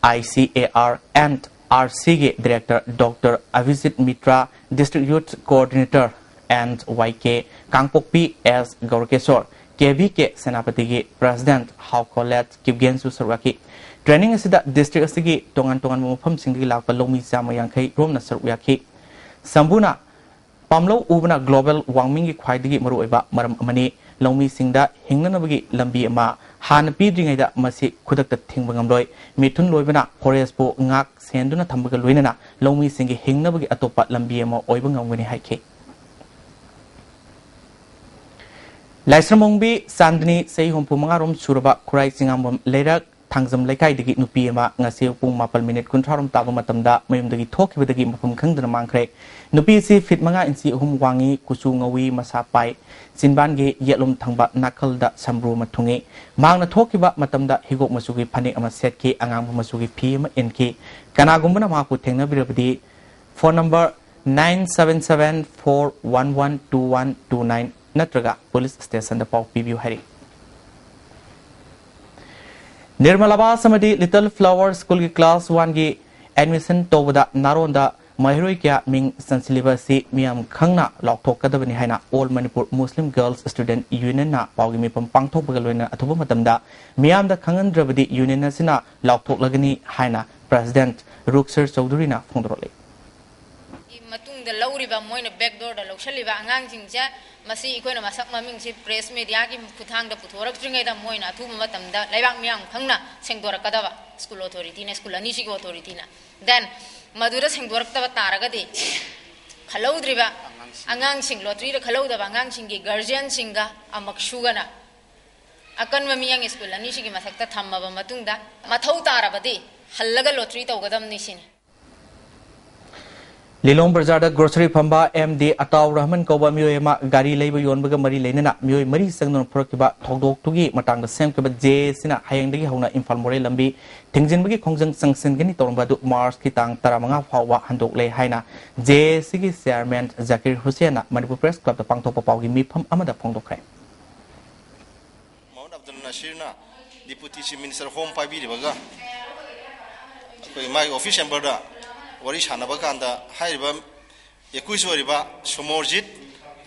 I C A R and R Cꯒꯤ director Doctor Abhijit Mitra, District Youth Coordinator and Y K Kangpokpi S ꯒꯧꯔꯀꯦꯁꯣꯔ, K V K ꯁꯦꯅꯥꯄꯇꯤꯒꯤ president ꯍꯥꯎꯈꯣꯂꯦꯠ ꯀꯤꯞꯒꯦꯟꯁꯨ ꯁꯔꯨꯛ ꯌꯥꯈꯤ꯫ Training ꯑꯁꯤꯗ district ꯑꯁꯤꯒꯤ ꯇꯣꯉꯥꯟ ꯇꯣꯉꯥꯟꯕ ꯃꯐꯝꯁꯤꯡꯗꯒꯤ ꯂꯥꯛꯄ ꯂꯧꯃꯤ ꯆꯥꯝꯃ ꯌꯥꯡꯈꯩ ꯔꯣꯝꯅ ꯁꯔꯨꯛ ꯌꯥꯈꯤ꯫ ꯁꯝꯕꯨꯅ ꯄꯥꯝꯂꯧ ꯎꯕꯅ global warmingꯒꯤ ꯈ꯭ꯋꯥꯏꯗꯒꯤ ꯃꯔꯨꯑꯣꯏꯕ ꯃꯔꯝ ꯑꯃꯅꯤ꯫ ꯂꯧꯃꯤꯁꯤꯡꯗ ꯍꯤꯡꯅꯅꯕꯒꯤ ꯂꯝꯕꯤ ꯑꯃ ꯍꯥꯟꯅ ꯄꯤꯗ꯭ꯔꯤꯉꯩꯗ ꯃꯁꯤ ꯈꯨꯗꯛꯇ ꯊꯤꯡꯕ ꯉꯝꯂꯣꯏ꯫ ꯃꯤꯊꯨꯟ ꯂꯣꯏꯕꯅ forestꯄꯨ ꯉꯥꯛ ꯁꯦꯟꯗꯨꯅ ꯊꯝꯕꯒ ꯂꯣꯏꯅꯅ ꯂꯧꯃꯤꯁꯤꯡꯒꯤ ꯍꯤꯡꯅꯕꯒꯤ ꯑꯇꯣꯞꯄ ꯂꯝꯕꯤ ꯑꯃ ꯑꯣꯏꯕ ꯉꯝꯒꯅꯤ ꯍꯥꯏꯈꯤ꯫ ꯂꯥꯏꯁ꯭ꯔꯝ ꯑꯣꯡꯕꯤ ꯆꯥꯟꯗꯅꯤ ꯆꯍꯤ ꯍꯨꯝꯐꯨ ꯃꯉꯥ ꯔꯣꯝ ꯁꯨꯔꯕ ꯈꯨꯔꯥꯏ ꯆꯤꯉꯥꯝꯕꯝ ꯂꯩꯔꯛ ꯊꯥꯡꯖꯝ ꯂꯩꯀꯥꯏꯗꯒꯤ ꯅꯨꯄꯤ ꯑꯃ ꯉꯁꯤ ꯄꯨꯡ ꯃꯥꯄꯜ ꯃꯤꯅꯤꯠ ꯀꯨꯟꯊ꯭ꯔꯥ ꯔꯣꯝ ꯇꯥꯕ ꯃꯇꯝꯗ ꯃꯌꯨꯝꯗꯒꯤ ꯊꯣꯛꯈꯤꯕꯗꯒꯤ ꯃꯐꯝ ꯈꯪꯗꯅ ꯃꯥꯡꯈ꯭ꯔꯦ꯫ ꯅꯨꯄꯤ ꯑꯁꯤ ꯐꯤꯠ ꯃꯉꯥ ꯏꯟꯆꯤ ꯑꯍꯨꯝ ꯋꯥꯡꯉꯤ, ꯀꯨꯆꯨ ꯉꯧꯏ, ꯃꯁꯥ ꯄꯥꯏ, ꯆꯤꯟꯕꯥꯟꯒꯤ ꯌꯦꯠꯂꯣꯝ ꯊꯪꯕ ꯅꯥꯀꯜꯗ ꯁꯝꯕ꯭ꯔꯨ ꯑꯃ ꯊꯨꯡꯉꯤ꯫ ꯃꯍꯥꯛꯅ ꯊꯣꯛꯈꯤꯕ ꯃꯇꯝꯗ ꯍꯤꯒꯣꯛ ꯃꯆꯨꯒꯤ ꯐꯅꯦꯛ ꯑꯃ ꯁꯦꯠꯈꯤ, ꯑꯉꯥꯡꯕ ꯃꯆꯨꯒꯤ ꯐꯤ ꯑꯃ ꯏꯟꯈꯤ꯫ ꯀꯅꯥꯒꯨꯝꯕꯅ ꯃꯍꯥꯛꯄꯨ ꯊꯦꯡꯅꯕꯤꯔꯕꯗꯤ phone number nine seven seven four one one two one two nine ꯅꯠꯇ꯭ꯔꯒ ꯄꯨꯂꯤꯁ ꯁ꯭ꯇꯦꯁꯟꯗ ꯄꯥꯎ ꯄꯤꯕꯤꯌꯨ ꯍꯥꯏꯔꯤ꯫ ꯅꯤꯔꯃꯂꯥꯕꯥꯁ ꯑꯃꯗꯤ ꯂꯤꯇꯜ ꯐ꯭ꯂꯥꯋꯔ ꯁ꯭ꯀꯨꯜꯒꯤ ꯀ꯭ꯂꯥꯁ ꯋꯥꯟꯒꯤ ꯑꯦꯗꯃꯤꯁꯟ ꯇꯧꯕꯗ ꯅꯥꯔꯣꯟꯗ ꯃꯍꯩꯔꯣꯏ ꯀꯌꯥ ꯃꯤꯡ ꯆꯟꯁꯤꯜꯂꯤꯕ ꯑꯁꯤ ꯃꯤꯌꯥꯝ ꯈꯪꯅ ꯂꯥꯎꯊꯣꯛꯀꯗꯕꯅꯤ ꯍꯥꯏꯅ ꯑꯣꯜ ꯃꯅꯤꯄꯨꯔ ꯃꯨꯁꯂꯤꯝ ꯒꯔꯜꯁ ꯁ꯭ꯇꯨꯗꯦꯟꯠ ꯌꯨꯅꯤꯌꯟꯅ ꯄꯥꯎꯒꯤ ꯃꯤꯐꯝ ꯄꯥꯡꯊꯣꯛꯄꯒ ꯂꯣꯏꯅꯅ ꯑꯊꯨꯕ ꯃꯇꯝꯗ ꯃꯤꯌꯥꯝꯗ ꯈꯪꯍꯟꯗ꯭ꯔꯕꯗꯤ ꯌꯨꯅꯤꯌꯟ ꯑꯁꯤꯅ ꯂꯥꯎꯊꯣꯛꯂꯒꯅꯤ ꯍꯥꯏꯅ ꯄ꯭ꯔꯦꯁꯤꯗꯦꯟꯠ ꯔꯨꯛꯁꯔ ꯆꯧꯙꯨꯔꯤꯅ ꯐꯣꯡꯗꯣꯔꯛꯂꯤ꯫ ꯃꯇꯨꯡꯗ ꯂꯧꯔꯤꯕ, ꯃꯣꯏꯅ ꯕꯦꯛꯗꯣꯔꯗ ꯂꯧꯁꯤꯜꯂꯤꯕ ꯑꯉꯥꯡꯁꯤꯡꯁꯦ, ꯃꯁꯤ ꯑꯩꯈꯣꯏꯅ ꯃꯁꯛ ꯃꯃꯤꯡꯁꯤ ꯄ꯭ꯔꯦꯁ ꯃꯦꯗꯤꯌꯥꯒꯤ ꯈꯨꯠꯊꯥꯡꯗ ꯄꯨꯊꯣꯔꯛꯇ꯭ꯔꯤꯉꯩꯗ ꯃꯣꯏꯅ ꯑꯊꯨꯕ ꯃꯇꯝꯗ ꯂꯩꯕꯥꯛ ꯃꯤꯌꯥꯝ ꯈꯪꯅ ꯁꯦꯡꯗꯣꯔꯛꯀꯗꯕ, ꯁ꯭ꯀꯨꯜ ꯑꯣꯊꯣꯔꯤꯇꯤꯅ, ꯁ꯭ꯀꯨꯜ ꯑꯅꯤꯁꯤꯒꯤ ꯑꯣꯊꯣꯔꯤꯇꯤꯅ꯫ Then ꯃꯗꯨꯗ ꯁꯦꯡꯗꯣꯔꯛꯇꯕ ꯇꯥꯔꯒꯗꯤ ꯈꯜꯍꯧꯗ꯭ꯔꯤꯕ ꯑꯉꯥꯡꯁꯤꯡ, ꯂꯣꯇꯔꯤꯗ ꯈꯜꯍꯧꯗꯕ ꯑꯉꯥꯡꯁꯤꯡꯒꯤ ꯒꯥꯔꯖꯤꯌꯟꯁꯤꯡꯒ ꯑꯃꯛꯁꯨꯒꯅ ꯑꯀꯟꯕ ꯃꯤꯠꯌꯦꯡ ꯁ꯭ꯀꯨꯜ ꯑꯅꯤꯁꯤꯒꯤ ꯃꯊꯛꯇ ꯊꯝꯃꯕ ꯃꯇꯨꯡꯗ, ꯃꯊꯧ ꯇꯥꯔꯕꯗꯤ ꯍꯜꯂꯒ ꯂꯣꯇꯔꯤ ꯇꯧꯒꯗꯕꯅꯤ ꯁꯤꯅꯤ꯫ ꯂꯤꯂꯣꯡ ꯕꯖꯥꯔꯗ ꯒ꯭ꯔꯣꯁꯔꯤ ꯐꯝꯕ ꯑꯦꯝ ꯗꯤ ꯑꯇꯥꯎ ꯔꯍꯃꯟ ꯀꯧꯕ ꯃꯤꯑꯣꯏ ꯑꯃ ꯒꯥꯔꯤ ꯂꯩꯕ ꯌꯣꯟꯕꯒ ꯃꯔꯤ ꯂꯩꯅꯅ ꯃꯤꯑꯣꯏ ꯃꯔꯤ ꯆꯪꯗꯨꯅ ꯄꯨꯔꯛꯈꯤꯕ ꯊꯧꯗꯣꯛꯇꯨꯒꯤ ꯃꯇꯥꯡꯗ ꯁꯦꯝꯈꯤꯕ ꯖꯦ ꯑꯦ ꯁꯤꯅ ꯍꯌꯦꯡꯗꯒꯤ ꯍꯧꯅ ꯏꯝꯐꯥꯜ ꯃꯣꯔꯦ ꯂꯝꯕꯤ ꯊꯤꯡꯖꯤꯟꯕꯒꯤ ꯈꯣꯡꯖꯪ ꯆꯪꯁꯤꯟꯒꯅꯤ ꯇꯧꯔꯝꯕ ꯑꯗꯨ ꯃꯥꯔꯆꯀꯤ ꯇꯥꯡ ꯇꯔꯥꯃꯉꯥ ꯐꯥꯎꯕ ꯍꯟꯗꯣꯛꯂꯦ ꯍꯥꯏꯅ ꯖꯦ ꯑꯦ ꯁꯤꯒꯤ ꯆꯤꯌꯥꯔꯃꯦꯟ ꯖꯀꯤꯔ ꯍꯨꯁꯦꯟꯅ ꯃꯅꯤꯄꯨꯔ ꯄ꯭ꯔꯦꯁ ꯀ꯭ꯂꯕꯇ ꯄꯥꯡꯊꯣꯛꯄ ꯄꯥꯎꯒꯤ ꯃꯤꯐꯝ ꯑꯃꯗ ꯐꯣꯡꯗꯣꯛꯈ꯭ꯔꯦ꯫ ꯃꯣꯍꯝꯃꯗ ꯑꯕꯗꯨꯜ ꯅꯁꯤꯔꯅ ꯗꯤꯄꯨꯇꯤ ꯆꯤꯐ ꯃꯤꯅꯤꯁꯇꯔ ꯍꯣꯝ ꯄꯥꯏꯕꯤꯔꯤꯕꯒ ꯑꯩꯈꯣꯏ ꯃꯥꯒꯤ ꯑꯣꯐꯤꯁ ꯆꯦꯝꯕꯔꯗ ꯋꯥꯔꯤ ꯁꯥꯟꯅꯕ ꯀꯥꯟꯗ ꯍꯥꯏꯔꯤꯕ ꯑꯦꯀ꯭ꯌꯨꯁ ꯑꯣꯏꯔꯤꯕ ꯁꯣꯃꯣꯔꯖꯤꯠ,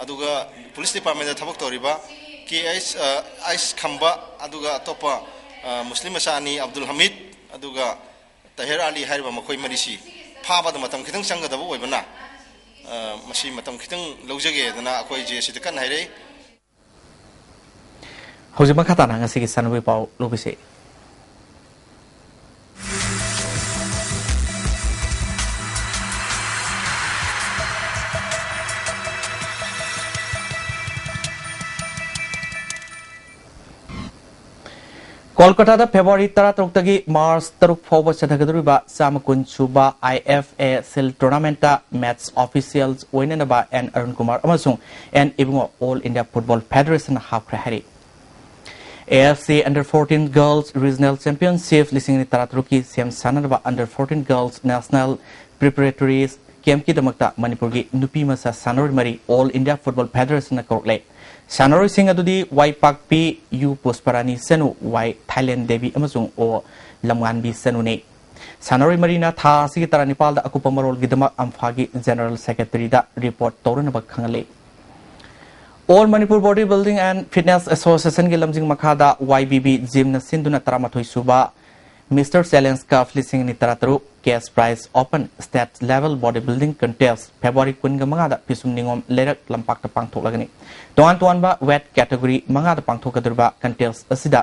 ꯑꯗꯨꯒ ꯄꯨꯂꯤꯁ ꯗꯤꯄꯥꯔꯠꯃꯦꯟꯗ ꯊꯕꯛ ꯇꯧꯔꯤꯕ ꯀꯦ ꯑꯩꯁ, ꯑ, ꯑꯥꯏꯁ ꯈꯝꯕ, ꯑꯗꯨꯒ ꯑꯇꯣꯞꯄ, ꯑ, ꯃꯨꯁꯂꯤꯝ ꯃꯆꯥ ꯑꯅꯤ ꯑꯕꯗꯨꯜ ꯍꯃꯤꯗ ꯑꯗꯨꯒ ꯇꯍꯤꯔ ꯑꯂꯤ ꯍꯥꯏꯔꯤꯕ ꯃꯈꯣꯏ ꯃꯔꯤꯁꯤ ꯐꯥꯕꯗ ꯃꯇꯝ ꯈꯤꯇꯪ ꯆꯪꯒꯗꯕ ꯑꯣꯏꯕꯅ, ꯑ, ꯃꯁꯤ ꯃꯇꯝ ꯈꯤꯇꯪ ꯂꯧꯖꯒꯦꯗꯅ ꯑꯩꯈꯣꯏ ꯖꯦ ꯑꯦ ꯁꯤꯗ ꯀꯟꯅ ꯍꯥꯏꯔꯛꯏ꯫ ꯍꯧꯖꯤꯛ ꯃꯈꯥ ꯇꯥꯅ ꯉꯁꯤꯒꯤ ꯁꯥꯟꯅꯕꯒꯤ ꯄꯥꯎ ꯂꯧꯕꯤꯁꯤ꯫ ꯀꯣꯜꯀꯇꯥꯗ ꯐꯦꯕ꯭ꯔꯨꯋꯥꯔꯤ ꯇꯔꯥꯇꯔꯨꯛꯇꯒꯤ ꯃꯥꯔꯆ ꯇꯔꯨꯛ ꯐꯥꯎꯕ ꯆꯠꯊꯒꯗꯧꯔꯤꯕ ꯆꯥꯝꯃ ꯀꯨꯟ ꯁꯨꯕ IFACIL tournamentꯇ match officials ꯑꯣꯏꯅꯅꯕ N Arun Kumar ꯑꯃꯁꯨꯡ N ꯏꯕꯨꯡꯉꯣ All India Football Federationꯅ ꯍꯥꯞꯈ꯭ꯔꯦ ꯍꯥꯏꯔꯤ꯫ AFC Under fourteen Girls Regional Championship ꯂꯤꯁꯤꯡ ꯑꯅꯤ ꯇꯔꯥꯇꯔꯨꯛꯀꯤ ꯁꯦꯝ ꯁꯥꯟꯅꯔꯕ Under fourteen Girls National Preparatory Campꯀꯤꯗꯃꯛꯇ ꯃꯅꯤꯄꯨꯔꯒꯤ ꯅꯨꯄꯤ ꯃꯆꯥ ꯁꯥꯟꯅꯔꯣꯏ ꯃꯔꯤ All India Football Federationꯅ ꯀꯧꯔꯛꯂꯦ꯫ ꯁꯥꯟꯅꯔꯣꯏꯁꯤꯡ ꯑꯗꯨꯗꯤ ꯋꯥꯏ ꯄꯥꯛꯄꯤ ꯌꯨ ꯄꯨꯁꯄꯔꯥꯅꯤ ꯆꯅꯨ, ꯋꯥꯏ ꯊꯥꯏꯂꯦꯟ ꯗꯦꯕꯤ ꯑꯃꯁꯨꯡ ꯑꯣ ꯂꯝꯉꯥꯟꯕꯤ ꯆꯅꯨꯅꯤ꯫ ꯁꯥꯟꯅꯔꯣꯏ ꯃꯔꯤꯅ ꯊꯥ ꯑꯁꯤꯒꯤ ꯇꯔꯥꯅꯤꯄꯥꯜꯗ ꯑꯀꯨꯞꯄ ꯃꯔꯣꯜꯒꯤꯗꯃꯛ ꯑꯝꯐꯥꯒꯤ General Secretaryꯗ report ꯇꯧꯔꯅꯕ ꯈꯪꯍꯜꯂꯤ꯫ All Manipur Body Building and Fitness Associationꯒꯤ ꯂꯝꯖꯤꯡ ꯃꯈꯥꯗ YBB Gymꯅ ꯁꯤꯟꯗꯨꯅ ꯇꯔꯥꯃꯥꯊꯣꯏ ꯁꯨꯕ Mister Challenge Cup ꯂꯤꯁꯤꯡ ꯑꯅꯤ ꯇꯔꯥꯇꯔꯨꯛ Cash Prize Open State Level Body Building Contest February ꯀꯨꯟꯃꯉꯥꯗ ꯄꯤꯁꯨꯝ ꯅꯤꯉꯣꯝ ꯂꯩꯔꯛ ꯂꯝꯄꯥꯛꯇ ꯄꯥꯡꯊꯣꯛꯂꯒꯅꯤ꯫ ꯇꯣꯉꯥꯟ ꯇꯣꯉꯥꯟꯕ weight category ꯃꯉꯥꯗ ꯄꯥꯡꯊꯣꯛꯀꯗꯧꯔꯤꯕ contest ꯑꯁꯤꯗ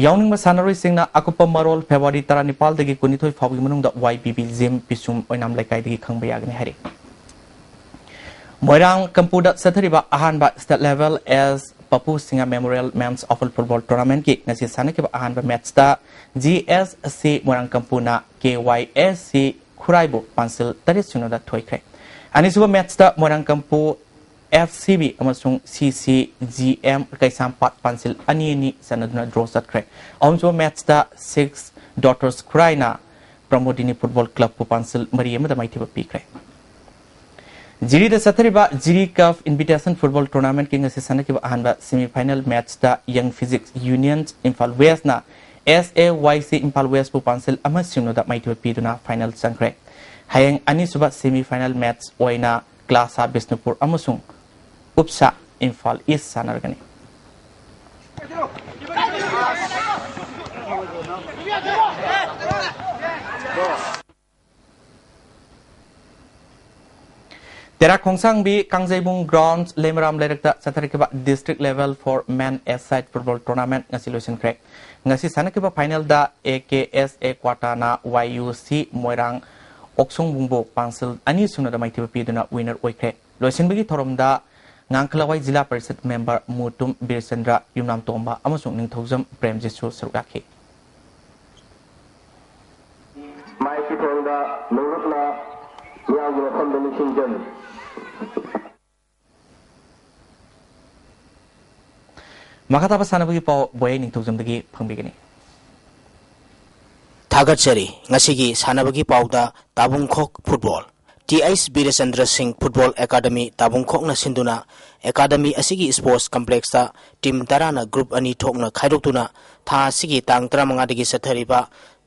ꯌꯥꯎꯅꯤꯡꯕ ꯁꯥꯟꯅꯔꯣꯏꯁꯤꯡꯅ ꯑꯀꯨꯞꯄ ꯃꯔꯣꯜ ꯐꯦꯕ꯭ꯔꯨꯋꯥꯔꯤ ꯇꯔꯥꯅꯤꯄꯥꯜꯗꯒꯤ ꯀꯨꯟꯅꯤꯊꯣꯏ ꯐꯥꯎꯒꯤ ꯃꯅꯨꯡꯗ YBB Gym ꯄꯤꯁꯨꯝ ꯑꯣꯏꯅꯥꯝ ꯂꯩꯀꯥꯏꯗꯒꯤ ꯈꯪꯕ ꯌꯥꯒꯅꯤ ꯍꯥꯏꯔꯤ꯫ ꯃꯣꯏꯔꯥꯡ ꯀꯝꯄꯨꯗ ꯆꯠꯊꯔꯤꯕ ꯑꯍꯥꯟꯕ State Level S Pappu Singh Memorial Men's Open Football Tournamentꯀꯤ ꯉꯁꯤ ꯁꯥꯟꯅꯈꯤꯕ ꯑꯍꯥꯟꯕ matchꯇ GSC ꯃꯣꯏꯔꯥꯡ ꯀꯝꯄꯨꯅ KYSC ꯈꯨꯔꯥꯏꯕꯨ ꯄꯥꯟꯁꯤꯜ ꯇꯔꯦꯠ ꯁꯤꯅꯣꯗ ꯊꯣꯏꯈ꯭ꯔꯦ꯫ ꯑꯅꯤꯁꯨꯕ matchꯇ ꯃꯣꯏꯔꯥꯡ ꯀꯝꯄꯨ FCB ꯑꯃꯁꯨꯡ CCGM ꯀꯩꯁꯥꯝꯄꯥꯠ ꯄꯥꯟꯁꯤꯜ ꯑꯅꯤ ꯑꯅꯤ ꯆꯟꯅꯗꯨꯅ draw ꯆꯠꯈ꯭ꯔꯦ꯫ ꯑꯍꯨꯝꯁꯨꯕ matchꯇ Six Daughters ꯈꯨꯔꯥꯏꯅ ꯄ꯭ꯔꯃꯣꯗꯤꯅꯤ Football Clubꯄꯨ ꯄꯥꯟꯁꯤꯜ ꯃꯔꯤ ꯑꯃꯗ ꯃꯥꯏꯊꯤꯕ ꯄꯤꯈ꯭ꯔꯦ꯫ ꯖꯤꯔꯤꯗ ꯆꯠꯊꯔꯤꯕ ꯖꯤꯔꯤ Cup Invitation Football Tournamentꯀꯤ ꯉꯁꯤ ꯁꯥꯟꯅꯈꯤꯕ ꯑꯍꯥꯟꯕ semi final matchꯇ Young Physics Union Imphal Westꯅ SAYC Imphal Westꯄꯨ ꯄꯥꯟꯁꯤꯜ ꯑꯃ ꯁꯤꯅꯣꯗ ꯃꯥꯏꯊꯤꯕ ꯄꯤꯗꯨꯅ final ꯆꯪꯈ꯭ꯔꯦ꯫ ꯍꯌꯦꯡ ꯑꯅꯤꯁꯨꯕ semi final match ꯑꯣꯏꯅ ꯀ꯭ꯂꯥꯁꯥ ꯕꯤꯁꯅꯨꯄꯨꯔ ꯑꯃꯁꯨꯡ ꯎꯞꯁꯥ ꯏꯝꯐꯥꯜ ꯏꯁ ꯁꯥꯟꯅꯔꯒꯅꯤ꯫ ꯇꯦꯔꯥ ꯈꯣꯡꯁꯥꯡꯕꯤ ꯀꯥꯡꯖꯩꯕꯨꯡ ground Leimaram ꯂꯩꯔꯛꯇ ꯆꯠꯊꯔꯛꯈꯤꯕ District Level for Men A-side Football Tournament ꯉꯁꯤ ꯂꯣꯏꯁꯤꯟꯈ꯭ꯔꯦ꯫ ꯉꯁꯤ ꯁꯥꯟꯅꯈꯤꯕ finalꯗ AKSA Quatraꯅ YUC ꯃꯣꯏꯔꯥꯡ ꯑꯣꯛꯁꯣꯡꯕꯨꯡꯕꯨ ꯄꯥꯟꯁꯤꯜ ꯑꯅꯤ ꯁꯨꯅꯗ ꯃꯥꯏꯊꯤꯕ ꯄꯤꯗꯨꯅ winner ꯑꯣꯏꯈ꯭ꯔꯦ꯫ ꯂꯣꯏꯁꯤꯟꯕꯒꯤ ꯊꯧꯔꯝꯗ ꯉꯥꯡꯈꯂꯋꯥꯏ ꯖꯤꯂꯥ ꯄꯔꯤꯁꯠ ꯃꯦꯝꯕꯔ ꯃꯨꯇꯨꯝ ꯕꯤꯔꯆꯟꯗ꯭ꯔ, ꯌꯨꯝꯅꯥꯝ ꯇꯣꯝꯕ ꯑꯃꯁꯨꯡ ꯅꯤꯡꯊꯧꯖꯝ ꯄ꯭ꯔꯦꯝꯖꯤꯠꯁꯨ ꯁꯔꯨꯛ ꯌꯥꯈꯤ꯫ ꯃꯥꯏ ꯊꯤꯊꯣꯡꯗ ꯅꯣꯡꯂꯨꯞꯅ ꯃꯤꯌꯥꯝꯒꯤ ꯃꯐꯝꯗ ꯅꯤꯡꯁꯤꯡꯖꯔꯤ꯫ ꯃꯈꯥ ꯇꯥꯕ ꯁꯥꯟꯅꯕꯒꯤ ꯄꯥꯎ ꯕꯣꯌꯥꯏ ꯅꯤꯡꯊꯧꯖꯝꯗꯒꯤ ꯐꯪꯕꯤꯒꯅꯤ꯫ ꯊꯥꯒꯠꯆꯔꯤ꯫ ꯉꯁꯤꯒꯤ ꯁꯥꯟꯅꯕꯒꯤ ꯄꯥꯎꯗ ꯇꯥꯕꯨꯡꯈꯣꯛ football. T H Birechandra Singh football academy ꯇꯥꯕꯨꯡꯈꯣꯛꯅ ꯁꯤꯟꯗꯨꯅ ꯑꯦꯀꯥꯗꯃꯤ ꯑꯁꯤꯒꯤ ꯁ꯭ꯄꯣꯔꯠꯁ ꯀꯝꯄ꯭ꯂꯦꯛꯁꯇ ꯇꯤꯝ ꯇꯔꯥꯅ ꯒ꯭ꯔꯨꯞ ꯑꯅꯤ ꯊꯣꯛꯅ ꯈꯥꯏꯗꯣꯛꯇꯨꯅ ꯊꯥ ꯑꯁꯤꯒꯤ ꯇꯥꯡ ꯇꯔꯥꯃꯉꯥꯗꯒꯤ ꯆꯠꯊꯔꯤꯕ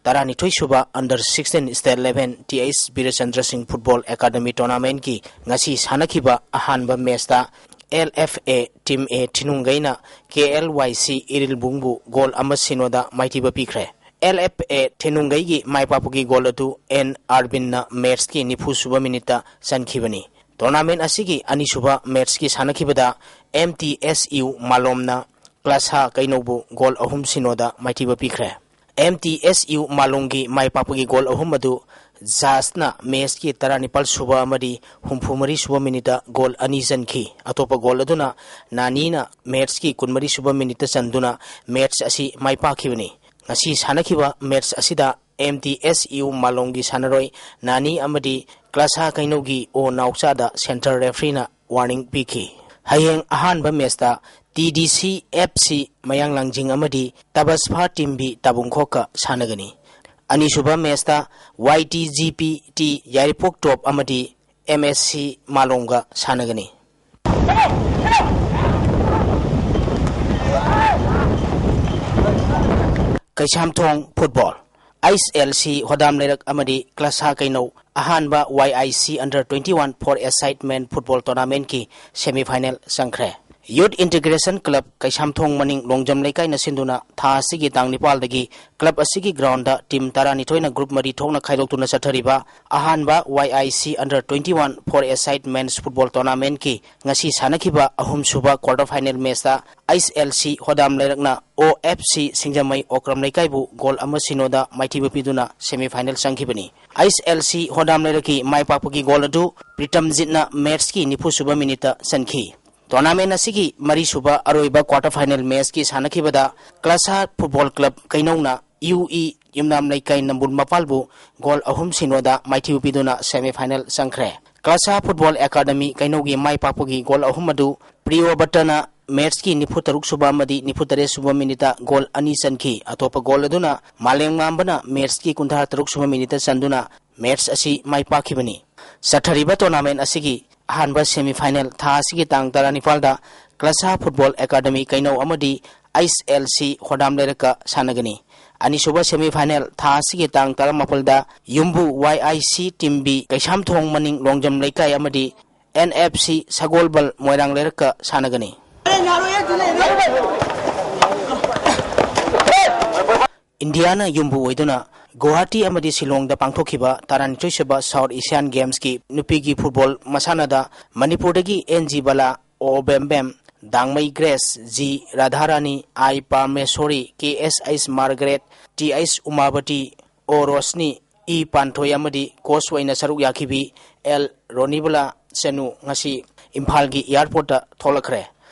ꯇꯔꯥꯅꯤꯊꯣꯏ ꯁꯨꯕ under sixteen state level T H Birechandra Singh football academy ꯇꯣꯔꯅꯥꯃꯦꯟꯠꯀꯤ ꯉꯁꯤ ꯁꯥꯟꯅꯈꯤꯕ ꯑꯍꯥꯟꯕ ꯃꯦꯆꯇ L F A team A ꯊꯤꯅꯨꯡꯒꯩꯅ ꯀꯦ ꯑꯦꯜ ꯋꯥꯏ ꯁꯤ ꯏꯔꯤꯜꯕꯨꯡꯕꯨ ꯒꯣꯜ ꯑꯃ ꯁꯤꯅꯣꯗ ꯃꯥꯏꯊꯤꯕ ꯄꯤꯈ꯭ꯔꯦ꯫ ꯑꯦꯜ ꯑꯦꯐ ꯑꯦ ꯊꯤꯅꯨꯡꯒꯩꯒꯤ ꯃꯥꯏ ꯄꯥꯛꯄꯒꯤ ꯒꯣꯜ ꯑꯗꯨ ꯑꯦꯟ ꯑꯥꯔꯕꯤꯟꯅ ꯃꯦꯆꯀꯤ ꯅꯤꯐꯨ ꯁꯨꯕ ꯃꯤꯅꯤꯠꯇ ꯆꯟꯈꯤꯕꯅꯤ꯫ ꯇꯣꯔꯅꯥꯃꯦꯟꯠ ꯑꯁꯤꯒꯤ ꯑꯅꯤꯁꯨꯕ ꯃꯦꯆꯀꯤ ꯁꯥꯟꯅꯈꯤꯕꯗ ꯑꯦꯝ ꯇꯤ ꯑꯦꯁ ꯌꯨ ꯃꯥꯂꯣꯝꯅ ꯀ꯭ꯂꯥꯁꯥ ꯀꯩꯅꯧꯕꯨ ꯒꯣꯜ ꯑꯍꯨꯝ ꯁꯤꯅꯣꯗ ꯃꯥꯏꯊꯤꯕ ꯄꯤꯈ꯭ꯔꯦ꯫ ꯑꯦꯝ ꯇꯤ ꯑꯦꯁ ꯌꯨ ꯃꯥꯂꯣꯝꯒꯤ ꯃꯥꯏ ꯄꯥꯛꯄꯒꯤ ꯒꯣꯜ ꯑꯍꯨꯝ ꯑꯗꯨ ꯖꯥꯁꯅ ꯃꯦꯆꯀꯤ ꯇꯔꯥꯅꯤꯄꯥꯜ ꯁꯨꯕ ꯑꯃꯗꯤ ꯍꯨꯝꯐꯨ ꯃꯔꯤ ꯁꯨꯕ ꯃꯤꯅꯤꯠꯇ ꯒꯣꯜ ꯑꯅꯤ ꯆꯟꯈꯤ꯫ ꯑꯇꯣꯞꯄ ꯒꯣꯜ ꯑꯗꯨꯅ ꯅꯥꯅꯤꯅ ꯃꯦꯆꯀꯤ ꯀꯨꯟꯃꯔꯤ ꯁꯨꯕ ꯃꯤꯅꯤꯠꯇ ꯆꯟꯗꯨꯅ ꯃꯦꯆ ꯑꯁꯤ ꯃꯥꯏ ꯄꯥꯛꯈꯤꯕꯅꯤ꯫ ꯉꯁꯤ ꯁꯥꯟꯅꯈꯤꯕ ꯃꯦꯆ ꯑꯁꯤꯗ ꯑꯦꯝ ꯇꯤ ꯑꯦꯁ ꯌꯨ ꯃꯥꯂꯣꯝꯒꯤ ꯁꯥꯟꯅꯔꯣꯏ ꯅꯥꯅꯤ ꯑꯃꯗꯤ ꯀ꯭ꯂꯥꯁꯥ ꯀꯩꯅꯧꯒꯤ ꯑꯣ ꯅꯥꯎꯆꯥꯗ ꯁꯦꯟꯇꯔ ꯔꯦꯐ꯭ꯔꯤꯅ ꯋꯥꯔꯅꯤꯡ ꯄꯤꯈꯤ꯫ ꯍꯌꯦꯡ ꯑꯍꯥꯟꯕ ꯃꯦꯆꯇ T D C F C ꯃꯌꯥꯡ ꯂꯥꯡꯖꯤꯡ ꯑꯃꯗꯤ ꯇꯕꯁꯐꯥ ꯇꯤꯝ ꯕꯤ ꯇꯥꯕꯨꯡꯈꯣꯛꯀ ꯁꯥꯟꯅꯒꯅꯤ꯫ ꯑꯅꯤꯁꯨꯕ ꯃꯦꯆꯇ ꯋꯥꯏ ꯇꯤ ꯖꯤ ꯄꯤ ꯇꯤ ꯌꯥꯏꯔꯤꯄꯣꯛ ꯇꯣꯞ ꯑꯃꯗꯤ ꯑꯦꯝ ꯑꯦꯁ ꯁꯤ ꯃꯥꯂꯣꯝꯒ ꯁꯥꯟꯅꯒꯅꯤ꯫ Keishamthong football. H L C ꯍꯣꯗꯥꯝ ꯂꯩꯔꯛ ꯑꯃꯗꯤ ꯀ꯭ꯂꯥꯁꯥ ꯀꯩꯅꯧ ꯑꯍꯥꯟꯕ Y I C under twenty one four a side men football ꯇꯣꯔꯅꯥꯃꯦꯟꯠꯀꯤ ꯁꯦꯃꯤ ꯐꯥꯏꯅꯦꯜ ꯆꯪꯈ꯭ꯔꯦ꯫ ꯌꯨꯠ ꯏꯟꯇꯤꯒ꯭ꯔꯦꯁꯟ ꯀ꯭ꯂꯕ ꯀꯩꯁꯥꯝꯊꯣꯡ ꯃꯅꯤꯡ ꯂꯣꯡꯖꯝ ꯂꯩꯀꯥꯏꯅ ꯁꯤꯟꯗꯨꯅ ꯊꯥ ꯑꯁꯤꯒꯤ ꯇꯥꯡ ꯅꯤꯄꯥꯜꯗꯒꯤ ꯀ꯭ꯂꯕ ꯑꯁꯤꯒꯤ ꯒ꯭ꯔꯥꯎꯟꯗ ꯇꯤꯝ ꯇꯔꯥꯅꯤꯊꯣꯏꯅ ꯒ꯭ꯔꯨꯞ ꯃꯔꯤ ꯊꯣꯛꯅ ꯈꯥꯏꯗꯣꯛꯇꯨꯅ ꯆꯠꯊꯔꯤꯕ ꯑꯍꯥꯟꯕ Y I C under twenty one four a side men's football ꯇꯣꯔꯅꯥꯃꯦꯟꯠꯀꯤ ꯉꯁꯤ ꯁꯥꯟꯅꯈꯤꯕ ꯑꯍꯨꯝꯁꯨꯕ ꯀ꯭ꯋꯥꯔꯇꯔ ꯐꯥꯏꯅꯦꯜ ꯃꯦꯆꯇ ꯑꯩꯆ ꯑꯦꯜ ꯁꯤ ꯍꯣꯗꯥꯝ ꯂꯩꯔꯛꯅ ꯑꯣ ꯑꯦꯐ ꯁꯤ ꯁꯤꯡꯖꯃꯩ ꯑꯣꯀ꯭ꯔꯝ ꯂꯩꯀꯥꯏꯕꯨ ꯒꯣꯜ ꯑꯃ ꯁꯤꯅꯣꯗ ꯃꯥꯏꯊꯤꯕ ꯄꯤꯗꯨꯅ ꯁꯦꯃꯤ ꯐꯥꯏꯅꯦꯜ ꯆꯪꯈꯤꯕꯅꯤ꯫ ꯑꯩꯆ ꯑꯦꯜ ꯁꯤ ꯍꯣꯗꯥꯝ ꯂꯩꯔꯛꯀꯤ ꯃꯥꯏ ꯄꯥꯛꯄꯒꯤ ꯒꯣꯜ ꯑꯗꯨ ꯄ꯭ꯔꯤꯇꯝꯖꯤꯠꯅ ꯃꯦꯆꯀꯤ ꯅꯤꯐꯨ ꯁꯨꯕ ꯃꯤꯅꯤꯠꯇ ꯆꯟꯈꯤ꯫ Tournament ꯑꯁꯤꯒꯤ ꯃꯔꯤꯁꯨꯕ ꯑꯔꯣꯏꯕ quarter final matchꯀꯤ ꯁꯥꯟꯅꯈꯤꯕꯗ ꯀ꯭ꯂꯁꯥ Football Club ꯀꯩꯅꯧꯅ ꯌꯨ ꯏ ꯌꯨꯝꯅꯥꯝ ꯂꯩꯀꯥꯏ ꯅꯝꯕꯨꯜ ꯃꯄꯥꯜꯕꯨ goal ꯑꯍꯨꯝ ꯁꯤꯅꯣꯗ ꯃꯥꯏꯊꯤꯕ ꯄꯤꯗꯨꯅ semi final ꯆꯪꯈ꯭ꯔꯦ꯫ ꯀ꯭ꯂꯁꯥ Football Academy ꯀꯩꯅꯧꯒꯤ ꯃꯥꯏ ꯄꯥꯛꯄꯒꯤ goal ꯑꯍꯨꯝ ꯑꯗꯨ ꯄ꯭ꯔꯤꯌꯣꯕꯇꯅ matchꯀꯤ ꯅꯤꯐꯨ ꯇꯔꯨꯛ ꯁꯨꯕ ꯑꯃꯗꯤ ꯅꯤꯐꯨ ꯇꯔꯦꯠ ꯁꯨꯕ minuteꯇ goal ꯑꯅꯤ ꯆꯟꯈꯤ꯫ ꯑꯇꯣꯞꯄ goal ꯑꯗꯨꯅ ꯃꯥꯂꯦꯝꯉꯥꯝꯕꯅ matchꯀꯤ ꯀꯨꯟꯊ꯭ꯔꯥ ꯇꯔꯨꯛ ꯁꯨꯕ minuteꯇ ꯆꯟꯗꯨꯅ match ꯑꯁꯤ ꯃꯥꯏ ꯄꯥꯛꯈꯤꯕꯅꯤ꯫ ꯆꯠꯊꯔꯤꯕ tournament ꯑꯁꯤꯒꯤ ꯑꯍꯥꯟꯕ semi final ꯊꯥ ꯑꯁꯤꯒꯤ ꯇꯥꯡ ꯇꯔꯥꯅꯤꯄꯥꯜꯗ ꯀ꯭ꯂꯁꯥ Football Academy ꯀꯩꯅꯧ ꯑꯃꯗꯤ ꯑꯩꯆ ꯑꯦꯜ ꯁꯤ ꯍꯣꯗꯥꯝ ꯂꯩꯔꯛꯀ ꯁꯥꯟꯅꯒꯅꯤ꯫ ꯑꯅꯤꯁꯨꯕ semi final ꯊꯥ ꯑꯁꯤꯒꯤ ꯇꯥꯡ ꯇꯔꯥꯃꯥꯄꯜꯗ ꯌꯨꯝꯕꯨ ꯋꯥꯏ ꯑꯥꯏ ꯁꯤ ꯇꯤꯝ ꯕꯤ ꯀꯩꯁꯥꯝꯊꯣꯡ ꯃꯅꯤꯡ ꯂꯣꯡꯖꯝ ꯂꯩꯀꯥꯏ ꯑꯃꯗꯤ ꯑꯦꯟ ꯑꯦꯐ ꯁꯤ ꯁꯒꯣꯜꯕꯜ ꯃꯣꯏꯔꯥꯡ ꯂꯩꯔꯛꯀ ꯁꯥꯟꯅꯒꯅꯤ꯫ ꯏꯟꯗꯤꯌꯥꯅ ꯌꯨꯝꯕꯨ ꯑꯣꯏꯗꯨꯅ ꯒꯨꯋꯥꯍꯥꯇꯤ ꯑꯃꯗꯤ ꯁꯤꯂꯣꯡꯗ ꯄꯥꯡꯊꯣꯛꯈꯤꯕ ꯇꯔꯥꯅꯤꯊꯣꯏꯁꯨꯕ South Asian Gamesꯀꯤ ꯅꯨꯄꯤꯒꯤ football ꯃꯁꯥꯟꯅꯗ ꯃꯅꯤꯄꯨꯔꯗꯒꯤ ꯑꯦꯟ ꯖꯤ ꯕꯂꯥ, ꯑꯣ ꯕꯦꯝꯕꯦꯝ, ꯗꯥꯡꯃꯩ ꯒ꯭ꯔꯦꯁ, ꯖꯤ ꯔꯥꯙꯥꯔꯥꯅꯤ, ꯑꯥꯏ ꯄꯥꯔꯃꯦꯁꯣꯔꯤ, ꯀꯦ ꯑꯦꯁ ꯑꯩꯆ ꯃꯥꯔꯒꯔꯦꯠ, ꯇꯤ ꯑꯩꯆ ꯎꯃꯥꯕꯇꯤ, ꯑꯣ ꯔꯣꯁꯅꯤ, ꯏ ꯄꯥꯟꯊꯣꯏ ꯑꯃꯗꯤ coach ꯑꯣꯏꯅ ꯁꯔꯨꯛ ꯌꯥꯈꯤꯕꯤ ꯑꯦꯜ ꯔꯣꯅꯤꯕꯂꯥ ꯆꯅꯨ ꯉꯁꯤ ꯏꯝꯐꯥꯜꯒꯤ airportꯇ ꯊꯣꯛꯂꯛꯈ꯭ꯔꯦ꯫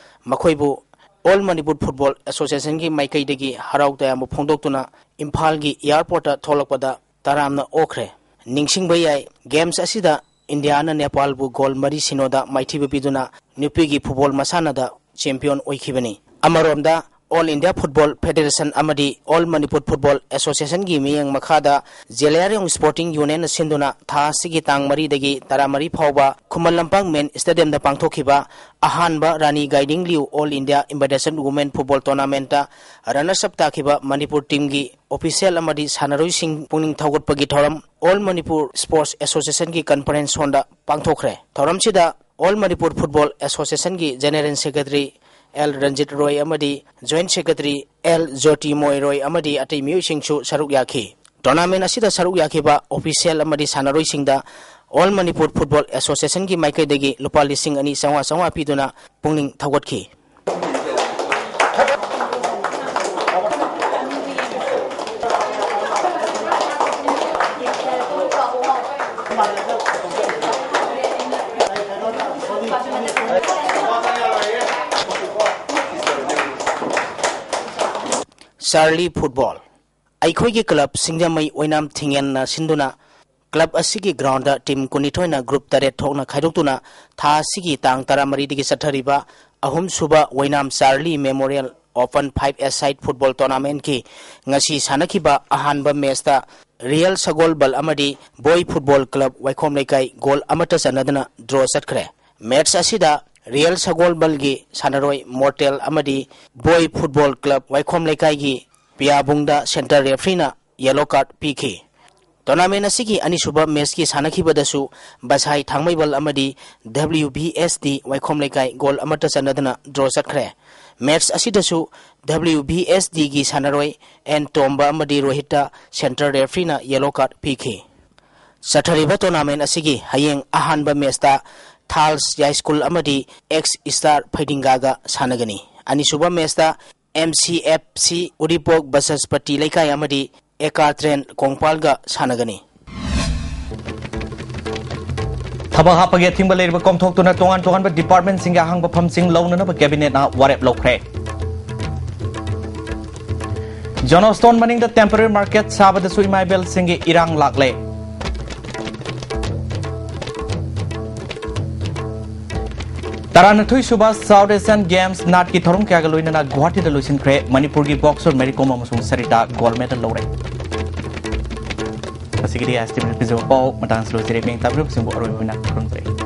ꯃꯈꯣꯏꯕꯨ All Manipur Football Associationꯒꯤ ꯃꯥꯏꯀꯩꯗꯒꯤ ꯍꯔꯥꯎ ꯇꯌꯥꯝꯕ ꯐꯣꯡꯗꯣꯛꯇꯨꯅ ꯏꯝꯐꯥꯜꯒꯤ airportꯇ ꯊꯣꯛꯂꯛꯄꯗ ꯇꯔꯥꯝꯅ ꯑꯣꯛꯈ꯭ꯔꯦ꯫ ꯅꯤꯡꯁꯤꯡꯕ ꯌꯥꯏ, games ꯑꯁꯤꯗ ꯏꯟꯗꯤꯌꯥꯅ ꯅꯦꯄꯥꯜꯕꯨ goal ꯃꯔꯤ ꯁꯤꯅꯣꯗ ꯃꯥꯏꯊꯤꯕ ꯄꯤꯗꯨꯅ ꯅꯨꯄꯤꯒꯤ football ꯃꯁꯥꯟꯅꯗ champion ꯑꯣꯏꯈꯤꯕꯅꯤ꯫ ꯑꯃꯔꯣꯝꯗ, All India Football Federation ꯑꯃꯗꯤ All Manipur Football Associationꯒꯤ ꯃꯤꯠꯌꯦꯡ ꯃꯈꯥꯗ ꯖꯦꯂꯤꯌꯥꯡꯔꯣꯡ Sporting Unionꯅ ꯁꯤꯟꯗꯨꯅ ꯊꯥ ꯑꯁꯤꯒꯤ ꯇꯥꯡ ꯃꯔꯤꯗꯒꯤ ꯇꯔꯥꯃꯔꯤ ꯐꯥꯎꯕ ꯈꯨꯃꯟ ꯂꯝꯄꯥꯛ main stadiumꯗ ꯄꯥꯡꯊꯣꯛꯈꯤꯕ ꯑꯍꯥꯟꯕ ꯔꯥꯅꯤ guiding ꯂꯤꯌꯨ All India Invitation Women Football Tournamentꯇ runners up ꯇꯥꯈꯤꯕ ꯃꯅꯤꯄꯨꯔ teamꯒꯤ official ꯑꯃꯗꯤ ꯁꯥꯟꯅꯔꯣꯏꯁꯤꯡ ꯄꯨꯛꯅꯤꯡ ꯊꯧꯒꯠꯄꯒꯤ ꯊꯧꯔꯝ All Manipur Sports Associationꯒꯤ conference hallꯗ ꯄꯥꯡꯊꯣꯛꯈ꯭ꯔꯦ꯫ ꯊꯧꯔꯝꯁꯤꯗ All Manipur Football Associationꯒꯤ General Secretary L Ranjit Roy ꯑꯃꯗꯤ Joint Secretary ꯑꯦꯜ ꯖꯣꯇꯤ ꯃꯣꯏ ꯔꯣꯏ ꯑꯃꯗꯤ ꯑꯇꯩ ꯃꯤꯑꯣꯏꯁꯤꯡꯁꯨ ꯁꯔꯨꯛ ꯌꯥꯈꯤ꯫ Tournament ꯑꯁꯤꯗ ꯁꯔꯨꯛ ꯌꯥꯈꯤꯕ official ꯑꯃꯗꯤ ꯁꯥꯟꯅꯔꯣꯏꯁꯤꯡꯗ All Manipur Football Associationꯒꯤ ꯃꯥꯏꯀꯩꯗꯒꯤ ꯂꯨꯄꯥ ꯂꯤꯁꯤꯡ ꯑꯅꯤ ꯆꯥꯝꯃꯉꯥ ꯆꯥꯝꯃꯉꯥ ꯄꯤꯗꯨꯅ ꯄꯨꯛꯅꯤꯡ ꯊꯧꯒꯠꯈꯤ꯫ Charlie football. ꯑꯩꯈꯣꯏꯒꯤ ꯀ꯭ꯂꯕ ꯁꯤꯡꯖꯃꯩ ꯑꯣꯏꯅꯥꯝ ꯊꯤꯡꯉꯦꯟꯅ ꯁꯤꯟꯗꯨꯅ ꯀ꯭ꯂꯕ ꯑꯁꯤꯒꯤ ꯒ꯭ꯔꯥꯎꯟꯗ ꯇꯤꯝ ꯀꯨꯟꯅꯤꯊꯣꯏꯅ ꯒ꯭ꯔꯨꯞ ꯇꯔꯦꯠ ꯊꯣꯛꯅ ꯈꯥꯏꯗꯣꯛꯇꯨꯅ ꯊꯥ ꯑꯁꯤꯒꯤ ꯇꯥꯡ ꯇꯔꯥꯃꯔꯤꯗꯒꯤ ꯆꯠꯊꯔꯤꯕ ꯑꯍꯨꯝꯁꯨꯕ ꯑꯣꯏꯅꯥꯝ ꯆꯥꯔꯂꯤ ꯃꯦꯃꯣꯔꯤꯌꯦꯜ ꯑꯣꯄꯟ ꯐꯥꯏꯚ ꯑꯦ ꯁꯥꯏꯠ ꯐꯨꯠꯕꯣꯜ ꯇꯣꯔꯅꯥꯃꯦꯟꯠꯀꯤ ꯉꯁꯤ ꯁꯥꯟꯅꯈꯤꯕ ꯑꯍꯥꯟꯕ ꯃꯦꯆꯇ ꯔꯤꯌꯦꯜ ꯁꯒꯣꯜꯕꯜ ꯑꯃꯗꯤ ꯕꯣꯏ ꯐꯨꯠꯕꯣꯜ ꯀ꯭ꯂꯕ ꯋꯥꯏꯈꯣꯝ ꯂꯩꯀꯥꯏ ꯒꯣꯜ ꯑꯃꯠꯇ ꯆꯟꯅꯗꯅ ꯗ꯭ꯔꯣ ꯆꯠꯈ꯭ꯔꯦ꯫ ꯃꯦꯆ ꯑꯁꯤꯗ ꯔꯤꯌꯦꯜ ꯁꯒꯣꯜꯕꯜꯒꯤ ꯁꯥꯟꯅꯔꯣꯏ ꯃꯣꯔꯇꯦꯜ ꯑꯃꯗꯤ ꯕꯣꯏ ꯐꯨꯠꯕꯣꯜ ꯀ꯭ꯂꯕ ꯋꯥꯏꯈꯣꯝ ꯂꯩꯀꯥꯏꯒꯤ ꯄꯤꯌꯥꯕꯨꯡꯗ ꯁꯦꯟꯇꯔ ꯔꯦꯐ꯭ꯔꯤꯅ ꯌꯦꯂꯣ ꯀꯥꯔꯗ ꯄꯤꯈꯤ꯫ ꯇꯣꯔꯅꯥꯃꯦꯟ ꯑꯁꯤꯒꯤ ꯑꯅꯤꯁꯨꯕ ꯃꯦꯆꯀꯤ ꯁꯥꯟꯅꯈꯤꯕꯗꯁꯨ ꯕꯁꯥꯏ ꯊꯥꯡꯃꯩꯕꯜ ꯑꯃꯗꯤ ꯗꯕ꯭ꯂꯤꯌꯨ ꯚꯤ ꯑꯦꯁ ꯗꯤ ꯋꯥꯏꯈꯣꯝ ꯂꯩꯀꯥꯏ ꯒꯣꯜ ꯑꯃꯠꯇ ꯆꯟꯅꯗꯅ ꯗ꯭ꯔꯣ ꯆꯠꯈ꯭ꯔꯦ꯫ ꯃꯦꯆ ꯑꯁꯤꯗꯁꯨ ꯗꯕ꯭ꯂꯤꯌꯨ ꯚꯤ ꯑꯦꯁ ꯗꯤꯒꯤ ꯁꯥꯟꯅꯔꯣꯏ ꯑꯦꯟ ꯇꯣꯝꯕ ꯑꯃꯗꯤ ꯔꯣꯍꯤꯠꯇ ꯁꯦꯟꯇꯔ ꯔꯦꯐ꯭ꯔꯤꯅ ꯌꯦꯂꯣ ꯀꯥꯔꯗ ꯄꯤꯈꯤ꯫ ꯆꯠꯊꯔꯤꯕ ꯇꯣꯔꯅꯥꯃꯦꯟ ꯑꯁꯤꯒꯤ ꯍꯌꯦꯡ ꯑꯍꯥꯟꯕ ꯃꯦꯆꯇ ꯊꯥꯜꯁ ꯌꯥꯏꯁ꯭ꯀꯨꯜ ꯑꯃꯗꯤ ꯑꯦꯛꯁ ꯁ꯭ꯇꯥꯔ ꯐꯩꯗꯤꯡꯒꯥꯒ ꯁꯥꯟꯅꯒꯅꯤ꯫ ꯑꯅꯤꯁꯨꯕ ꯃꯦꯆꯇ ꯑꯦꯝ ꯁꯤ ꯑꯦꯐ ꯁꯤ ꯎꯔꯤꯄꯣꯛ ꯕꯁꯁꯄꯇꯤ ꯂꯩꯀꯥꯏ ꯑꯃꯗꯤ ꯑꯦꯀꯥ ꯇ꯭ꯔꯦꯟ ꯀꯣꯡꯄꯥꯜꯒ ꯁꯥꯟꯅꯒꯅꯤ꯫ ꯊꯕꯛ ꯍꯥꯞꯄꯒꯤ ꯑꯊꯤꯡꯕ ꯂꯩꯔꯤꯕ ꯀꯣꯝꯊꯣꯛꯇꯨꯅ ꯇꯣꯉꯥꯟ ꯇꯣꯉꯥꯟꯕ ꯗꯤꯄꯥꯔꯠꯃꯦꯟꯠꯁꯤꯡꯒꯤ ꯑꯍꯥꯡꯕ ꯐꯝꯁꯤꯡ ꯂꯧꯅꯅꯕ ꯀꯦꯕꯤꯅꯦꯠꯅ ꯋꯥꯔꯦꯞ ꯂꯧꯈ꯭ꯔꯦ꯫ ꯖꯣꯟ ꯁ꯭ꯇꯣꯟ ꯃꯅꯤꯡꯗ ꯇꯦꯝꯄꯔꯦꯔꯤ ꯃꯥꯔꯀꯦꯠ ꯁꯥꯕꯗꯁꯨ ꯏꯃꯥ ꯏꯕꯦꯜꯁꯤꯡꯒꯤ ꯏꯔꯥꯡ ꯂꯥꯛꯂꯦ꯫ ꯇꯔꯥꯅꯤꯊꯣꯏ ꯁꯨꯕ ꯁꯥꯎꯠ ꯑꯦꯁꯤꯌꯥꯟ ꯒꯦꯝꯁ ꯅꯥꯠꯀꯤ ꯊꯧꯔꯝ ꯀꯌꯥꯒ ꯂꯣꯏꯅꯅ ꯒꯨꯋꯥꯍꯥꯇꯤꯗ ꯂꯣꯏꯁꯤꯟꯈ꯭ꯔꯦ꯫ ꯃꯅꯤꯄꯨꯔꯒꯤ ꯕꯣꯛꯁꯔ ꯃꯦꯔꯤ ꯀꯣꯝ ꯑꯃꯁꯨꯡ ꯁꯔꯤꯇꯥ ꯒꯣꯜꯗ ꯃꯦꯗꯜ ꯂꯧꯔꯦ꯫ ꯉꯁꯤꯒꯤꯗꯤ ꯑꯦꯁ ꯇꯤ ꯚꯤꯗ ꯄꯤꯖꯕ ꯄꯥꯎ ꯃꯇꯥꯡꯁꯤ ꯂꯣꯏꯖꯔꯦ꯫ ꯃꯤꯡ ꯇꯥꯕꯤꯔꯤꯕꯁꯤꯡꯕꯨ ꯑꯔꯣꯏꯕ ꯑꯣꯏꯅ ꯈꯨꯔꯨꯝꯖꯔꯤ꯫